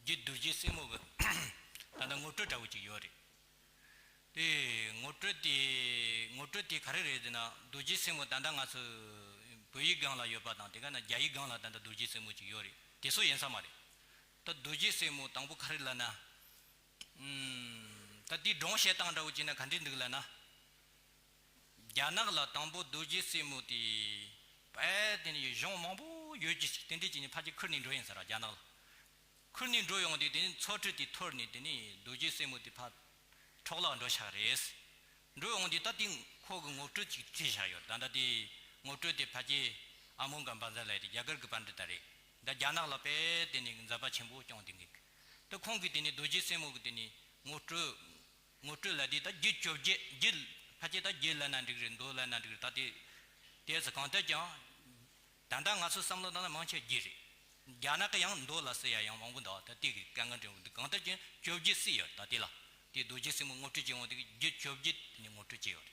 རྒྱུད་རྡོ་རྗེ་སེམས་མོ་གི་ད་ལྟ་ངོ་སྤྲོད་འདྲ་བོ་ཅིག་ཡོད་རེད། དེ་ངོ་སྤྲོད་དེ། ངོ་སྤྲོད་དེ་ག་རེ་རེད་ཟེར་ན། རྡོ་རྗེ་སེམས་མོ་ད་ལྟ་ང་ཚོ་བོད་ཡིག་སྒང་ལ་ཡོད་པ་དང་། དེ་ག་ན་རྒྱ་ཡིག་སྒང་ལ་ད་ལྟ་རྡོ་རྗེ་སེམས་མོ་ཅིག་ཡོད་རེད། དེ་སུ་ཡིན་ས་མ་རེད། ད་རྡོ་རྗེ་སེམས་མོ་དང་པོ་ག་རེ་ལབ་ན། ཨུམ། ད་དེའི་སྒྲུང་བཤད་སྟངས་འདྲ་བོ་བྱས་ན་ག་འདྲས་འདུག་ལབ་ན། རྒྱ་ནག་ལ་དང་པོ་རྡོ་རྗེ་སེམས་མོ་དེ་བས་དེ་ནི་གཞུང་མང་པོ་ཡོད་ཀྱི་ཞིག་དེ་འདྲས་ཀྱི་ནི་ཕལ་ཆེར་ཁུར་ནས་འགྲོ་ཡིན་ས་ར། རྒྱ་ནག་ལ་ཁུར་ནས་འགྲོ་ཡོང་དུས་དེ་ནི་ཚོགས་ཁྲི་དེ་འཐོར་ནས་དེ་ནི་རྡོ་རྗེ་སེམས་མོ་དེ་ཕར་ཁྲི་ ཕྱོགས་ལ་འགྲོ་ཤག་རེད། འགྲོ་འོང་དུས་ད་དེ་ཁོ་གི་ངོ་སྤྲོད་ཅིག་བྲིས་བཞག་ཡོད། ད་ལྟ་དེ་ངོ་སྤྲོད་དེ་ཕལ་ཆེར་ཨ་མོ་གམ་པ་ཛ་ལ་དེ་རྒྱ་གར་གི་པཎྜི་ཏ་རེད། ད་རྒྱ་ནག་ལ་དཔེ་དེ་ནི་མཛད་པ་ཆེན་པོ་བསྐྱངས་དེ་ངེས། ད་ཁོང་གིས་དེ་ནི་རྡོ་རྗེ་སེམས་མོ་གི་དེ་ནི་ངོ་སྤྲོད། ངོ་སྤྲོད་ལ་དེ་ད་རྒྱུད་བཅོ་བརྒྱད། རྒྱུད་ཕལ་ཆེར་ད་རྒྱུད་ལབ་ན་འགྲིག་རེད། མདོ་ལབ་ན་འགྲིག་རེད། ད་དེ་དེ་ཚོ་གང་ལྟར་ཀྱང་། ད་ལྟ་ང་ཚོ་བསམ་བློ་བཏང་ན་མང་ཆེ་རྒྱུད་རེད། རྒྱ་ནག་གི་ཡང་མདོ་ལ་ཟེར་ཡ་ཡང་མང་པོ་འདུག་ད་དེ་གི་དཀའ་ངལ་འདྲ་བོ་འདུག་གང་ལྟར་ཀྱང་བཅོ་བརྒྱད་ཟེར་ཡོད། ད་དེ་ལ་དེ་རྡོ་རྗེ་སེམས་མོ་ངོ་སྤྲོད་བྱེད་འོང་དེ་གི་རྒྱུད་བཅོ་བརྒྱད་དེ་ནས་ངོ་སྤྲོད་བྱས་ཡོད་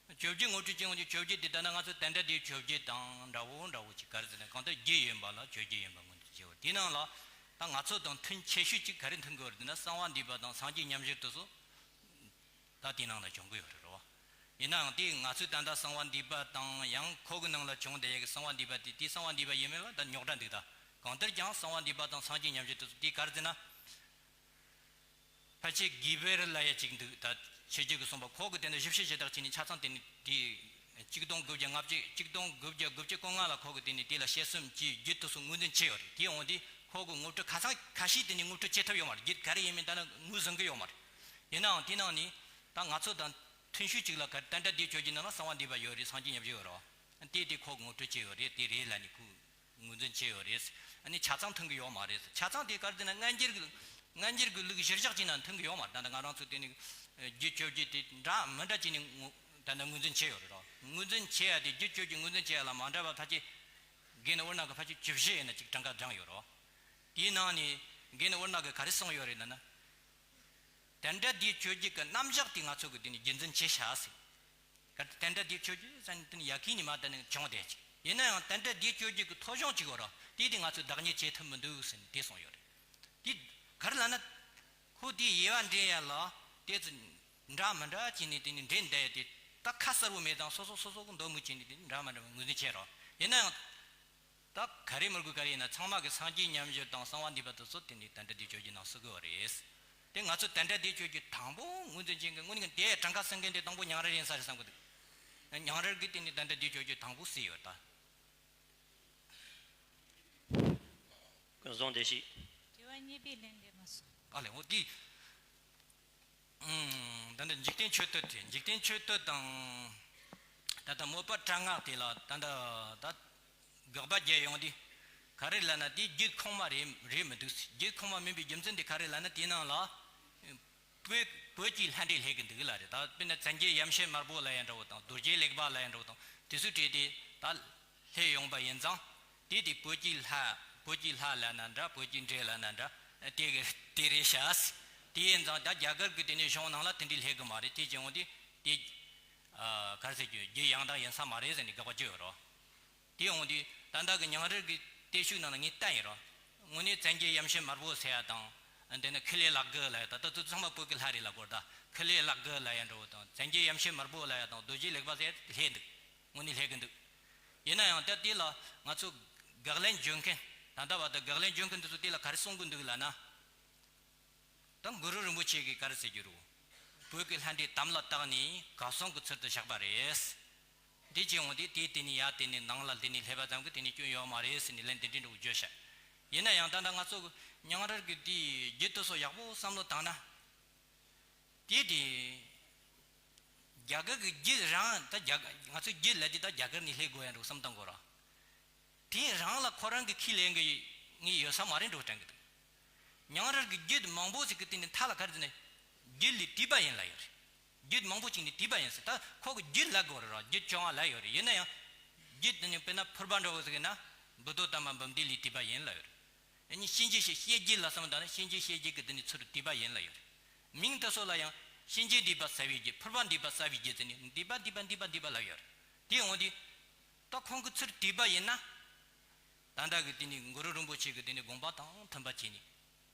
རེད། བཅོ་བརྒྱད་ངོ་སྤྲོད་བྱེད་འོང་དེ་བཅོ་བརྒྱད་དེ་ད་ནི་ང་ཚོ་དཎྜི་སྡེ་བཅོ་བརྒྱད་དང་འདྲ་བོ་འདྲ་བོ་ཅིག་ག་རེ་ཟེར་ན་གང་ལྟར་རྒྱུད་ཡིན་པ་ལ་བཅོ་བརྒྱད་ཡིན་པ་ངོས་འཛིན་བྱས་ཡོད། དེ་ནང་ལ་ད་ང་ཚོ་དང་མཐུན་ཆེ་ཤོས་ཅིག་ག་རེ་མཐུན་དགོས་རེད་ཟེར་ན་གསང་བ་འདུས་པ་དང་སངས་རྒྱས་མཉམ་བཞག་དེ་ཚོ། ད་དེའི་ནང་ལ་བྱུང་གི་ཡོད་རེད་རོ། ཡིན་ནའང་དེ་ང་ཚོས་ད་ལྟ་གསང་བ་འདུས་པ་དང་ཡང་ཁོ་གི་ནང་ལ་བྱུང་བསྡད་ཡ་གི་གསང་བ་འདུས་པ་དེ་དེ་གསང་བ་འདུས་པ་ཡིན་མིན་ལ་ད་རྙོག་དྲ་འདུག་ད་གང་ལྟར་ཀྱང་གསང་བ་འདུས་པ་དང་སངས་རྒྱས་མཉམ་བཞག་དེ་ཚོ་དེ་ག་རེ་ཟེར་ན། ཕལ་ཆེར་གུ་བེར་ལབ་ཡ་ཅིག་འདུག་ད་ཆོས་རྒྱལ་གྱིས་གསུངས་པ་ཁོ་གི་དེ་ནས་བཞི་བཤད་བྱེ་བྲག་ཅིག་ནི་ཆ་ཚང་དེ་ནི་དེ་གཅིག་སྟོང་དགུ་བརྒྱ་ལྔ་བཅུ་གཅིག་སྟོང་དགུ་བརྒྱ་དགུ་བཅུ་གོ་ལྔ་ལ་ཁོ་གི་དེ་ནི་དེ་ལ་བཤད་སྲོལ་གྱི་རྒྱུད་དེ་ཚོ་ངོས་འཛིན་བྱས་ཡོད་རེད། དེ་འོང་དུས་ཁོ་གི་ངོ་སྤྲོད་ཁ་སང་ཁ་ཤས་དེ་ནི་ངོ་སྤྲོད་བྱེད་ཐུབ་ཡོད་མ་རེད། རྒྱུད་ག་རེ་ཡིན་མིན་ད་ནི་ངོས་ཟིན་གི་ཡོད་མ་རེད། ཡིན་ནའང་དེ་ནང་ནས་ད་ང་ཚོ་དང་མཐུན་ཤོས་གཅིག་ལ་ག་རེ་དཎྜི་སྡེ་བཅོ་བརྒྱད་ནང་ལ་གསང་བ་འདུས་པ་ཡོད་རེད། སངས་རྒྱས་མཉམ་བཞག་ཡོད་རེད་བ། དེ་དེ་ཁོ་ངོ་སྤྲོད་བྱས་ཡོད་རེད། དེ་རེད་ལབ་ནས་ཁོས་ངོས་འཛིན་བྱས་ཡོད་རེད། ཨ་ནི་ཆ་ཚང་མཐུན་གི་ཡོད་མ་རེད། ཆ་ཚང་དེ་ག་རེ་ཟེར་ན་སྔ་འགྱུར་གི་སྔ་འགྱུར་གི་ལུགས་གཞིར་བཞག་བྱས་ན་མཐུན་གི་ཡོད་མ་རེད། ད་ལྟ་ང་རང་ཚོ་དེ་ནི་རྒྱུད་བཅོ་བརྒྱད་དེ་འདྲ་མི་འདྲ་བྱས་ནས་ངོ་ད་ལྟ་ངོས་འཛིན་བྱས་ཡོད་རེད་རོ། ངོས་འཛིན་བྱས་ཡ་དེ་རྒྱུད་བཅོ་བརྒྱད་ངོས་འཛིན་བྱས་ཡ་ལ་མ་འདྲ་བ་ཕལ་ཆེར་རྒན་དབུ་ནག་གི་ཕལ་ཆེར་བཅུ་བཞི་ཡིན་ན་ཅིག་གྲངས་ཀ་སྦྱངས་ཡོད་རོ། དེའི་ནང་ནས་རྒན་དབུ་ནག་གིས་ག་རེ་གསུངས་ཡོད་རེད་ལབ་ན། དཎྜི་སྡེ་བཅོ་བརྒྱད་ཀྱི་རྣམ་གཞག་དེ་ང་ཚོ་གི་དེ་ནི་རྒྱུད་འཛིན་བྱས་ཤག་ཟེར། གལ་ཏེ་དཎྜི་སྡེ་བཅོ་བརྒྱད་ཟེར་ནས་དེ་ནི་ཡ་གི་ནི་མ་ད་ནི་བྱུང་བསྡད་ཅིག་ཡིན་ན་ཡང་དཎྜི་སྡེ་བཅོ་བརྒྱད་ཀྱི་ཐོ་གཞུང་གཅིག་ཡོད་ར། དེ་དེ་ང་ཚོས་བདག་གཉེར་བྱེད་ཐུབ་མི་འདུག་ཟེར་ནས་དེ་གསུངས་ཡོད་རེད། དེ་ག་རེ་ལབ་ན། ཁོ་དེའི་དབྱེ་བ་འབྲི་ཡ་ལ་དེ་ཚོ་འདྲ་མི་འདྲ་བྱས་ནས་དེ་ནི་འབྲི་བསྡད་ཡ་དེ་ད་ཁ་གསལ་པོ་མེད་ཙང་སོ་སོ་སོ་སོ་གི་འདོད་མོས་བྱས་ནས་དེ་ནི་འདྲ་མི་འདྲ་བ་ངོས་འཛིན་བྱས་ར། ཡིན་ན་ཡང་། ད་ག་རེ་མི་དགོས་ག་རེ་ཡིན་ན་ཚང་མ་གི་སངས་རྒྱས་མཉམ་བཞག་དང་གསང་བ་འདུས་པ་དེ་ཚོ་དེ་ནི་དཎྜི་སྡེ་བཅོ་བརྒྱད་ནང་གསུག་གི་ཡོད་རེད། དེ་ང་ཚོ་དཎྜི་སྡེ་བཅོ་བརྒྱད་དང་པོ་ངོས་འཛིན་བྱེད་མཁན་དངོས་གནས་དེ་གྲངས་ཀ་གསུང་མཁན་དེ་དང་པོ་ཉང་རལ་ཡིན་ས་རེད་བསམ་གི་འདུག་ཉང་རལ་གི་དེ་ནི་དཎྜི་སྡེ་བཅོ་བརྒྱད་དང་པོ་གསུངས་ཡོད་ད། ཀུན་བཟང་བདེ་སྐྱིད། དྲི་བ་གཉིས་པའི་ལན་འདེབས་མ་སོང་། ཨ་ལེ་འོ་དེ། ཨང་། ད་ལྟ་འཇིག་རྟེན་མཆོད་བསྟོད་དེ་འཇིག་རྟེན་མཆོད་བསྟོད་དང་། ད་ལྟ་མོས་པ་སྤྲང་ངག་དེ་ལ་ད་ལྟ་ད་དགག་པ་རྒྱག་ཡོང་དུས་ག་རེ་ལབ་ན་དེ་རྒྱུད་ཁུངས་མ་རེད་རེད་མི་འདུག་རྒྱུད་ཁུངས་མ་མིན་པའི་རྒྱུ་མཚན་དེ་ག་རེ་ལབ་ན་དེའི་ནང་ལ་བོད་བོད་ཀྱི་ལྷ་འདྲེ་སླེབས་ཀྱི་འདུག་ལབ་རེད། ད་དཔེར་ན་བཙན་རྒྱལ་ཡབ་སྲས་དམར་པོ་ལབ་ཡ་འདྲ་བོ་དང་རྡོ་རྗེ་ལེགས་པ་ལབ་ཡ་འདྲ་བོ་དང་དེ་ཚོའི་གྲས་དེ་ད་སླེབས་ཡོང་པ་ཡིན་ཙང་། དེ་དེ་བོད་ཀྱི་ལྷ། བོད་ཀྱི་ལྷ་ལབ་ན་འདྲ། བོད་ཀྱི་འདྲེ་ལབ་ན་འདྲ། དེ་གི་དེ་རེད་ཤག་དེ་ཡིན་ཙང་ད་རྒྱ་གར་གྱི་དེ་ནས་གཞུང་ནང་ལ་དེ་འདྲའི་སླེབས་གི་མ་རེད། དེ་བྱས་འོང་དུས་དེ། ཨ། ག་རེ་ཟེར་རྒྱུ་རྒྱུད་ཡང་དག་ཡིན་ས་མ་རེད་ཟེར་ནས་དགག་པ་བརྗོད་ཡོད་རོ། དེ་འོང་དུས་ད་ལྟ་གི་ཉང་རལ་གྱི་བརྟུལ་ཞུགས་ནང་ལ་ངས་བལྟས་ཡིན་རོ། དངོས་གནས་བཙན་རྒྱལ་ཡབ་སྲས་དམར་པོ་ཟེར་ཡ་དང་། དེ་ནས་ཁེ་ལས་ལག་དགུ་ལབ་ཡ་ད་ལྟ་ཚོ་ཚང་མ་བོད་ཀྱི་ལྷ་རེད་ལབ་དགོས་རེད། ད་ཁེ་ལས་ལག་དགུ་ལབ་ཡ་འདྲ་བོ་དང་བཙན་རྒྱལ་ཡབ་སྲས་དམར་པོ་ལབ་ཡ་དང་རྡོ་རྗེ་ལེགས་པ་ཟེར་ཡ་དེ་སླེབས་འདུག་དངོས་གནས་སླེབས་ཀྱི་འདུག་ཡིན་ན་ཡང་ད་དེ་ལ་ང་ཚོ་དགག་ལན་བརྗོད་མཁན། ད་ལྟ་བར་དུ་དགག་ལན་བརྗོད་མཁན་དེ་ཚོ་དེ་ལ་ག་རེ་གསུང་གི་འདུག་ལབ་ན། ད་གུ་རུ་རིན་པོ་ཆེ་གིས་ག་རེ་ཟེར་གྱི་རེད། བོད་ཀྱི་ལྷ་འདྲེ་དམ་ལ་བཏགས་ནས་གར་སོང་གི་ཚུལ་དུ་བཞག་པ་རེད། འདི་བྱས་འོང་དུས་དེ་དེ་ནས་ཡར་དེ་ནས་ནང་ལ་དེ་ནས་སླེབས་པ་ཙམ་གྱིས་དེ་ནས་སྐྱོན་ཡོད་མ་རེད་ཟེར་ནས་ལན་དེ་འདྲའི་འདྲ་བོ་བརྗོད་ཤག་ཡིན་ན་ཡང་ད་ལྟ་ང་ཚོ་ཉང་རལ་གྱི་དེའི་རྒྱུད་དེ་ཚོ་ཡག་པོ་བསམ་བློ་བཏང་ན། དེ་དེ། རྒྱ་གར་གྱི་རྒྱུད་རང་ད་རྒྱ་གར་ང་ཚོའི་རྒྱུད་ལབ་དུས་ད་རྒྱ་གར་ནས་སླེབས་དགོས་ཡ་འདྲ་བསམ་བཏང་དགོས་ར། དེ་རང་ལ་ཁོ་རང་གི་ཁས་ལེན་གྱི་ངས་ཡོད་ས་མ་རེད་འགྲོ་དྲན་གྱི་འདུག་ཉང་རལ་གྱི་རྒྱུད་མང་པོ་ཞིག་གི་སྟེང་ནས་མཐའ་ལ་ག་རེ་ཟེར་ནས་རྒྱུད་ལས་བཏུས་པ་ཡིན་ལབ་ཡོད་རེད། རྒྱུད་མང་པོ་ཞིག་ནས་བཏུས་པ་ཡིན་ཟེར། ད་ཁོ་གི་རྒྱུད་ལབ་དགོས་རེད་ར། རྒྱུད་བྱུང་བ་ལབ་ཡོད་རེད། ཡིན་ན་ཡང་རྒྱུད་དེ་ནི་དཔེར་ན་ཕུར་པ་འདྲ་བོ་ཟེར་གི་ན་བུ་དོ་དམ་པ་འབུམ་སྡེ་ལས་བཏུས་པ་ཡིན་ལབ་ཡོད་རེད། ཨ་ནི་གཤིན་རྗེ་གཤེད་གཤེད་རྒྱུད་ལ་བསམ་བཏང་ན་གཤིན་རྗེ་གཤེད་རྒྱུད་ཀྱི་དེ་ནི་ཚུར་བཏུས་པ་ཡིན་ལབ་ཡོད་རེད། མིང་དེ་ཚོ་ལ་ཡང་གཤིན་རྗེ་འདུས་པ་གསལ་བའི་རྒྱུད། ཕུར་པ་འདུས་པ་གསལ་བའི་རྒྱུད་ཟེར་ནས་འདུས་པ་འདུས་པ་འདུས་པ་འདུས་པ་ལབ་ཡོད་རེད། དེ་འོང་དུས། ད་ཁོང་གི་ཚུར་བཏུས་པ་ཡིན་ན། ད་ལྟ་གི་དེ་ནི་གུ་རུ་རིན་པོ་ཆེ་གི་དེ་ནི་དགོངས་པ་དང་མཐུན་པ་བྱས་ནས།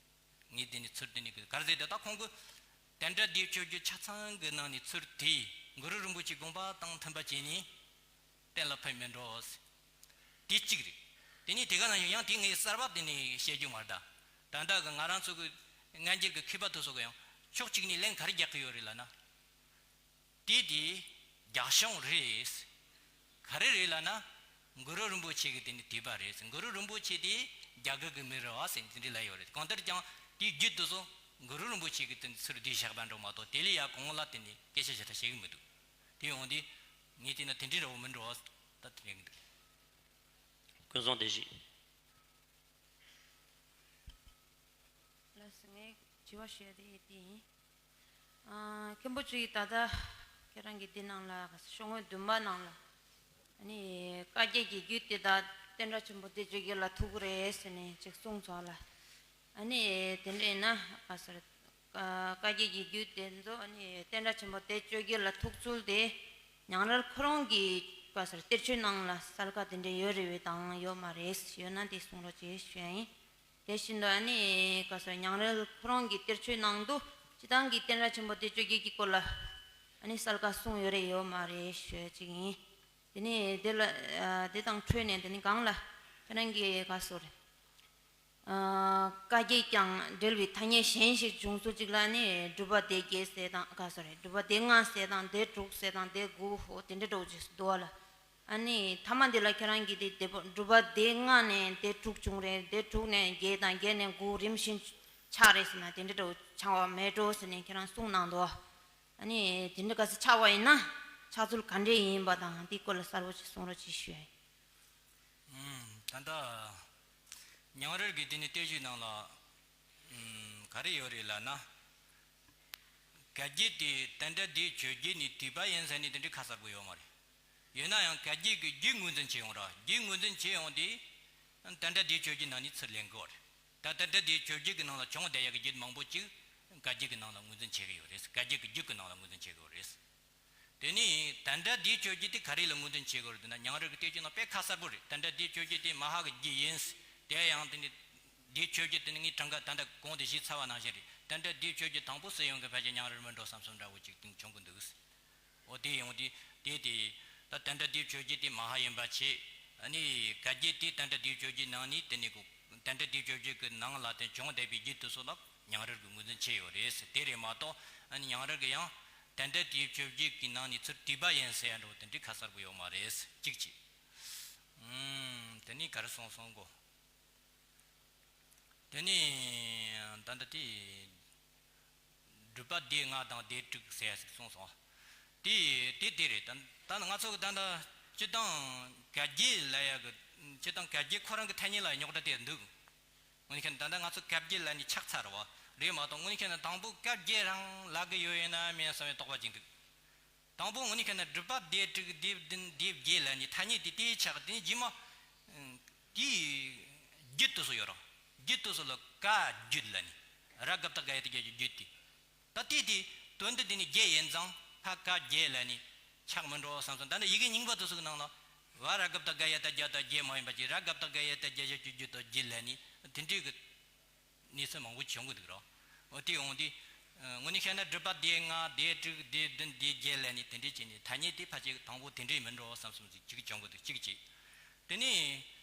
ངས་དེ་ནི་ཚུར་དེ་ནི་གི་ག་རེ་ཟེར་ཏེ་ད་ཁོང་གི་དཎྜི་སྡེ་བཅོ་བརྒྱད་ཆ་ཚང་གི་ནང་ནས་ཚུར་བཏུས་གུ་རུ་རིན་པོ་ཆེ་དགོངས་པ་དང་མཐུན་པ་བྱས་ནས་གཏན་ལ་ཕེབས་མི་འགྲོ། དེ་གཅིག་རེད། དེ་ནས་དེ་ག་ནང་བཞིན་ཡང་དེ་ངས་གསར་པ་དེ་ནས་བཤད་རྒྱུ་མ་རེད་ད། ད་ལྟ་གི་ང་རང་ཚོ་གི་སྔ་འགྱུར་གི་མཁས་པ་དེ་ཚོ་གི་ཡང་ཕྱོགས་གཅིག་ནས་ལན་ག་རེ་རྒྱག་གི་ཡོད་རེད་ལབ་ན། དེ་དེ་རྒྱ་གཞུང་རེད། ག་རེ་རེད་ལབ་ན། གུ་རུ་རིན་པོ་ཆེ་གི་དེ་ནི་བཏུས་པ་རེད། གུ་རུ་རིན་པོ་ཆེ་དེ་རྒྱ་གར་གི་མི་རེད་བ་ཟེར་དེ་འདྲ་ལབ་ཡོད་རེད། གང་ལྟར་ཀྱང་དེའི་རྒྱུད་དེ་ཚོ་ གུ་རུ་རིན་པོ་ཆེ་གི་དེ་ཚུར་བསྡུས་བཞག་པ་འགྲོ་མ་གཏོགས། དེ་ལས་ཡར་གོང་ལ་དེ་ནི་སྐད་ཆ་ཞེ་དྲག་བཤད་གི་མི་འདུག། དེ་ཡོང་དུས་ངས་བལྟས་ན་དེ་འདྲའི་འདྲ་བོ་མི་འགྲོ་བ་ད་དེ་འདྲ་གི་འདུག། ཀུན་བཟང་བདེ་སྐྱིད། ལགས་སོ། ངས་དྲི་བ་ཞུ་ཡ་དེ་དེ་ཡིན། ཨ། མཁན་པོ་གཅིག་ད་ལྟ་ཁྱེད་རང་གི་འདི་ནང་ལ་ཤོག་ངོས་བདུན་པ་ནང་ལ། ཨ་ནི་བཀའ་བརྒྱད་ཀྱི་རྒྱུད་དེ་དག་བསྟན་དགྲ་ཆེན་པོ་བདེ་སྤྱོད་རྒྱལ་ལ་ཐུག་གི་རེད་ཟེར་ནས་ཅིག་གསུངས་སོང་ལ། ཨ་ནི་དེ་འདྲ་ཡིན་ན་ག་ཟེར། བཀའ་བརྒྱད་ཀྱི་རྒྱུད་དེ་ཚོ་ཨ་ནི་བསྟན་དགྲ་ཆེན་པོ་བདེ་སྤྱོད་རྒྱལ་ལ་ཐུག་ཚུལ་དེ། ཉང་རལ་ཁོ་རང་གི་ག་ཟེར་གཏེར་ཆོས་ནང་ལ་གསལ་ཁ་དེ་འདྲ་ཡོད་རེད་པས་དང་ཡོད་མ་རེད། ཡོད་ན་དེ་གསུང་རོགས་བྱེད་ཞུ་ཡ་ཡིན། དེ་བཞིན་དུ་ཨ་ནི་ག་ཟེར་ཉང་རལ་ཁོ་རང་གི་གཏེར་ཆོས་ནང་དུ་སྤྱི་བཏང་གི་བསྟན་དགྲ་ཆེན་པོ་བདེ་སྤྱོད་རྒྱལ་གྱི་སྐོར་ལ་ཨ་ནི་གསལ་ཁ་གསུངས་ཡོད་རེད་ཡོད་མ་རེད་ཞུ་ཡ་གཅིག་ཡིན། དེ་ནས་དེ་ལ་ཨ་དེ་དང་འཕྲོས་ནས་དེ་ནི་གང་ལ་ཁྱེད་རང་གིས་ག་ཟེར། ཨ། བཀའ་བརྒྱད་ཀྱང་འབྲེལ་བའི་ཐ་སྙད་གཞན་ཞིག་བྱུང་ཚུལ་གཅིག་ལ་ནི་སྒྲུབ་པ་སྡེ་བརྒྱད་ཟེར་དང་ག་ཟེར་རེད། སྒྲུབ་པ་སྡེ་ལྔ་ཟེར་དང་སྡེ་དྲུག་ཟེར་དང་སྡེ་དགུ་ཧོ་དེ་འདྲ་འདྲ་བོ་ཅིག་འདུག་བ་ལ། ཨ་ནི་ཐ་མ་འདི་ལ་ཁྱེད་རང་གིས་དེ་དེ་སྒྲུབ་པ་སྡེ་ལྔ་ནས་སྡེ་དྲུག་བྱུང་རེད། སྡེ་དྲུག་ནས་བརྒྱད་དང་བརྒྱད་ནས་དགུ་རིམ་བཞིན་ཆགས་རེད་ཟེར་ན་དེ་འདྲ་འདྲ་བོ་ཆགས་པ་མེད་འགྲོ་ཟེར་ནས་ཁྱེད་རང་གསུངས་གནང་འདུག། ཨ་ནི་དེ་འདྲ་ག་ཚོད་ཆགས་པ་ཡིན་ན་ཆགས་ཚུལ་ག་འདྲས་ཡིན་པ་དང་དེའི་སྐོར་ལ་གསལ་པོ་ཅིག་གསུང་རོགས་ཅིག་ཞུ་ཡ་ཡིན། ད་ལྟ་ཉང་རལ་གྱི་དེ་ནི་གཏེར་ཆོས་ནང་ལ་ག་རེ་ཡོད་རེད་ལབ་ན། བཀའ་བརྒྱད་དེ་བསྟན་དགྲ་བདེ་སྤྱོད་རྒྱལ་ནས་བཏུས་པ་ཡིན་ཟེར་ནས་དེ་འདྲའི་ཁ་གསལ་པོ་ཡོད་མ་རེད། ཡོད་ན་ཡང་བཀའ་བརྒྱད་ཀྱི་རྒྱུད་ངོས་འཛིན་བྱེད་ཡོང་ར། རྒྱུད་ངོས་འཛིན་བྱེད་ཡོང་དུས་བསྟན་དགྲ་བདེ་སྤྱོད་རྒྱལ་ནང་ནས་ཚུར་ལེན་དགོས་རེད། ད་བསྟན་དགྲ་བདེ་སྤྱོད་རྒྱལ་གྱི་ནང་ལ་བྱུང་བསྡད་ཡག་གི་རྒྱུད་མང་པོ་ཅིག་བཀའ་བརྒྱད་ཀྱི་ནང་ལ་ངོས་འཛིན་བྱེད་ཀྱི་ཡོད་རེད། བཀའ་བརྒྱད་ཀྱི་རྒྱུད་ཀྱི་ནང་ལ་ངོས་འཛིན་བྱེད་ཀྱི་ཡོད་རེད། དེ་ནས་བསྟན་དགྲ་བདེ་སྤྱོད་རྒྱལ་དེ་ག་རེ་ལ་ངོས་འཛིན་བྱེད་དགོས་རེད་ཟེར་ན། ཉང་རལ་གྱི་གཏེར་ཆོས་ནང་དཔེ་ཁ་གསལ་པོ་རེད། བསྟན་དགྲ་བདེ་སྤྱོད་རྒྱལ་དེ་མ་ཧཱ་གི་རྒྱུད་ཡིན། དེ་ཡང་དེ་ནི་བདེ་སྤྱོད་རྒྱལ་དེ་ནི་ངའི་གྲངས་ཀ་ད་ལྟ་གོང་དུ་ཞུས་ཚར་བ་ནང་བཞིན་རེད། བསྟན་དགྲ་བདེ་སྤྱོད་རྒྱལ་དང་པོ་སུ་ཡོང་གི་ཕལ་ཆེར་ཉང་རལ་མིན་འགྲོ་བསམ་བསམ་འདྲ་བོ་ཅིག་དེ་བྱུང་གི་འདུག། འོ་དེ་ཡོང་དུས་དེ་དེ་ད་བསྟན་དགྲ་བདེ་སྤྱོད་རྒྱལ་དེ་མ་ཧཱ་ཡིན་པ་བྱས། ཨ་ནི་བཀའ་བརྒྱད་དེ་བསྟན་དགྲ་བདེ་སྤྱོད་རྒྱལ་ནང་ནས་དེ་ནི་གོ་བསྟན་དགྲ་བདེ་སྤྱོད་རྒྱལ་གྱི་ནང་ལ་དེ་བྱུང་བསྡད་པའི་རྒྱུད་དེ་ཚོ་ལ་ཉང་རལ་གྱི་ངོས་འཛིན་བྱས་ཡོད་རེད་ཟེར། དེ་རེད་མ་གཏོགས་ཨ་ནི་ཉང་རལ་གྱི་ཡང་བསྟན་དགྲ་བདེ་སྤྱོད་རྒྱལ་གྱི་ནང་ནས་ཚུར་བཏུས་པ་ཡིན་ཟེར་ཡ་འདྲ་བོ་དེ་འདྲའི་ཁ་གསལ་པོ་ཡོད་མ་རེད། གཅིག་བྱས། ཨུམ། དེ་ནས་ག་རེ་གསུངས་སོང་གོ། དེ་ནས་ད་ལྟ་དེ་སྒྲུབ་པ་སྡེ་ལྔ་དང་སྡེ་དྲུག་ཟེར་ཡ་ཞིག་གསུངས་སོང་། དེ་དེ་དེ་རེད། ད་ད་ང་ཚོ་གི་ད་ལྟ་སྤྱི་བཏང་བཀའ་བརྒྱད་ལབ་ཡ་གི་སྤྱི་བཏང་བཀའ་བརྒྱད་ཁོ་རང་གི་ཐ་སྙད་ལ་རྙོག་དྲ་དེ་འདུག། དངོས་གནས་ཁྱེད་ད་ལྟ་ང་ཚོ་བཀའ་བརྒྱད་ལབ་ནས་ཆགས་ཚར་བ་རེད་མ་གཏོགས། དངོས་གནས་ཁྱེད་དང་པོ་བཀའ་བརྒྱད་རང་ལབ་གི་ཡོད་ཡིན་ན་མིན་བསམ་པའི་དོགས་པ་ཅིག་འདུག། དང་པོ་དངོས་གནས་ཁྱེད་ན་སྒྲུབ་པ་སྡེ་དྲུག་སྡེ་བདུན་སྡེ་བརྒྱད་ལབ་ནས་ཐ་སྙད་དེ་དེའི་ཆགས། དེ་ནས་རྗེས་མ་དེའི་རྒྱུད་དུ་སོ་ཡོད་རང་རྒྱུད་དུ་སོ་ལ་བཀའ་བརྒྱད་ལབ་ནས། ར་ག་བཏགས་ག་ཡ་བཏགས་བརྒྱད་ཀྱི་བརྒྱུད་དེ། ད་དེ་དེ་དོན་དུ་དེ་ནི་བརྒྱད་ཡིན་ཙང་ཕ་བཀའ་བརྒྱད་ལབ་ནས་ཆགས་མི་འགྲོ་བསམ་སོང་། ད་ནི་ཡི་གེ་རྙིང་པ་དུ་སོ་གི་ནང་ལ་བ་ར་ག་བཏགས་ག་ཡ་བཏགས་བརྒྱད་དང་བརྒྱད་མ་ཡིན་པ་ཅིག། ར་ག་བཏགས་ག་ཡ་བཏགས་བརྒྱད་བཞག་རྒྱུ་བརྒྱུད་དང་བརྒྱུད་ལབ་ནས་དེ་འདྲའི་གི་གནས་ཚུལ་མང་པོ་བྱུང་གི་འདུག་རོ། འོ་དེ་འོང་དུས། ཨ། དངོས་གནས་བཤད་ན་སྒྲུབ་པ་སྡེ་ལྔ་སྡེ་དྲུག་སྡེ་བདུན་སྡེ་བརྒྱད་ལབ་ནས་དེ་འདྲས་བྱས་ནས་ཐ་སྙད་དེ་ཕལ་ཆེར་དང་པོ་དེ་འདྲས་མིན་འགྲོ་བསམ་བསམ་ཅིག་བྱུང་གི་འདུག། གཅིག་བྱས། དེ་ནས་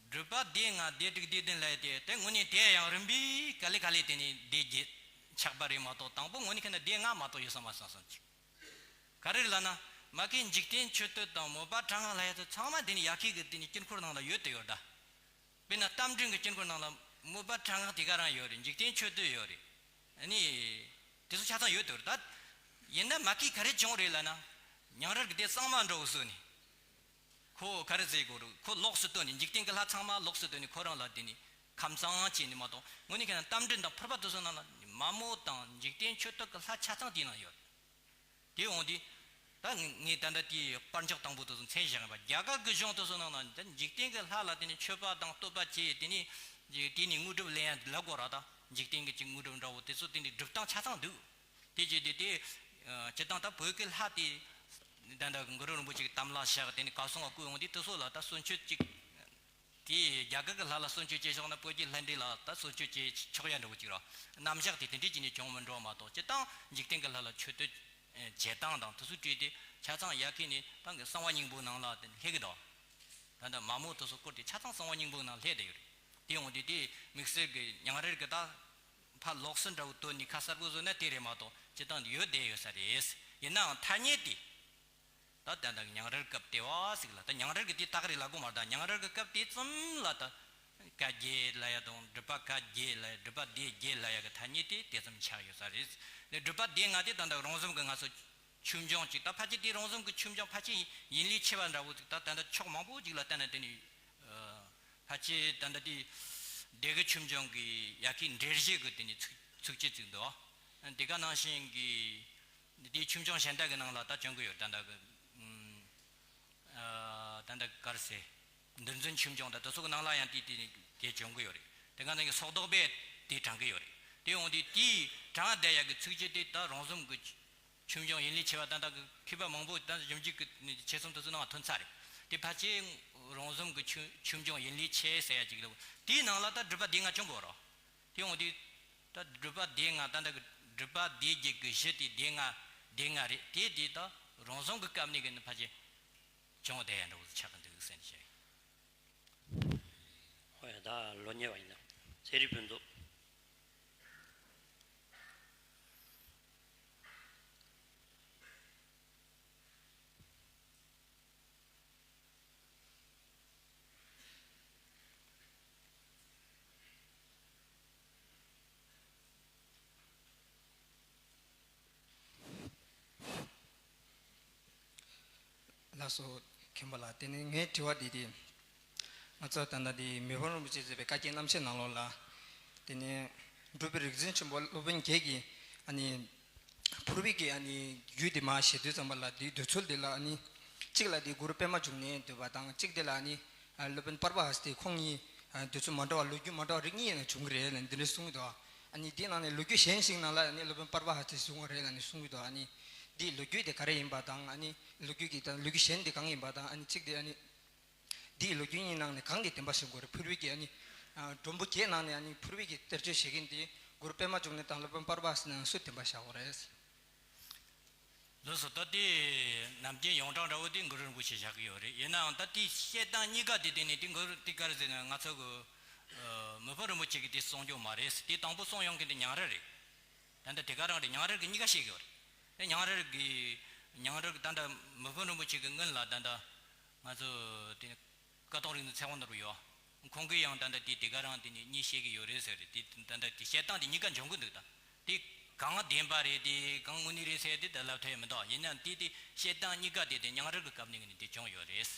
སྒྲུབ་པ་སྡེ་ལྔ་སྡེ་དྲུག་སྡེ་བདུན་ལབ་ཡ་དེ་དེ་དངོས་གནས་དེ་ཡང་རིམ་པས་ག་ལེ་ག་ལེ་དེ་ནས་སྡེ་བརྒྱད་ཆགས་པ་རེད་མ་གཏོགས། དང་པོ་དངོས་གནས་བཤད་ན་སྡེ་ལྔ་མ་གཏོགས་ཡོད་ས་མ་རེད་བསམ་བསམ་ཅིག། ག་རེ་རེད་ལབ་ན། མ་གི་འཇིག་རྟེན་མཆོད་བསྟོད་དང་མོས་པ་གྲངས་ལྔ་ལབ་ཡ་དེ་ཚང་མ་དེ་ནི་ཡ་ཁི་གི་དེ་ནི་དཀྱིལ་འཁོར་ནང་ལ་ཡོད་དེ་ཡོད་ད། དཔེར་ན་རྟ་མགྲིན་གྱི་དཀྱིལ་འཁོར་ནང་ལ་མོས་པ་གྲངས་ལྔ་དེ་ག་རང་ཡོད་རེད། འཇིག་རྟེན་མཆོད་བསྟོད་ཡོད་རེད། ཨ་ནི་དེ་ཚོ་ཆ་ཚང་ཡོད་དེ་ཡོད་རེད་ད། ཡིན་ན་མ་གི་ག་རེ་བྱུང་རེད་ལབ་ན། ཉང་རལ་གྱི་སྡེ་གཙང་མ་འདྲ་བོ་བཟོས་ནས། ཁོ་ག་རེ་ཟེར་དགོས་རེད། ཁོ་ལོགས་སུ་བཏོན་ནས་འཇིག་རྟེན་གྱི་ལྷ་ཚང་མ་ལོགས་སུ་བཏོན་ནས་ཁོ་རང་ལ་དེ་ནི་ཁམས་གཙང་བྱས་ནས་མ་གཏོགས། དངོས་གནས་བཤད་ན་རྟ་མགྲིན་དང་ཕུར་པ་དེ་ཚོ་ནང་ལ་མ་མོ་དང་འཇིག་རྟེན་མཆོད་བསྟོད་ཀྱི་ལྷ་ཆ་ཚང་དེའི་ནང་ཡོད། དེ་འོང་དུས། ད་ངས་ད་ལྟ་དེའི་དཔལ་འབྱོར་དང་པོ་དེ་ཚོ་མཚན་བཞག་ཡིན་པ། རྒྱ་གར་གྱི་གཞུང་དེ་ཚོ་ནང་ན་ད་འཇིག་རྟེན་གྱི་ལྷ་ལ་དེ་ནི་མཆོད་པ་དང་བསྟོད་པ་བྱས། དེ་ནི་དེ་ནི་དངོས་གྲུབ་ལེན་ཡ་ལབ་དགོས་ར། ད་འཇིག་རྟེན་གྱི་ཅིག་དངོས་གྲུབ་འདྲ་བོ་དེ་ཚོ་དེ་ནི་སྒྲུབ་སྟངས་ཆ་ཚང་འདུག། དེ་བྱས་དུས་དེ་སྤྱིར་བཏང་ད་བོད་ཀྱི་ལྷ་དེ་ད་ལྟ་གུ་རུ་རིན་པོ་ཆེ་གི་དམ་ལ་བཞག། དེ་ནི་གར་སོང་བ་བསྐོས་འོང་དུས་དེ་ཚོ་ལ་ད་གསོལ་མཆོད་ཅིག། དེ་རྒྱ་གར་གྱི་ལྷ་ལ་གསོལ་མཆོད་བྱས་ཆོག་ན་བོད་ཀྱི་ལྷ་འདྲེ་ལ་ད་གསོལ་མཆོད་བྱས་ཆོག་ཡ་འདྲ་བོ་ཅིག་ར། རྣམ་གཞག་དེ་དེ་འདྲས་ཅིག་ནས་བྱུང་མི་འགྲོ་མ་གཏོགས། སྤྱིར་བཏང་འཇིག་རྟེན་གྱི་ལྷ་ལ་མཆོད་བསྟོད་བྱེད་སྟངས་དང་དེ་ཚོ་བྲིས་ཏེ་ཆ་ཚང་ཡ་ཁི་ནས་ད་གསང་བ་སྙིང་པོའི་ནང་ལ་དེ་སླེབས་ཀྱི་འདུག། ད་ལྟ་མ་མོ་དེ་ཚོ་སྐོར་དེ་ཆ་ཚང་གསང་བ་སྙིང་པོའི་ནང་སླེབས་བསྡད་ཡོད་རེད། དེ་འོང་དུས་དེ་དམིགས་བསལ་གྱི་ཉང་རལ་གྱི་ད་ཕར་ལོགས་སུ་འདྲ་བོ་བཏོན་ནས་ཁ་གསལ་པོ་བཟོས་ན་དེ་རེད་མ་གཏོགས། སྤྱིར་བཏང་ཡོད་བསྡད་ཡོད་ས་རེད། ཡིན་ནའང་ཐ་སྙད་དེ། ད་ད་ད་ཉང་རལ་སྐབས་དེ་བ་ཟིག་ལ། ད་ཉང་རལ་གྱི་དེ་ད་ག་རེ་ལབ་དགོས་མ་རེད། ད་ཉང་རལ་གྱི་སྐབས་དེ་ཙམ་ལ་ད་ བཀའ་བརྒྱད་ལབ་ཡ་དང་སྒྲུབ་པ་བཀའ་བརྒྱད་ལབ་ཡ། སྒྲུབ་པ་སྡེ་བརྒྱད་ལབ་ཡ་གི་ཐ་སྙད་དེ་དེ་ཙམ་ཆགས་ཡོད་ས་རེད། ལས་སྒྲུབ་པ་སྡེ་ལྔ་དེ་ད་ལྟ་རང་བཟུང་གི་ང་ཚོ་ཆོས་འབྱུང་གཅིག་ད་ཕལ་ཆེར་དེ་རང་བཟུང་གི་ཆོས་འབྱུང་ཕལ་ཆེར་ཡིན་ལས་ཆེ་བ་འདྲ་བོ་ཅིག་ད་ད་ལྟ་ཕྱོགས་མང་པོ་ཅིག་ལ་བལྟས་ན་དེ་ནི་ཕལ་ཆེར་ད་ལྟ་དེ་སྡེ་དགེ་ཆོས་འབྱུང་གི་ཡ་གི་འགྲེལ་བཤད་གི་དེ་ནི་ཚིགས་ཚིགས་བཅད་ཅིག་འདུག་དེ་ག་ནང་བཞིན་གྱི་དེའི་ཆོས་འབྱུང་གཞན་དག་གི་ནང་ལ་ད་བྱུང་གི་ཡོད། ད་ལྟ་གི་ཨ་ད་ལྟ་ག་རེ་ཟེར། འདུལ་འཛིན་ཆོས་འབྱུང་དང་དེ་ཚོ་གི་ནང་ལ་ཡང་དེ་དེ་དེ་བྱུང་གི་ཡོད་རེད། དེ་ག་ནང་གི་སོག་བཟློག་པས་དེ་དྲངས་གི་ཡོད་རེད། དེ་ཡོང་དུས་དེའི་དྲངས་བསྡད་ཡག་གི་ཚིགས་བཅད་དེ་ད་རང་བཟུང་གི་ཆོས་འབྱུང་ཡིན་ལས་ཆེ་བ་ད་ལྟ་གི་མཁས་པ་མང་པོ་ད་ཞིབ་འཇུག་གི་ཆེད་རྩོམ་དེ་ཚོ་ནང་ཐོན་ཚར་རེད། དེ་ཕལ་ཆེར་རང་བཟུང་གི་ཆོས་ཆོས་འབྱུང་ཡིན་ལས་ཆེ་ཟེར་ཡ་ཅིག་ལ་དེའི་ནང་ལ་ད་སྒྲུབ་པ་སྡེ་ལྔ་བྱུང་གི་ཡོད་རེད། དེ་ཡོང་དུས་ད་སྒྲུབ་པ་སྡེ་ལྔ་ད་ལྟ་གི་སྒྲུབ་པ་སྡེ་བརྒྱད་ཀྱི་གཞི་དེ་སྡེ་ལྔ་སྡེ་ལྔ་རེད། དེ་དེ་ད་རང་བཟུང་གི་སྐབས་ནས་གི་ནི་ཕལ་ཆེར་བྱུང་བསྡད་ཡ་འདྲ་བོ་ཆགས་ཀྱི་འདུག་ཟེར་ནས་བཤད། ཧོ་ཡ། ད་ལོ་ཉེ་བ་ཡིན་ན་ཚེ་རིང་ཕུན་ཚོགས། ལགས་སོ། མཁན་པོ་ལགས། དེ་ནས་ངའི་དྲི་བ་འདི་དེ། ང་ཚོ་ད་ལྟ་འདི་མི་ཕམ་རིན་པོ་ཆེས་མཛད་པའི་བཀའ་བརྒྱད་རྣམ་བཤད་ནང་ལོགས་ལ། དེ་ནས་འབྲུག་པའི་རིག་འཛིན་ཆེན་པོ་སློབ་དཔོན་བརྒྱད་ཀྱིས་ཨ་ནི་ཕུར་པའི་གི་ཨ་ནི་རྒྱུད་དེ་མར་བཤད་དུས་ཙམ་པ་ལ་དེའི་འདོད་ཚུལ་དེ་ལ་ཨ་ནི་གཅིག་ལ་དེ་གུ་རུ་པདྨ་འབྱུང་གནས་འདོད་པ་དང་། གཅིག་དེ་ལ་ཨ་ནི་སློབ་དཔོན་པར་པ་ཧ་སྟི་ཁོང་གཉིས་འདོད་ཚུལ་མ་འདྲ་བ་ལོ་རྒྱུས་མ་འདྲ་བ་རིགས་གཉིས་ཡིན་ན་བྱུང་གི་རེད་ལ་འདི་འདྲ་གསུང་གི་འདུག་ཨ་ནི་དེའི་ནང་ནས་ལོ་རྒྱུས་གཞན་ཞིག་ནང་ལ་ཨ་ནི་སློབ་དཔོན་པར་པ་ཧ་སྟི་བྱུང་བ་རེད་ལ་ནི་གསུང་གི་འདུག་ཨ་ནི་དེའི་ལོ་རྒྱུས་དེ་ག་རེ་ཡིན་པ་དང་། ཨ་ནི་ལོ་རྒྱུས་ཀྱི་དང་ལོ་རྒྱུས་གཞན་དེ་གང་ཡིན་པ་དང་། ཨ་ནི་གཅིག་དེ་ཨ་ནི། འདིའི་ལོ་རྒྱུས་གཉིས་ནང་ནས་གང་གིས་བདེན་པ་བཞེད་དགོས་རེད། ཕུར་པའི་གི་ཨ་ནི་ཨ་སྒྲོམ་བུ་བརྒྱད་ནང་ནས་ཨ་ནི་ཕུར་པའི་གི་གཏེར་ཆོས་བྱེད་མཁན་དེ་གུ་རུ་པདྨ་འབྱུང་གནས་དང་སློབ་དཔོན་པར་པ་ཟེར་ན་སུ་བདེན་པ་བཞག་དགོས་རེད། ལགས་སོ། ད་དེ་ནམ་རྒྱུན་ཡོངས་གྲགས་འདྲ་བོ་དེ་གུ་རུ་རིན་པོ་ཆེ་བཞག་གི་ཡོད་རེད། ཡིན་ནའང་ད་དེ་བཤད་སྟངས་གཉིས་ཀ་དེ་དེ་ནས་དེ་གུ་རུ་དེ་ག་རེ་ཟེར་ན་ང་ཚོ་གི་ཨ་མི་ཕམ་རིན་པོ་ཆེ་གི་དེ་གསུང་རྒྱུ་མ་རེད། དེ་དང་པོ་གསུང་ཡོང་མཁན་དེ་ཉང་རལ་རེད། ད་ལྟ་དེ་ག་རང་རེད། ཉང་རལ་གི་གཉིས་ཀ་བཤད་གི་ཡོད་རེད། དེ་ཉང་རལ་གི་ཉང་རལ་གི་ད་ལྟ་མི་ཕམ་རིན་པོ་ཆེ་གི་སྔོན་ལ་ད་ལྟ་ང་ཚོ་དེ་ཀཿཐོག་རིག་འཛིན་ཚེ་དབང་ནོར་བུ་ཡོད། ཁོང་གིས་ཡང་ད་ལྟ་དེ་དེ་ག་རང་དེ་ནི་གཉིས་བཤད་གི་ཡོད་རེད་ཟེར་རེད། དེ་ད་ལྟ་དེ་བཤད་སྟངས་དེ་གཉིས་ཀ་འབྱུང་གི་འདུག་ད་དེ་གང་བདེན་པ་རེད། དེ་གང་དངོས་གནས་རེད་ཟེར་དེ་ད་ལབ་ཐུབ་ཡ་མི་འདུག་ཡིན་ནའང་དེ་དེ་བཤད་སྟངས་གཉིས་ཀ་དེ་དེ་ཉང་རལ་གི་སྐབས་ནས་ནི་དེ་བྱུང་ཡོད་རེད།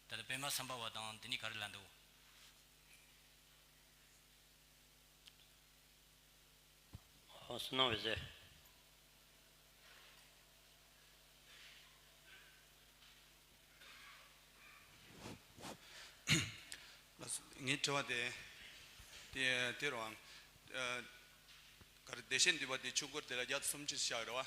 ད་ལྟ་པདྨ་སམ་བྷ་བ་དང་དེ་ནི་ག་རེ་ལབ་འདུག་ཨོ་སུ་ནང་བས་ཟེར། ལགས་སོ། ངའི་དྲི་བ་དེ་དེ་དེ་རུ་ཨང་། ཨ་ག་རེ་བདེ་གཤེགས་འདུས་པ་དེ་ཆོས་སྐོར་དེ་ལ་བརྒྱ་དང་སུམ་ཅུ་ཞིག་བཞག་རེད་བ།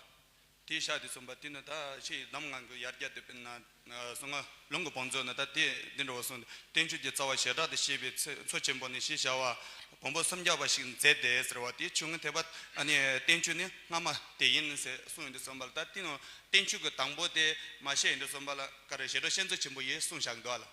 དེའི་ཞག་དེ་གསུངས་པ་དེ་ནི་ད་ཕྱིའི་གདམས་ངག་གི་ཡར་རྒྱས་དེ་དཔེར་ན་གསང་སྔགས་ལུང་གི་བང་མཛོད་ན་ད་དེ་འདི་འདྲ་བ་གསུངས། བསྟན་བཅོས་ཀྱི་རྩ་བ་བྱེ་བྲག་ཏུ་བཤད་པའི་མཚོ་མཚོ་ཆེན་པོ་ནས་ཞེས་བྱ་བ་བོན་པོ་སུམ་བརྒྱ་པ་ཞིག་མཛད་དེ་ཟེར་བ་དེ་ཆོས་ངན་ཐེག་པ་ཨ་ནི་བསྟན་བཅོས་ནི་སྔ་མ་དེ་ཡིན་ཟེར་གསུངས་ཡོང་དུས་ཙམ་པ་ལ། ད་དེ་ནི་བསྟན་བཅོས་ཀྱི་དང་པོ་དེ་མ་བཤད་ཡོང་དུས་ཙམ་པ་ལ་ག་རེ་བྱེ་བྲག་བཤད་མཛོད་ཆེན་པོ་ཡིས་གསུངས་བཞག་འདུག་ཨ་ལ།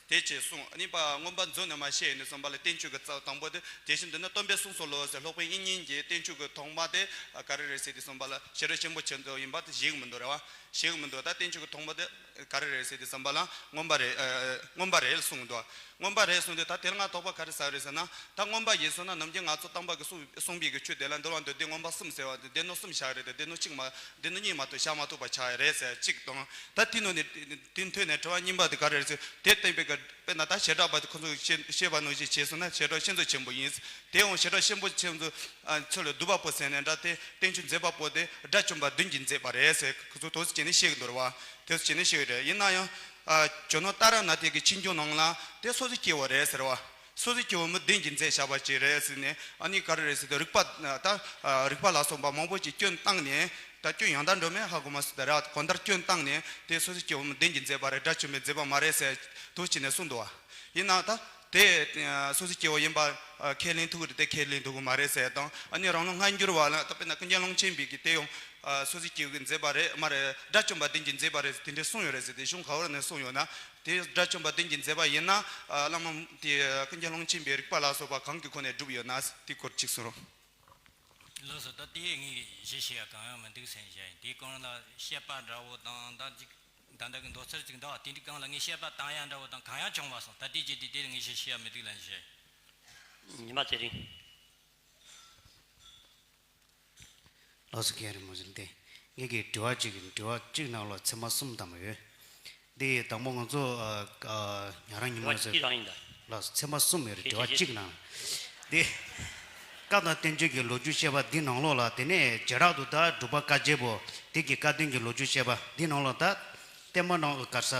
དེ་ཅེས་གསུངས། ཨ་ནི་པ་མངོན་པ་མཛོད་ནས་མ་བཤད་ཡིན་དུས་ཙམ་པ་ལ་བསྟན་བཅོས་ཀྱི་རྩ་དང་པོ་དེ་དེ་བཞིན་དུ་ནི་སྟོན་པའི་གསུང་སོགས་ལོ་ཟེར་སློབ་དཔོན་དབྱིག་གཉེན་གྱི་བསྟན་བཅོས་ཀྱི་ཐོག་མ་དེ་ག་རེ་རེད་ཟེར་དུས་ཙམ་པ་ལ་བྱེ་བྲག་ཆེན་པོ་ཆེན་པོ་ཡིན་པ་དེ་བཞེད་གི་མི་འདུག་རེད་བ། བཞེད་གི་མི་འདུག་ད་བསྟན་བཅོས་ཀྱི་ཐོག་མ་དེ་ག་རེ་རེད་ཟེར་དུས་ཙམ་པ་ལ་མངོན་པ་རེད། ཨ་མངོན་པ་རེད་གསུངས་འདུག་མངོན་པ་རེད་གསུངས་དུས་ད་དེ་ལ་ང་དོགས་པ་ག་རེ་ཟ་རེད་ཟེར་ན། ད་མངོན་པ་ཡིན་གསུངས་ན་ནམ་རྒྱུན་ང་ཚོ་དམ་པ་གི་གསུང་གསུངས་པའི་གི་ཆོས་དེ་ལ་འདུལ་བ་མདོ་སྡེ་མངོན་པ་གསུམ་ཟེར་བ་དེ་སྡེ་སྣོད་གསུམ་བཞག་རེད་དེ། སྡེ་སྣོད་གཅིག་མ་སྡེ་སྣོད་གཉིས་མ་གཏོགས་བཞག་མ་ཐུབ་པ་ཆགས་ཡ་རེད་ཟེར་གཅིག་དང་། ད་དེ་ནང་ནས་དེ་མཐུད་ནས་དྲི་བ་གཉིས་པ་དེ་ག་རེ་རེད་ཟེར། དེ་བསྟན་པའི་གི་དཔེར་ན་ད་བྱེ་བྲག་པ་དེ་ཁོ་ཚོས་བཤད་བཤད་པ་ནང་བཞིན་བྱས་སོང་ན་བྱེ་བྲག་བཤད་མཛོད་ཆེན་པོ་ཡིན། དེ་ཡང་བྱེ་བྲག་བཤད་མཛོད་ཆེན་པོ་ཚོ་ལ་འདུས་པ་པོ་ཟེར་ནས་འདྲ། དེ་བསྟན་བཅོས་མཛད་པ་པོ་དེ་དགྲ་བཅོམ་པ་བདུན་གྱིས་མཛད་པ་རེད་ཟེར་ཁོ་ཚོ་དོགས་སེལ་བྱས་ནས་བཤད་གི་འདུག་རེད་བ། དོགས་སེལ་བྱས་ནས་བཤད་གི་རེད། ཡིན་ན་ཡང་ཨ་ཇོ་ནང་ཏཱ་ར་ནཱ་ཐའི་གི་ཆོས་འབྱུང་ནང་ལ་དེ་སོ་སོའི་སྐྱེ་བོ་རེད་ཟེར་བ། སོ་སོའི་སྐྱེ་བོ་མི་བདུན་གྱིས་མཛད་བཞག་པ་ཅིག་རེད་ཟེར་ནས། ཨ་ནི་ག་རེ་རེད་ཟེར་དུས་རིག་པ་ད་རིག་པ་ལ་སོགས་པ་མང་པོ་ཅིག་སྐྱོན་བཏང་ནས། ད་སྐྱོན་ཡང་དག་འགྲོ་མེད་ཧ་གོ་མ་སོང་། ད་རེད་བ། གང་ལྟར་སྐྱོན་བཏང་ནས་དེ་སོ་སོའི་སྐྱེ་བོ་མི་བདུན་གྱིས་མཛད་པ་རེད། དགྲ་བཅོམ་པས་མཛད་པ་མ་རེད་ཟེར་དོགས་བྱས་ནས་གསུངས་འདུག་བ། ཡིན་ནའང་ད་དེ་སོ་སོའི་སྐྱེ་བོ་ཡིན་པ་ཁས་ལེན་ཐུབ་ཀྱི་རེད་དེ་ཁས་ལེན་ཐུབ་ཀྱི་མ་རེད་ཟེར་དང་། ཨ་ནི་རང་ལུགས་སྔ་འགྱུར་བ་ལ་ད་དཔེར་ན་ཀུན་མཁྱེན་ཀློང་ཆེན་པའི་གི་དེ་ཡང་སོ་སོའི་སྐྱེ་བོ་གིས་མཛད་པ་རེད་མ་རེད། དགྲ་བཅོམ་པ་བདུན་གྱིས་མཛད་པ་རེད་ཟེར་དེ་འདྲས་གསུངས་ཡོད་རེད་ཟེར་ཏེ་གཞུང་ག་བར་ནས་གསུངས་ཡོད་ན། དེ་དགྲ་བཅོམ་པ་བདུན་གྱིས་མཛད་པ་ཡིན་ན། ཨ་བླ་མ་དེ་ཀུན་མཁྱེན་ཀློང་ཆེན་པའི་རིག་པ་ལ་སོགས་པ་གང་གི་སྒོ་ནས་བསྒྲུབས་ཡོད་ན་དེ་སྐོར་གཅིག་གསུང་རོགས། ལགས་སོ། ད་དེ་ངས་གཞི་བྱེད་ཡ་གང་ཡང་མི་འདུག་ཟེར་བཤད་ཡིན། དེའི་སྐོར་ལ་བཤད་པ་འདྲ་བོ་དང་ད་ཅིག་ ད་ལྟ་གི་མདོ་ཚར་ཅིག་འདུག་དེ་འདྲའི་སྒང་ལ་ངས་བཤད་པ་བཏང་ཡ་འདྲ་བོ་དང་གང་ཡང་བྱུང་བ་སོང་། ད་དེ་རྗེས་དེ་དེ་ངས་བཤད་བཤད་ཡ་མི་འདུག་ལ་བཤད། ཉི་མ་ཚེ་རིང་། ལགས་སོ། རྒན་རིན་པོ་ཆེ། འདི་ངེད་ཀྱི་དྲི་བ་གཅིག་དྲི་བ་གཅིག་ནང་ལ་ཚེག་མ་གསུམ་བཏང་བ་ཡོད། འདི་དང་པོ་ང་ཚོ་ཨ་ཨ་ཉ་རང་ཉི་མ་ཚེ་རང་ཡིན་ད། ལགས་སོ། ཚེག་མ་གསུམ་ཡོད་རེད། དྲི་བ་གཅིག་ནང་། འདི་བཀའ་དང་བསྟན་བཅོས་ཀྱི་ལོ་རྒྱུས་བཤད་པ་འདི་ནང་ལོགས་ལ། དེ་ནས་བྱེ་བྲག་ཏུ་ད་འབྲུག་པ་བཀའ་བརྒྱུད་པོ་དེ་གི་བཀའ་བསྟན་གྱི་ལོ་རྒྱུས་བཤད་པ་འདི་ནང་ལོགས་ད། བསྟན་པ་ནང་ག་ས་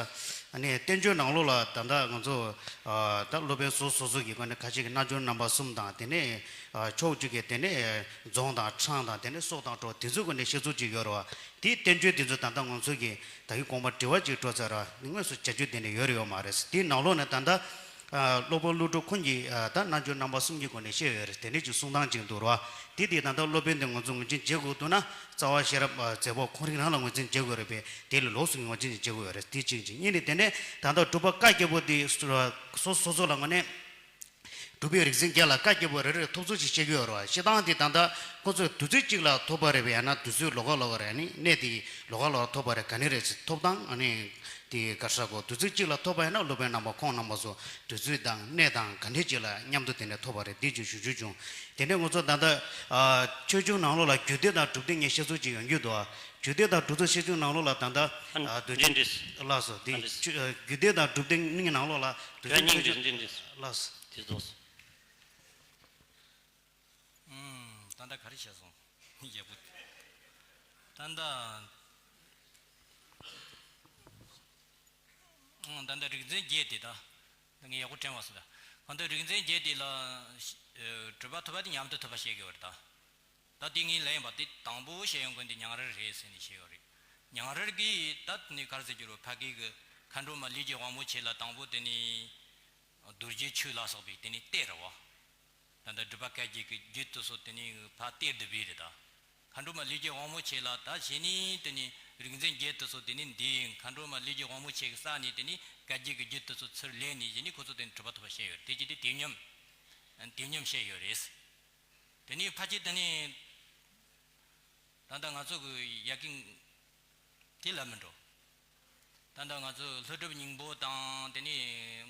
ཨ་ནི་བསྟན་བཅོས་ནང་ལོགས་ལ་ད་ལྟ་ང་ཚོ་ཨ་ད་སློབ་དཔོན་སོ་སོ་སོ་གི་སྒོ་ནས་ཁ་ཤས་ཀྱི་རྣལ་འབྱོར་རྣམ་པ་གསུམ་དང་། དེ་ནས་ཨ་ཕྱོགས་གཅིག་གི་དེ་ནས་རྫོང་དང་འཕྲང་དང་། དེ་ནས་སྲོག་དང་བྲོ་དེ་ཚོའི་སྒོ་ནས་བཤད་ཚུལ་ཅིག་ཡོད་རེད་བ། དེའི་བསྟན་བཅོས་དེ་ཚོ་ད་ལྟ་ང་ཚོ་གི་ད་གིན་གོང་མ་དྲི་བ་ཅིག་འགྲོ་ཚར་ར། དངོས་སུ་བྱ་རྒྱུ་དེ་འདྲ་ཡོད་རེད་ཡོད་མ་རེད། དེའི་ནང་ལོགས་ནས་ད་ལྟ་ཨ་སློབ་དཔོན་ཀླུ་སྒྲུབ་ཁོང་གིས་ཨ་ད་རྣལ་འབྱོར་རྣམ་པ་གསུམ་གྱི་སྒོ་ནས་བཤད་ཡོད་རེད། དེ་འདྲ་ཅིག་གསུང་སྟངས་ཅིག་འདུག་ར། དེ་དེ་ད་ལྟ་སློབ་དཔོན་དེ་ང་ཚོ་ངོས་འཛིན་བྱེད་དགོས་འདུག་ན། རྩ་བ་ཤེས་རབ་ཨ་མཛད་པ་ཁོང་རང་རང་ལ་ངོས་འཛིན་བྱེད་དགོས་རེད་པས། དེ་ལས་ལོགས་སུ་ངོས་འཛིན་བྱེད་དགོས་རེད། དེ་གཅིག་གཅིག་གཉིས་ནས་དེ་ནས་ད་ལྟ་འབྲུག་པ་བཀའ་བརྒྱུད་པོ་དེ་སོ་སོ་སོ་ལ་ངོས་ནས་འབྲུག་པའི་རིག་འཛིན་བརྒྱད་ལ་བཀའ་བརྒྱུད་པོ་རེ་རེར་ཐུགས་གསོ་ཞིག་བྱེད་ཀྱི་ཡོད་རེད་བ། བཤད་སྟངས་དེ་ད་ལྟ་ཁོ་ཚོས་དུས་ཚོད་གཅིག་ལ་ཐོབ་པ་རེད་པས། ཡང་ན་དུས་ཚོད་ལོགས་ཀ་ལོགས་ཀ་རེད། ཨ་ནི་གནས་དེ་ལོགས་ཀ་ལོགས་ཐོབ་པ་རེད། ག་ནས་རེད་ཟེར། ཐོབ་སྟངས་ཨ་ནི་དེ་ག་ས་གོ་དུས་ཚོད་གཅིག་ལ་ཐོབ་པ་ཡིན་ན་སློབ་དཔོན་རྣམ་པ་ཁོང་རྣམ་པ་ཚོ་དུས་ཚོད་དང་གནས་དང་ག་འདྲས་ཅིག་ལ་མཉམ་དུ་དེ་འདྲ་ཐོབ་པ་རེད། འདི་ཅིག་ཞུ་རྒྱུ་བྱུང་། དེ་ནས་ང་ཚོ་ད་ལྟ་ཨ་ཆོས་འབྱུང་ནང་ལོགས་ལ་རྒྱུད་སྡེ་དང་གྲུབ་སྡེ་གཉིས་བཤད་ཚུལ་ཅིག་ཡོང་རྒྱུ་འདུག་རྒྱུད་སྡེ་དང་གྲུབ་སྡེ་བཤད་ཚུལ་ནང་ལོགས་ལ་ད་ལྟ་ཨ་དུས་ཆེན་འདི་འདྲས། ལགས་སོ། འདི་ཨ་འདྲས། ཆོས་ཨ་རྒྱུད་སྡེ་དང་གྲུབ་སྡེ་གཉིས་ནང་ལོགས་ལ་དུས་ཆེན་ཆོས་འབྱུང་འདི་འདྲས། ལགས་སོ། དེ་ཚོ། ཨུམ། ད་ལྟ་ག་རེ་བྱས་སོང་། ཡག་པོ། ད་ལྟ། ཨང་། ད་ལྟ་རིག་འཛིན་བརྒྱད་དེ་ད། ད་ངས་ཡག་པོ་དྲན་པ་སོང་ད། ད་ལྟ་རིག་འཛིན་བརྒྱད་དེ་ལ། ཨ་གྲུབ་པ་ཐོབ་པ་དེ་མཉམ་དུ་ཐོབ་པ་བཤད་ཀྱི་ཡོད་རེད་ད། ད་དེ་ངས་ལན་པ་དེ་དང་པོ་བཤད་ཡོང་མཁན་དེ་ཉང་རལ་རེད་ཟེར་ནས་བཤད་ཡོད་རེད། ཉང་རལ་གྱིས་ད་ནི་ག་རེ་ཟེར་རྒྱུ་རེད། ཕ་གི་གི་མཁའ་འགྲོ་མ་ལས་ཀྱི་དབང་པོ་ཆེ་ལ་དང་པོ་དེ་ནི་རྡོ་རྗེ་ཆོས་ལ་སོགས་པའི་དེ་ནི་གཏེར་རེད་བ། ད་ལྟ་སྒྲུབ་པ་བཀའ་བརྒྱད་ཀྱི་རྒྱུད་དེ་ཚོ་དེ་ནི་ཕར་གཏེར་དུ་སྦས་རེད་ད། མཁའ་འགྲོ་མ་ལས་ཀྱི་དབང་པོ་ཆེ་ལ་ད་གཞི་ནས་དེ་ནི་རིག་འཛིན་བརྒྱད་དེ་ཚོ་དེ་ནི་འདིའི་མཁའ་འགྲོ་མ་ལས་ཀྱི་དབང་པོ་ཆེ་གི་ས་ནས་དེ་ནི་བཀའ་བརྒྱད་ཀྱི་རྒྱུད་དེ་ཚོ་ཚུར་ལེན་ནས་གཞི་ནས་ཁོ་ཚོ་དེ་ནི་གྲུབ་པ་ཐོབ་པ་བཤད་ཡོད་རེད། དེ་ཅི་སྟེ་དེ་སྙོམས། དེ་སྙོམས་བཤད་ཡོད་རེད། དེ་ནི་ཕལ་ཆེར་དེ་ནི། ད་ལྟ་ང་ཚོ་གི་ཡ་གི་དེ་ལ་མི་འགྲོ། ད་ལྟ་ང་ཚོ་ཀླུ་སྒྲུབ་སྙིང་པོ་དང་དེ་ནས་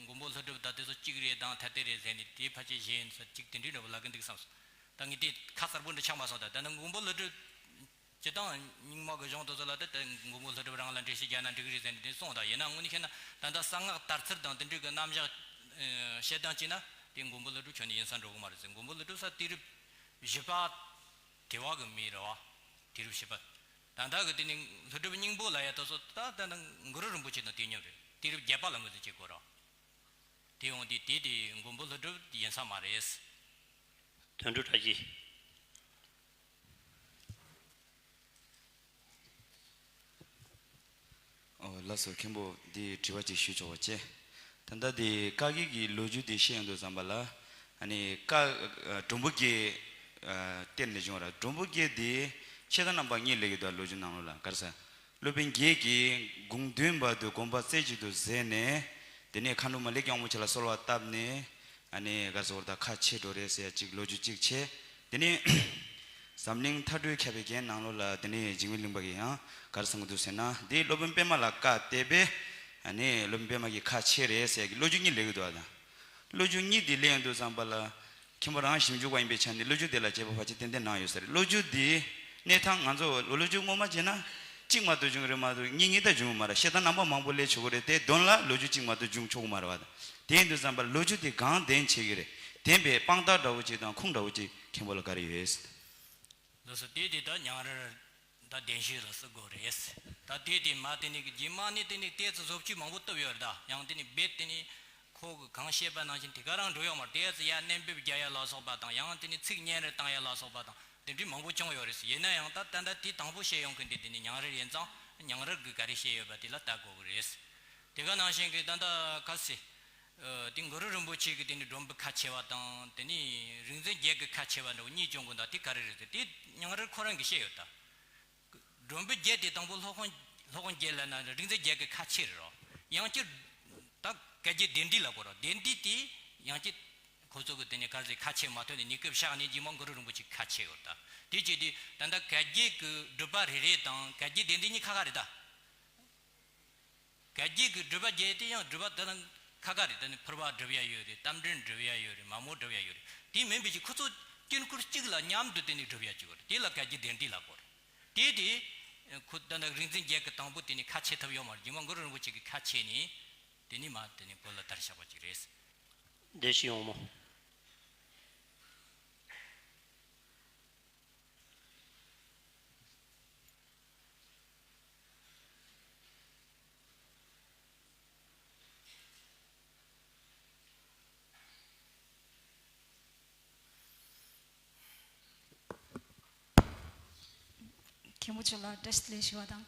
མགོན་པོ་ཀླུ་སྒྲུབ་ད་དེ་ཚོ་གཅིག་རེད་དང་ཐ་དད་རེད་ཟེར་ནས་དེ་ཕལ་ཆེར་གཞན་ཚོ་གཅིག་དེ་འདྲའི་འདྲ་བོ་ལབ་གི་འདུག་བསམ་སོང་། ད་ངས་དེ་ཁ་གསལ་པོ་འདྲ་ཆགས་མ་སོང་། ད་ད་ནི་མགོན་པོ་ཀླུ་སྒྲུབ་སྤྱི་དང་རྙིང་མ་གི་གཞུང་དེ་ཚོ་ལ་ད་ད་མགོན་པོ་ཀླུ་སྒྲུབ་རང་ལ་འགྲེལ་བཤད་རྒྱག་ན་འགྲིག་གི་རེད་ཟེར་ནས་དེ་གསུངས། ད་ཡིན་ན་དངོས་གནས་བཤད་ན་ད་ལྟ་གསང་སྔགས་དར་ཚུལ་དང་དེ་འདྲའི་གི་རྣམ་གཞག་ཨ་བཤད་སྟངས་བྱས་ན་དེ་མགོན་པོ་ཀླུ་སྒྲུབ་ཁྱོན་ནས་ཡིན་ས་འགྲོ་གི་མ་རེད་ཟེར། མགོན་པོ་ཀླུ་སྒྲུབ་ས་དུས་རབས་བཞི་པ། དེ་བ་གི་མི་རེད་བ། དུས་རབས་བཞི་པ། ད་ལྟ་གི་དེ་ནི་ཀླུ་སྒྲུབ་སྙིང་པོ་ལབ་ཡ་དེ་ཚོ་ད་ལྟ་ནི་གུ་རུ་རིན་པོ་ཆེ་དང་དུས་མཉམ་རེད། དུས་རབས་བརྒྱད་པ་ལ་ངོས་འཛིན་བྱེད་དགོས་ར། དེ་ཡོང་དུས་དེ་དེ་མགོན་པོ་ཀླུ་སྒྲུབ་ཡིན་ས་མ་རེད། དོན་གྲུབ་བཀྲ་ཤིས། ཨོ་ལགས་སོ། མཁན་པོ་འདི་དྲི་བ་ཅིག་ཞུ་ཆོག་པ་བྱས། ད་ལྟ་འདི་བཀའ་བརྒྱུད་ཀྱི་ལོ་རྒྱུས་འདི་བཤད་ཡོང་དུས་ཙམ་པ་ལ། ཨ་ནི་བཀའ་ཨ་འགྲོན་བུ་བརྒྱད་ཨ་གཏེར་ནས་བྱུང་བ་ར། འགྲོན་བུ་བརྒྱད་འདི་ཕྱེད་དང་རྣམ་པ་གཉིས་ལས་ཀྱི་འདུག་ལོ་རྒྱུས་ནང་ལོགས་ལ། ག་རེ་ཟེར། སློབ་དཔོན་བརྒྱད་ཀྱིས་དགུང་བདུན་པ་དུ་དགོངས་པ་རྩེ་གཅིག་ཏུ་མཛད་ནས། དེ་ནས་མཁའ་འགྲོ་མ་ལས་ཀྱི་དབང་པོ་ཆེ་ལ་གསོལ་བ་བཏབ་ནས། ཨ་ནི་ག་རེ་ཟེར་ད་ཁ་ཕྱེ་འགྲོ་རེད་ཟེར་ཡ་གཅིག་ལོ་རྒྱུས་གཅིག་བྱས། དེ་ནས་འཛམ་གླིང་མཐའ་གྲོལ་ཁྱབ་པའི་རྒྱན་ནང་ལོགས་ལ་དེ་ནས་འཇིགས་མེད་གླིང་པ་གིས་ཡང་ག་རེ་གསུང་གི་འདུག་ཟེར་ན། འདི་སློབ་དཔོན་པདྨ་ལ་བཀའ་གཏད་པས། ཨ་ནི་སློབ་དཔོན་པདྨ་གིས་ཁ་ཕྱེ་རེད་ཟེར་གྱི་ལོ་རྒྱུས་གཉིས་སླེབས་ཀྱི་འདུག་ཨ། ད་ལོ་རྒྱུས་གཉིས་འདི་སླེབས་ཡོང་དུས་ཙམ་པ་ལ། མཁན་པོ་རང་ཞིབ་འཇུག་པ་ཡིན་པའི་ཆ་ནས་ལོ་རྒྱུས་དེ་ལ་དཔྱད་པ་ཕལ་ཆེར་ཏན་ཏན་གནང་ཡོད་ས་རེད། ལོ་རྒྱུས་འདི་གནས་སྟངས་ང་ཚོ་ལོ་རྒྱུས་ངོ་མ་བྱས་ན་གཅིག་མ་གཏོགས་བྱུང་གི་རེད་མ་གཏོགས་གཉིས་གཉིས་ད་བྱུང་གི་མ་རེད། བཤད་སྟངས་རྣམ་པ་མང་པོ་སླེབས་ཆོག་གི་རེད། དེ་དོན་ལ་ལོ་རྒྱུས་གཅིག་མ་གཏོགས་བྱུང་ཆོག་གི་མ་རེད་བ། དེ་ཡིན་དུས་ཙམ་པ་ལོ་རྒྱུས་དེ་གང་ལྡན་བྱེད་ཀྱི་རེད། ལྡན་པའི་དཔང་རྟགས་འདྲ་བོ་ཅིག་དང་ཁུངས་འདྲ་བོ་ཅིག་མཁན་པོ་ལ་ག་རེ་ཡོད། ལགས་སོ། དེ་དེ་ད་ཉང་རལ་ད་བདེན་བཞི་ལ་བརྩི་དགོས་རེད། ད་དེ་དེ་མ་དེ་ནི་རྗེས་མ་ནི་དེ་ནི་ཏོག་ཙམ་བཟོ་བཅོས་མང་པོ་བཏབ་ཡོད་རེད། ད་ཡང་དེ་ནི་རྦད་དེ་ནི་ཁོ་གི་གང་བཤད་པ་ནང་བཞིན་དེ་ག་རང་འགྲོ་ཡོད་མ་རེད། ཏོག་ཙམ་ཡར་གནོན་འབེབས་རྒྱག་ཡ་ལ་སོགས་པ་དང་། ཡང་དེ་ནི་ཚིག་སྙན་རེ་བཏང་ཡ་ལ་སོགས་པ་དང་དེ་འདྲའི་མང་པོ་བྱུང་ཡོད་རེད། ཡིན་ན་ཡང་ད་ད་ལྟ་དེ་དང་པོ་བཤད་ཡོང་མཁན་དེ་དེ་ནི་ཉང་རལ་ཡིན་ཙང་། ཉང་རལ་གིས་ག་རེ་བཤད་ཡོད་པ་དེ་ལ་ལྟ་དགོས་ཀྱི་རེད། དེ་ག་ནང་བཞིན་གྱི་ད་ལྟ་ག་ཟེ། ཨ་དེ་གུ་རུ་རིན་པོ་ཆེ་གི་དེ་ནི་སྒྲོམ་བུ་ཁ་ཕྱེ་བ་དང་། དེ་ནི་རིག་འཛིན་བརྒྱད་ཀྱི་ཁ་ཕྱེ་བ་འདྲ་བོ་གཉིས་བྱུང་གི་འདུག་དེ་ག་རེ་རེད་ཟེར། དེ་ཉང་རལ་ཁོ་རང་གིས་བཤད་ཡོད་ད། སྒྲོམ་བུ་བརྒྱད་དེ་དང་པོ་སློབ་དཔོན་སློབ་དཔོན་བརྒྱད་ལབ་ན་རིག་འཛིན་བརྒྱད་ཀྱི་ཁ་ཕྱེ་རེད་རོ། ཡང་སྤྱིར་ད་བཀའ་བརྒྱུད་སྡེ་འདི་ལ་གོ་རོ། སྡེ་འདི་དེ་ཡང་སྤྱིར་ཁོ་ཚོ་གི་དེ་ནི་ག་རེ་ཟེར། ཁ་ཕྱེ་མ་ཐུབ་ནས་གནས་སྐབས་བཞག་ནས་རྗེས་མ་གུ་རུ་རིན་པོ་ཆེ་ཁ་ཕྱེ་ཡོད་ད། དེ་བྱས་དུས་ད་ལྟ་བཀའ་བརྒྱུད་ཀྱི་སྒྲུབ་པ་རེ་རེ་དང་བཀའ་བརྒྱུད་སྡེ་འདི་གཉིས་ཁ་ཁ་རེད་ད། བཀའ་བརྒྱུད་ཀྱི་སྒྲུབ་པ་བརྒྱད་དེ་ཡང་སྒྲུབ་པ་དེ་ལ་ཁ་ཁ་རེད། དེ་ནི་ཕུར་པ་སྒྲུབ་ཡ་ཡོད་རེད། རྟ་མགྲིན་སྒྲུབ་ཡ་ཡོད་རེད། མ་མོ་སྒྲུབ་ཡ་ཡོད་རེད། དེ་མིན་པའི་ཅིག་ཁོ་ཚོ་དཀྱིལ་འཁོར་གཅིག་ལ་མཉམ་དུ་དེ་ནི་སྒྲུབ་ཡ་གཅིག་ཡོད་རེད། དེ་ལ་བཀའ་བརྒྱུད་གདན་འདྲེན་ལབ་དགོས་རེད། དེ་དེ་ཁོ་ད་ནི་རིག་འཛིན་བརྒྱད་ཀྱི་དང་པོ་དེ་ནི་ཁ་ཕྱེ་ཐུབ་ཡོད་མ་རེད། རྗེ་མ་གུ་རུ་རིན་པོ་ཆེ་གི་ཁ་ཕྱེ་ནས་དེ་ནི་མ་དེ་ནི་བོད་ལ་དར་བཞག་པ་ཅིག་རེད། བདེ་སྐྱིད་ཡོང་མོ། མཁན་པོ་མཆོག་ལ་བཀྲ་ཤིས་བདེ་ལེགས་ཞུ་བ་དང་།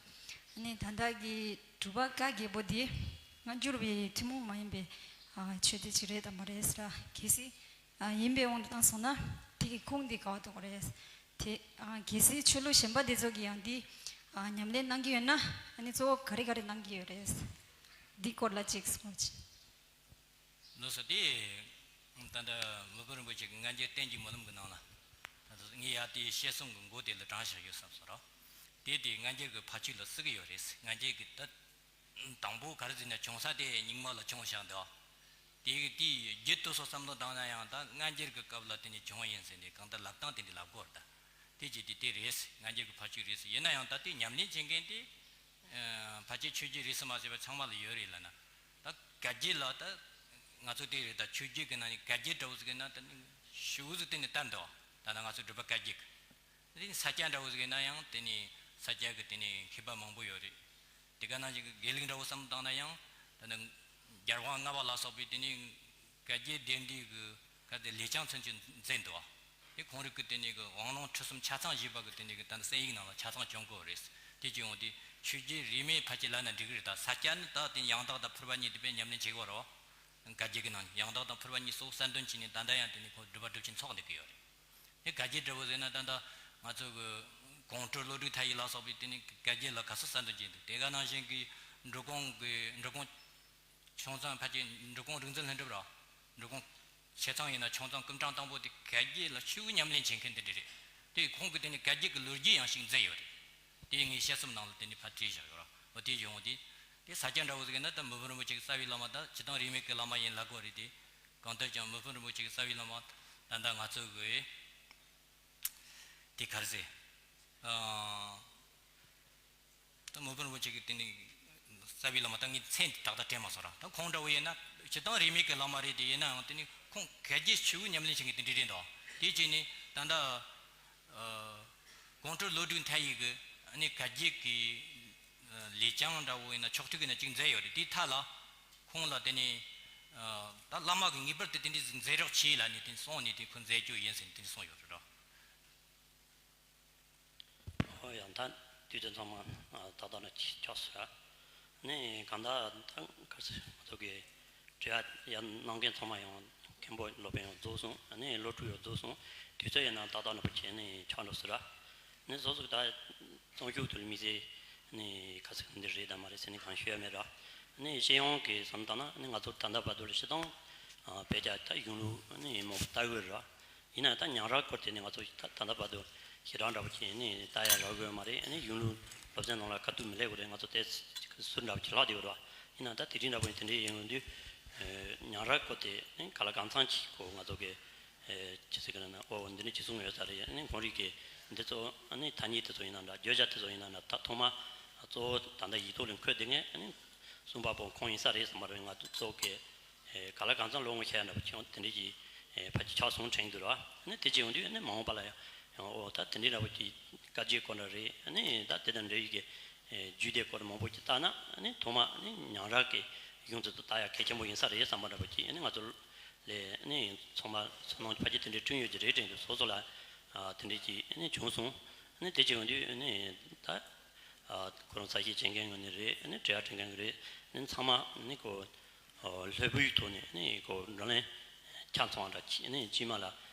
ཨ་ནི་ད་ལྟ་གི་སྒྲུབ་པ་བཀའ་བརྒྱད་པོ་འདི་སྔ་འགྱུར་བའི་ཐུན་མོང་མ་ཡིན་པའི་ཨ་ཆོས་སྡེ་ཅིག་རེད་དམ་མ་རེད་ཟེར། གལ་སྲིད་ཨ་ཡིན་པའི་དབང་དུ་བཏང་སོང་ན་དེ་གི་ཁུངས་འདི་ག་བ་འདུག་གོ་རེད། དེ་ཨ་གལ་སྲིད་ཆོས་ལུགས་གཞན་པ་དེ་ཚོ་གིས་ཡང་འདི་ཨ་ཉམས་ལེན་གནང་གི་ཡོད་ན་ཨ་ནི་གཙོ་བོ་ག་རེ་ག་རེ་གནང་གི་ཡོད་རེད། འདི་སྐོར་ལ་ཅིག་གསུངས་ཅིག་ལགས་སོ། དེ་ད་ལྟ་མི་ཕམ་རིན་པོ་ཆེ་གི་སྔ་འགྱུར་བསྟན་གྱི་རྨི་ལམ་གྱི་ནང་ལ་ད་ལྟ་ངས་ཡར་དེའི་བཤད་གསུང་གི་མགོ་དེ་ལ་དྲངས་བཞག་ཡོད་བསམ་སོང་ར། དེ་དེ་སྔ་འགྱུར་གྱི་ཕ་ཆོས་ལ་བརྩི་གི་ཡོད་རེད། སྔ་འགྱུར་གྱི་ད་དང་པོ་ག་རེ་ཟེར་ན་བྱུང་ས་དེ་རྙིང་མ་ལ་བྱུང་བཞག་འདུག་དེ་གི་དེའི་རྒྱུད་དེ་ཚོ་བསམ་བློ་བཏང་ན་ཡང་ད་སྔ་འགྱུར་གྱི་སྐབས་ལ་དེ་ནས་བྱུང་བ་ཡིན་ཟེར་ནས་གང་ལྟར་ལབ་སྟངས་དེ་འདྲ་ལབ་དགོས་རེད་ད། དེ་བྱས་དེ་དེ་རེད། སྔ་འགྱུར་གྱི་ཕ་ཆོས་རེད། ཡིན་ན་ཡང་ད་དེ་ཉམས་ལེན་བྱེད་མཁན་དེ། ཨ་ཕལ་ཆེར་ཆོས་བརྒྱུད་རེད་ཟེར་མ་ཟེར་བ་ཚང་མ་ལ་ཡོད་རེད་ལབ་ན། ད་བཀའ་བརྒྱུད་ལ་ད་ང་ཚོ་དེ་རེད། ད་ཆོས་བརྒྱུད་ཀྱི་ནང་ནས་བཀའ་བརྒྱུད་འདྲ་བོ་ཟིག་ཡིན་ན་ད་ནི་ཞེ་པོ་ཟིག་གཏན་ནས་དར་འདུག་ད་ལྟ་ང་ཚོ་སྒྲུབ་པ་བཀའ་བརྒྱུད་ཀྱི་དེ་ནི་ས་སྐྱ་འདྲ་བོ་ཟིག་ཡིན་ན་ཡང་དེ་ནི་ས་སྐྱ་གི་དེ་ནི་མཁས་པ་མང་པོ་ཡོད་རེད། དེ་ག་ནང་བཞིན་གྱི་དགེ་ལུགས་འདྲ་བོ་བསམ་བློ་བཏང་ན་ཡང་ད་ནི་རྒྱལ་དབང་ལྔ་པ་ལ་སོགས་པའི་དེ་ནི་བཀའ་བརྒྱུད་སྡེ་འདི་གི་ག་དེ་ལས་བྱང་ཚུན་ཆད་མཛད་འདུག་དེ་ཁོང་རིགས་ཀྱི་དེ་ནས་གི་དབང་ལུང་ཁྲིད་གསུམ་ཆ་ཚང་ཞེས་པ་གི་དེ་ནས་གི་ད་ནི་གསན་ཡིག་ནང་ལ་ཆ་ཚང་བྱུང་གི་རེད། དེ་ཅི་ཡོང་དེ་ཆོས་བརྒྱུད་རིས་མེད་ཕལ་ཆེར་ལབ་ན་འགྲིག་གི་རེད། ད་ས་སྐྱ་ནི་ད་དེ་ཡང་དག་དང་ཕུར་པ་གཉིས་དེ་དཔེ་ཉམས་ལེན་བྱེད་དགོས་རེད། བཀའ་བརྒྱུད་ཀྱི་ནང་ཡང་དག་དང་ཕུར་པ་གཉིས་སོགས་གསལ་འདོན་བྱས་ནས་ད་ལྟ་ཡང་དེ་ནས་ཁོ་སྒྲུབ་པ་སྒྲུབ་ཆེན་ཚོགས་བསྡད་ཀྱི་ཡོད་རེད། དེ་བཀའ་བརྒྱུད་འདྲ་བོ་ཟེར་ན་ད་ལྟ་ང་ཚོ་གི་ཀོང་སྤྲུལ་བློ་གྲོས་མཐའ་ཡས་ལ་སོགས་པའི་དེ་ནས་བཀའ་བརྒྱུད་ལ་ག་ཚོད་གསལ་འདོན་བྱས་འདུག་དེ་ག་ནང་བཞིན་གྱི་འབྲི་གུང་གི་འབྲི་གུང་ཆུང་ཚང་ཕལ་ཆེར་འབྲི་གུང་རིག་འཛིན་ལྷུན་གྲུབ་ར། འབྲི་གུང་ཆེ་ཚང་ཡིན་ན་ཆུང་ཚང་སྐུ་ཕྲེང་དང་པོ་དེ་བཀའ་བརྒྱུད་ལ་ཆེས་ཉམས་ལེན་བྱེད་མཁན་དེ་འདྲ་རེད། དེ་ཁོང་གིས་དེ་ནི་བཀའ་བརྒྱུད་ཀྱི་ལོ་རྒྱུས་ཡང་ཞིག་མཛད་ཡོད་རེད། དེ་ངས་དཔྱད་རྩོམ་ནང་ལ་དེ་ནི་ཕར་བྲིས་བཞག་ཡོད་ར། འོ་དེ་ཡོང་དེ། དེ་ས་སྐྱ་འདྲ་བོ་ཟེར་གི་ན་ད་མི་ཕམ་རིན་པོ་ཆེ་གི་རྩ་བའི་བླ་མ་ད་སྤྱིར་བཏང་རིས་མེད་ཀྱི་བླ་མ་ཡིན་ལབ་དགོས་རེད་དེ། གང་ལྟར་ཀྱང་མི་ཕམ་རིན་པོ་ཆེ་གི་རྩ་བའི་བླ་མ་ད་ལྟ་ང་ཚོ་གི་དེ་ག་རེ་ཟེར། ཨ། ད་མི་ཕམ་རིན་པོ་ཆེ་གི་དེ་ནི་རྩ་བའི་བླ་མ་ད་ངས་མཚན་དེ་ཏག་ཏག་དྲན་མ་སོང་ར། ད་ཁོང་འདྲ་བོ་ཡིན་ན་སྤྱིར་བཏང་རིས་མེད་ཀྱི་བླ་མ་རེད་དེ། ཡིན་ནའང་དེ་ནི་ཁོང་བཀའ་བརྒྱུད་ཆེས་ཉམས་ལེན་བྱེད་མཁན་དེ་འདྲ་རེད་འདུག་དེ་བྱས་ནས་ད་ལྟ་ཨ་ཀོང་སྤྲུལ་བློ་གྲོས་མཐའ་ཡས་ཀྱི་ཨ་ནི་བཀའ་བརྒྱུད་ཀྱི་ཨ་ལས་བྱང་འདྲ་བོ་ཡིན་ན་ཕྱོགས་བསྒྲིགས་ཡིན་ན་ཅིག་མཛད་ཡོད་རེད། དེའི་མཐའ་ལ་ཁོང་ལ་དེ་ནི་ཨ་ད་བླ་མ་གིས་ངེས་པར་དུ་དེ་འདྲ་ཟིག་མཛད་རོགས་བྱེད་ལབ་ནས་དེ་གསུངས་ནས་དེ་ཁོ་མཛད་རྒྱུ་ཡིན་ཟེར་ནས་དེ་འདྲ་གསུངས་ཡོད་རེད་ར། ཨོ་ཡང་ད་དུས་ཚོད་ཚང་མ་ཨ་ཏག་ཏག་ནས་ཆགས་སོང་ཡ། ནི་གང་ལྟར་ད་ག་ཚོད་ང་ཚོ་གི་དྲི་བ་ཡང་གནང་མཁན་ཚང་མ་ཡང་མཁན་པོ་སློབ་དཔོན་ཡང་རྫོགས་སོང་། ནི་སློབ་ཕྲུག་ཡང་རྫོགས་སོང་། དུས་ཚོད་ཡིན་ན་ཏག་ཏག་ནས་པོ་བྱས་ནས་ཆགས་འགྲོ་སྲིད་ར། ནི་སོ་སོ་གི་ད་བཙོན་ཤུགས་དུ་དམིགས་བསལ་ནི་ག་ཚོད་འདི་རེད་དམ་མ་རེད་ཟེར་ནི་གང་ཤེས་ཡ་མེད་ར། ནི་སྤྱི་ཡོངས་ཀྱི་བསམ་བཏང་ན་ནི་ང་ཚོ་ད་ལྟ་བར་དུ་ལ་སྤྱིར་བཏང་ཨ་བོད་རྒྱ་ད་གཞུང་ལུགས་ནི་མང་པོ་ལྟ་གི་ར། ཡིན་ན་ད་ཉམས་ར་སྐོར་དེ་ནི་ང་ཚོ་ད་ད་ལྟ་བར་དུ་ཞེ་དྲག་འདྲ་པོ་བྱས་ནས་ལྟ་ཡ་རག་གི་ཡོད་མ་རེད། ཨ་ནི་གཞུང་ལུགས་སློབ་ཚན་ནང་ལ་དཀའ་སྡུག་མི་སླེབས་དགོས་རེད། ང་ཚོ་དེ་ཟུར་འདྲ་པོ་ཅིག་ལྷག་བསྡད་ཡོད་རེད་བ། ཡིན་ན་ད་དེ་རིང་འདྲ་པོ་ཡིན་དེ་འདྲའི་ཡིན་དུས་ཨ་ཉམས་ར་སྐོར་དེ་ཨ་ག་ལ་གང་འཚམ་ཅིག་གོ་ང་ཚོ་གི་ཨ་ཅི་ཟེར་གི་ན་ཨོ་འདི་ནི་ཅི་གསུང་ཡོད་ས་རེད། ཨ་ནི་ཁོང་རིགས་ཀྱི་འདི་ཚོ་ཨ་ནི་ཐ་སྙད་དེ་ཚོ་ཡིན་ན་འདྲ། བརྗོད་བྱ་དེ་ཚོ་ཡིན་ན་འདྲ། ད་ཐོག་མ་གཙོ་བོ་ད་ལྟ་ཡིག་ཐོག་ལ་འཁོད་བསྡད་མཁན་ཨ་ནི་གསུང་པ་པོ་ཁོང་ཡིན་ས་རེད་བསམ་པ་རེད། ང་ཚོ་གཙོ་བོ་གི་ཨེ་ག་ལ་གང་འཚམ་ལོ་ངོ་ཤེས་ཡ་འདྲ་པོ་ཅིག་དེ་འདྲ་ཅིག་ཨེ་ཕལ་ཆེར་ཆགས་སོང་དྲན་གྱི་འདུག་ར། ཨ་ནི་དེ་ཅིག་ཡོང་དུས་ཨ་ནི་མ་འོངས་པ་ལ་ཡང་ཡང་ཨོ་ད་དེ་འདྲའི་འདྲ་པོ་ཅིག་བཀའ་བརྒྱུད་སྐོར་འདྲ་རེད། ཨ་ནི་ད་དེ་དང་འབྲེལ་ཡོད་ཀྱི་ཨེ་རྒྱུད་སྡེ་སྐོར་མང་པོ་ཅིག་བལྟས་ན་ཨ་ནི་ཐོག་མ་ཨ་ནི་ཉམས་ར་གི་གཞུང་ཚུལ་དུ་ལྟ་ཡ་གལ་ཆེན་པོ་ཡིན་ས་རེད་བསམ་པ་འདྲ་པོ་ཅིག་ཨ་ནི་ང་ཚོ་ལས་ཨ་ནི་ཚང་མ་ཚོར་སྣང་ཕལ་ཆེར་དེ་འདྲའི་བསྐྲུན་ཡོད་ཀྱི་རེད་དྲན་གྱི། སོ་སོ་ལ་ཨ་དེ་འདྲའི་ཅིག་ཨ་ནི་བྱུང་སོང་། ཨ་ནི་དེ་ཅིག་ཡོང་དུས་ཨ་ནི་ད། ཨ་ཁོ་རང་ས་ཞིག་བྱེད་མཁན་ངོས་ནས་རེད། ཨ་ནི་དྲི་བ་དྲི་མཁན་གྱི་རེད། ཨ་ནི་ཚང་མ་ཨ་ནི་ཁོ་ཨ་ལྷོད་པོའི་ཐོག་ནས་ཨ་ནི་ཁོ་བགྲོ་གླེང་ཆ་ཚང་བ་འདྲ་བྱས། ཨ་ནི་རྗེས་མ་ལ་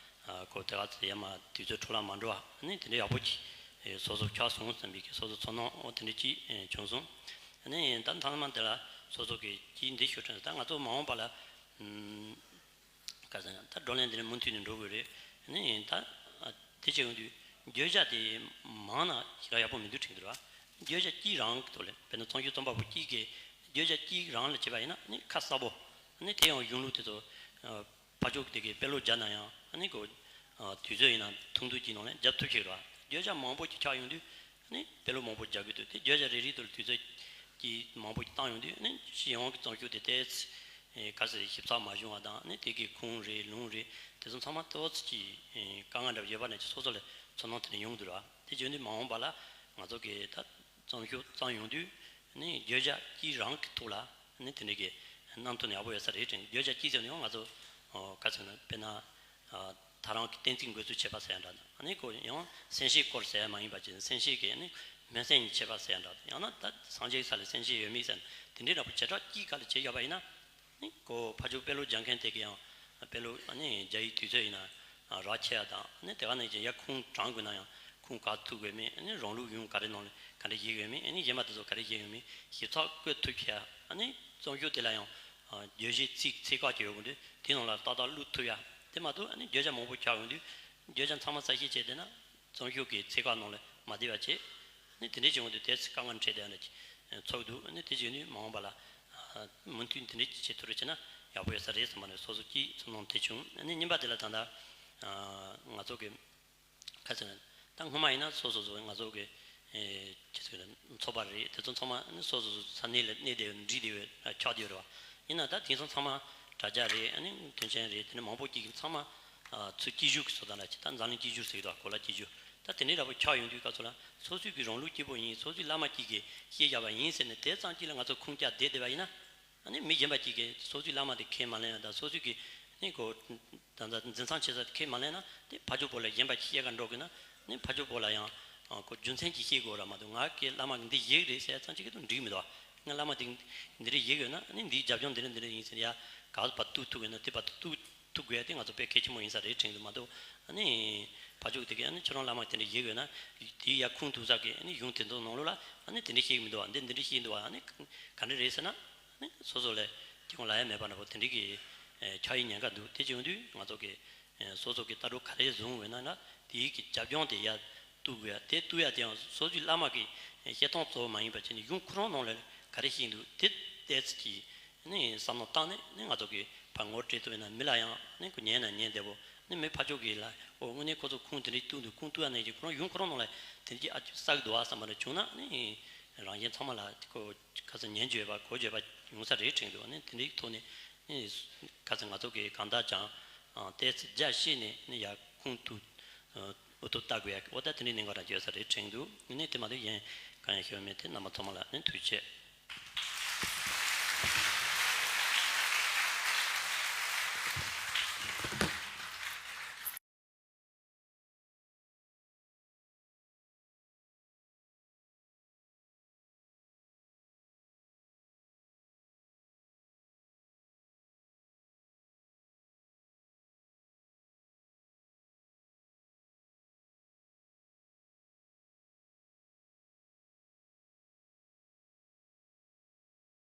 ཨ་ཁོ་དེ་ག་ཚོད་ཡར་མར་དུས་ཚོད་འཕྲོ་བརླག་མ་འགྲོ་བ། ཨ་ནི་དེ་འདྲ་ཡག་པོ་ཅིག་ཨེ་སོ་སོ་ཆགས་སོང་བསམ་པའི་གི་སོ་སོ་ཚོར་སྣང་འོ་དེ་འདྲ་ཅིག་ཨེ་བྱུང་སོང་། ཨ་ནི་ད་མཐའ་མ་དེ་ལ་སོ་སོ་གི་ཅིག་འདི་ཞུ་དྲན། ད་ང་ཚོ་མ་འོངས་པ་ལ་ཨམ། ག་ཟེར་ན་ད་བགྲོ་གླེང་འདི་ནི་མུ་མཐུད་ནས་འགྲོ་དགོས་རེད། ཨ་ནི་ད་ཨ་དེ་བྱེད་ཡོང་དུས་བརྗོད་བྱ་དེ་མང་ན་ཞེ་དྲག་ཡག་པོ་མི་འདུག་དྲན་གྱི་འདུག་ར། བརྗོད་བྱ་གཅིག་རང་གི་ཐོག་ལ་དཔེར་ན་བཙན་བྱོལ་རྩོམ་པ་པོ་གཅིག་གིས་ བརྗོད་བྱ་གཅིག་རང་ལ་བྱེད་པ་ཡིན་ན་ནི་ཁ་གསལ་པོ། ནི་དེ་ཡང་གཞུང་ལུགས་དེ་ཚོ་ཕར་ཕྱོགས་དེ་གའི་དཔེ་ཀློག་བརྒྱབ་ན་ཡང་ནི་གོ། དུས་ཚོད་ཡིན་ན་ཐུང་ཐུང་གཅིག་ནང་ལ་བརྒྱབ་ཐུབ་ཀྱི་རེད་བ། བརྗོད་བྱ་མང་པོ་ཅིག་ཆགས་ཡོང་དུས་ནི་དཔེ་ཀློག་མང་པོ་རྒྱག་གི་འདུག་དེ་བརྗོད་བྱ་རེ་རེའི་ཐོག་ལ་དུས་ཚོད་ཀྱི་མང་པོ་ཅིག་བཏང་ཡོང་དུས་ནི་སྤྱི་ཡོངས་ཀྱི་རྩོམ་ཤོག་དེ་ཏོག་ཙམ་ག་ཚོད་ཞིབ་ཚགས་མ་བྱུང་བ་དང་ནི་དེ་གའི་ཁུངས་རེད་ལུང་རེད་དེ་ཚོ་ཚང་མ་ཏོག་ཙམ་ཅིག་དཀའ་ངལ་འདྲ་བོ་ཡོད་པ་ནས་ཀྱི་སོ་སོ་ལ་ཚོར་སྣང་དེ་འདྲ་ཡོང་གི་འདུག་ར། དེ་བྱས་དུས་མ་འོངས་པ་ལ་ང་ཚོ་གི་ད་རྩོམ་ཤོག་བརྩམས་ཡོང་དུས་ནི་བརྗོད་བྱ་གཅིག་རང་གི་ཐོག་ལ་ནི་དེ་འདྲ་གི་གནང་ཐུབ་ན་ཡག་པོ་ཡོད་ས་རེད་དྲན། བརྗོད་བྱ་གཅིག་ཟེར་ནས་ཡང་ང་ཚོ་ག་ཚོད་ན་དཔེར་ན་ད་རང་གི་བསྟན་རྩིས་འགོ་ཚུགས་བྱེད་པ་ཟེར་ཡ་འདྲ་ནི་ཁོ་ཡང་སེམས་བསྐྱེད་སྐོར་ཟེར་ཡ་མ་ཡིན་པ་ཅིག་སེམས་བསྐྱེད་ཀྱི་ནི་སྨོན་སེམས་ཀྱི་བྱེད་པ་ཟེར་ཡ་འདྲ། ཡང་ན་ད་སངས་རྒྱས་ས་ལ་སེམས་བསྐྱེད་ཡོད་མེད་ཟེར་ན་དེ་འདྲའི་འདྲ་པོ་བྱེ་བྲག་གཅིག་ག་ལ་བྱེད་ཡོད་པ་ཡིན་ན། ནི་ཁོ་ཕར་ཕྱོགས་དཔེ་ཀློག་རྒྱག་མཁན་དེ་གི་ཡང་དཔེ་ཀློག་ནི་རྒྱག་ཡའི་དུས་ཚོད་ཡིན་ན་རག་ཆེ་ཡ་དང་ནི་དེ་ག་ནས་ཀྱང་ཡར་ཁུངས་དྲངས་དགོས་ན་ཡང་ཁུངས་ག་ཐུག་དགོས་མིན་ནི་རང་ལུགས་གཞུང་ག་རེ་ནང་ལ་ག་འདྲ་བཞེས་དགོས་མིན་ནི་གཞན་པ་དེ་ཚོ་ག་རེ་བཞེས་དགོས་མིན་ཞིབ་ཚགས་བཀོད་ཐུབ་ཆེ་ཡ། ནི་རྩོམ་ཤོག་དེ་ལ་ཡང་བརྗོད་གཞི་ཚིག་ཚིག་ཁག་ཅིག་ཡོད་དགོས་དུས་དེ་ནང་ལ་ཏག་ཏག་བླུགས་ཐུབ་ཡ། དེ་མ་གཏོགས་ནི་བརྗོད་བྱ་མང་པོ་ཆགས་ཡོང་དུས་བརྗོད་བྱ་ཚང་མ་གསལ་བཤད་བྱས་བསྡད་ན། རྩོམ་ཤོག་གི་ཚིག་ཁག་ནང་ལ་མ་བསྡད་པ་བྱས། ནི་དེ་འདྲའི་བྱུང་དུས་དེ་ཚེ་དཀའ་ངལ་འཕྲད་བསྡད་ཡོད་ན་ཚོགས་འདུག་ནི་དེ་བྱས་ནས་མ་འོངས་པ་ལ་མུ་མཐུད་དེ་འདྲའི་བྱེད་ཐུབ་རེ་བྱས་ན་ཡག་པོ་ཡོད་ས་རེད་བསམ་པ་ནས་སོ་སོ་སྐྱིད་ཚོར་སྣང་དེ་བྱུང་། ནི་གཉིས་པ་དེ་ལ་ད་ལྟ་ང་ཚོ་གི་ཁ་ཚོན་ད་སྔོན་མ་ཡིན་ན་སོ་སོ་སོ་ང་ཚོ་གི་ཅི་ཚོད་ཚོགས་པ་རེད། དེ་ཚོ་ཚང་མ་ནི་སོ་སོ་སོ་ས་གནས་ལ་གནས་བསྡད་ཡོད་འགྲིག་བསྡད་ཡོད་ཆགས་བསྡད་ཡོད་རེད་བ། ཡིན་ན་ད་དེང་སང་ཚང་མ་དྲ་རྒྱ་རེད། ཨ་ནི་དོན་ཆེན་རེད། དེ་ནི་མང་པོ་སྐྱིད་ཚང་མ་ཚུར་སྐྱིད་གཞུག་གི་བཟོ་ལྟ་ལ་ཅི་ད་འཛམ་གླིང་སྐྱིད་གཞུག་ཟེར་གི་འདུག་གོ་ལ་སྐྱིད་གཞུག་ད་དེ་འདྲའི་འདྲ་པོ་ཆགས་ཡོང་དུས་སྐབས་སུ་ལ་སོ་སོའི་གི་རང་ལུགས་སྐྱིད་པོ་ཡིན། སོ་སོའི་བླ་མ་སྐྱིད་གི་བཤད་བཞག་པ་ཡིན་ཟེར་ནས་དེ་ཙམ་སྐྱིད་ལ་ང་ཚོ་ཁུངས་བཀྱག་བསྡད་བསྡད་པ་ཡིན་ན། ཨ་ནི་མི་གཞན་པ་གཅིག་གིས་སོ་སོའི་བླ་མ་དེ་ཁས་མ་ལེན་ཡ་དང་སོ་སོའི་གི་ནི་གོ་ད་ལྟ་འཛིན་བཟང་བྱེད་ས་དེ་ཁས་མ་ལེན་ན་དེ་ཕར་ཕྱོགས་པོ་ལ་གཞན་པ་ཤེས་ག་འགྲོ་དགོས་ན་ནི་ཕར་ཕྱོགས་པོ་ལ་ཡང་ཨ་གོ་རྒྱུ་མཚན་གྱིས་ཤེས་དགོས་ར་མ་གཏོགས་ང་གི་བླ་མ་གི་འདི་ཡིག་རེད་ཟེར་ཙམ་གཅིག་གི་དུ་འགྲིག་མི་འདུག་ང་བླ་མ་དེ་འདི་རེད་ཡིག་ཡོད་ན་ནི་འདིའི་རྒྱབ་ལྗོངས་འདི་རེད་འདི་རེད་ཡིན་ཟེར་ཡ་ག་བར་བཏུག་ཐུབ་ཡོད་ན་དེ་བར་བཏུག་ཐུབ་དགོས་ཡ་དེ་ང་ཚོ་དཔེ་གལ་ཆེན་པོ་ཡིན་ས་རེད་དྲན་འདུག་མ་གཏོགས་ཨ་ནི་ཕར་ཕྱོགས་དེ་གི་ཨ་ནི་ཁྱོད་རང་བླ་མ་དེ་འདྲ་ཡིག་ཡོད་ན་དེའི་ཡ་ཁུངས་ཐུག་ས་གི་ཨ་ནི་གཞུང་དེ་ཚོ་ནང་ལོགས་ལ་ཨ་ནི་དེ་འདྲ་ཤེས་ཀྱི་མི་འདུག་བ། འདི་འདི་འདྲ་ཤེས་འདུག་བ། ཨ་ནི་ག་འདྲ་རེད་ཟེར་ན། ནི་སོ་སོ་ལས་སྐྱེ་བོ་ལ་ཡ་མེད་པ་འདྲ་པོ་དེ་འདྲའི་གི་ཆགས་ཡིག་ཉེན་ཁ་འདུག་དེ་བྱུང་དུས་ང་ཚོ་གི་སོ་སོ་གི་ལྟ་གྲུབ་ག་རེ་བཟུང་འོས་ན་ན་དེའི་གི་རྒྱབ་ལྗོངས་དེ་ཡ་གཏུག་དགོས་ཡ། དེ་གཏུག་ཡ་དེ་ཡང་སོ་སོའི་བླ་མ་གི་བཤད་སྟངས་གཙོ་བོ་མ་ཡིན་པ་བྱས་ནས་གཞུང་ཁོ་རང་ནང་ལ་ག་རེ་བཤད་འདུག་དེ་ཏོག་ཙམ་གྱིས་ནི་བསམ་བློ་བཏང་ནས་ནི་ང་ཚོ་གི་ཕར་ངོ་སྤྲད་ཐུབ་ཡོད་ན་མི་ལ་ཡང་ནི་ཁོ་ཉན་ན་ཉན་བདེ་པོ་ནི་མི་ཕར་ཕྱོགས་གི་ལ་ཨོ་དངོས་གནས་ཁོ་ཚོ་ཁུངས་དེ་འདྲའི་གཏུག་འདུག་ཁུངས་གཏུག་ཡ་ནས་ཀྱི་ཁོ་རང་གཞུང་ཁོ་རང་ནང་ལ་དེ་འདྲའི་ཨ་ཅུ་བསགས་འདུག་བ་བསམ་པ་འདྲ་བྱུང་ན་ནི། རང་གཞན་ཚང་མ་ལ་ཁོ་ཁ་སང་ཉན་བརྗོད་པ་གོ་བརྗོད་པ་ཡོང་ས་རེད་དྲན་འདུག་ནི་དེ་འདྲའི་ཐོག་ནས་ནི་ཁ་སང་ང་ཚོ་གི་གང་ལྟར་ཀྱང་ཏོག་ཙམ་རྒྱ་བཤད་ནས་ནི་ཡར་ཁུངས་ཐུག་འུ་ཐུག་ལྟ་དགོས་ཡ་འོ་ད་དེ་འདྲའི་གནད་འགག་རང་ཡོད་ས་རེད་དྲན་འདུག་ནི་དེ་མ་གཏོགས་གཞན་གང་ཡང་ཤོད་མེད་དེ་རྣམ་པ་ཚང་མ་ལ་ནི་ཐུགས་རྗེ་ཆེ།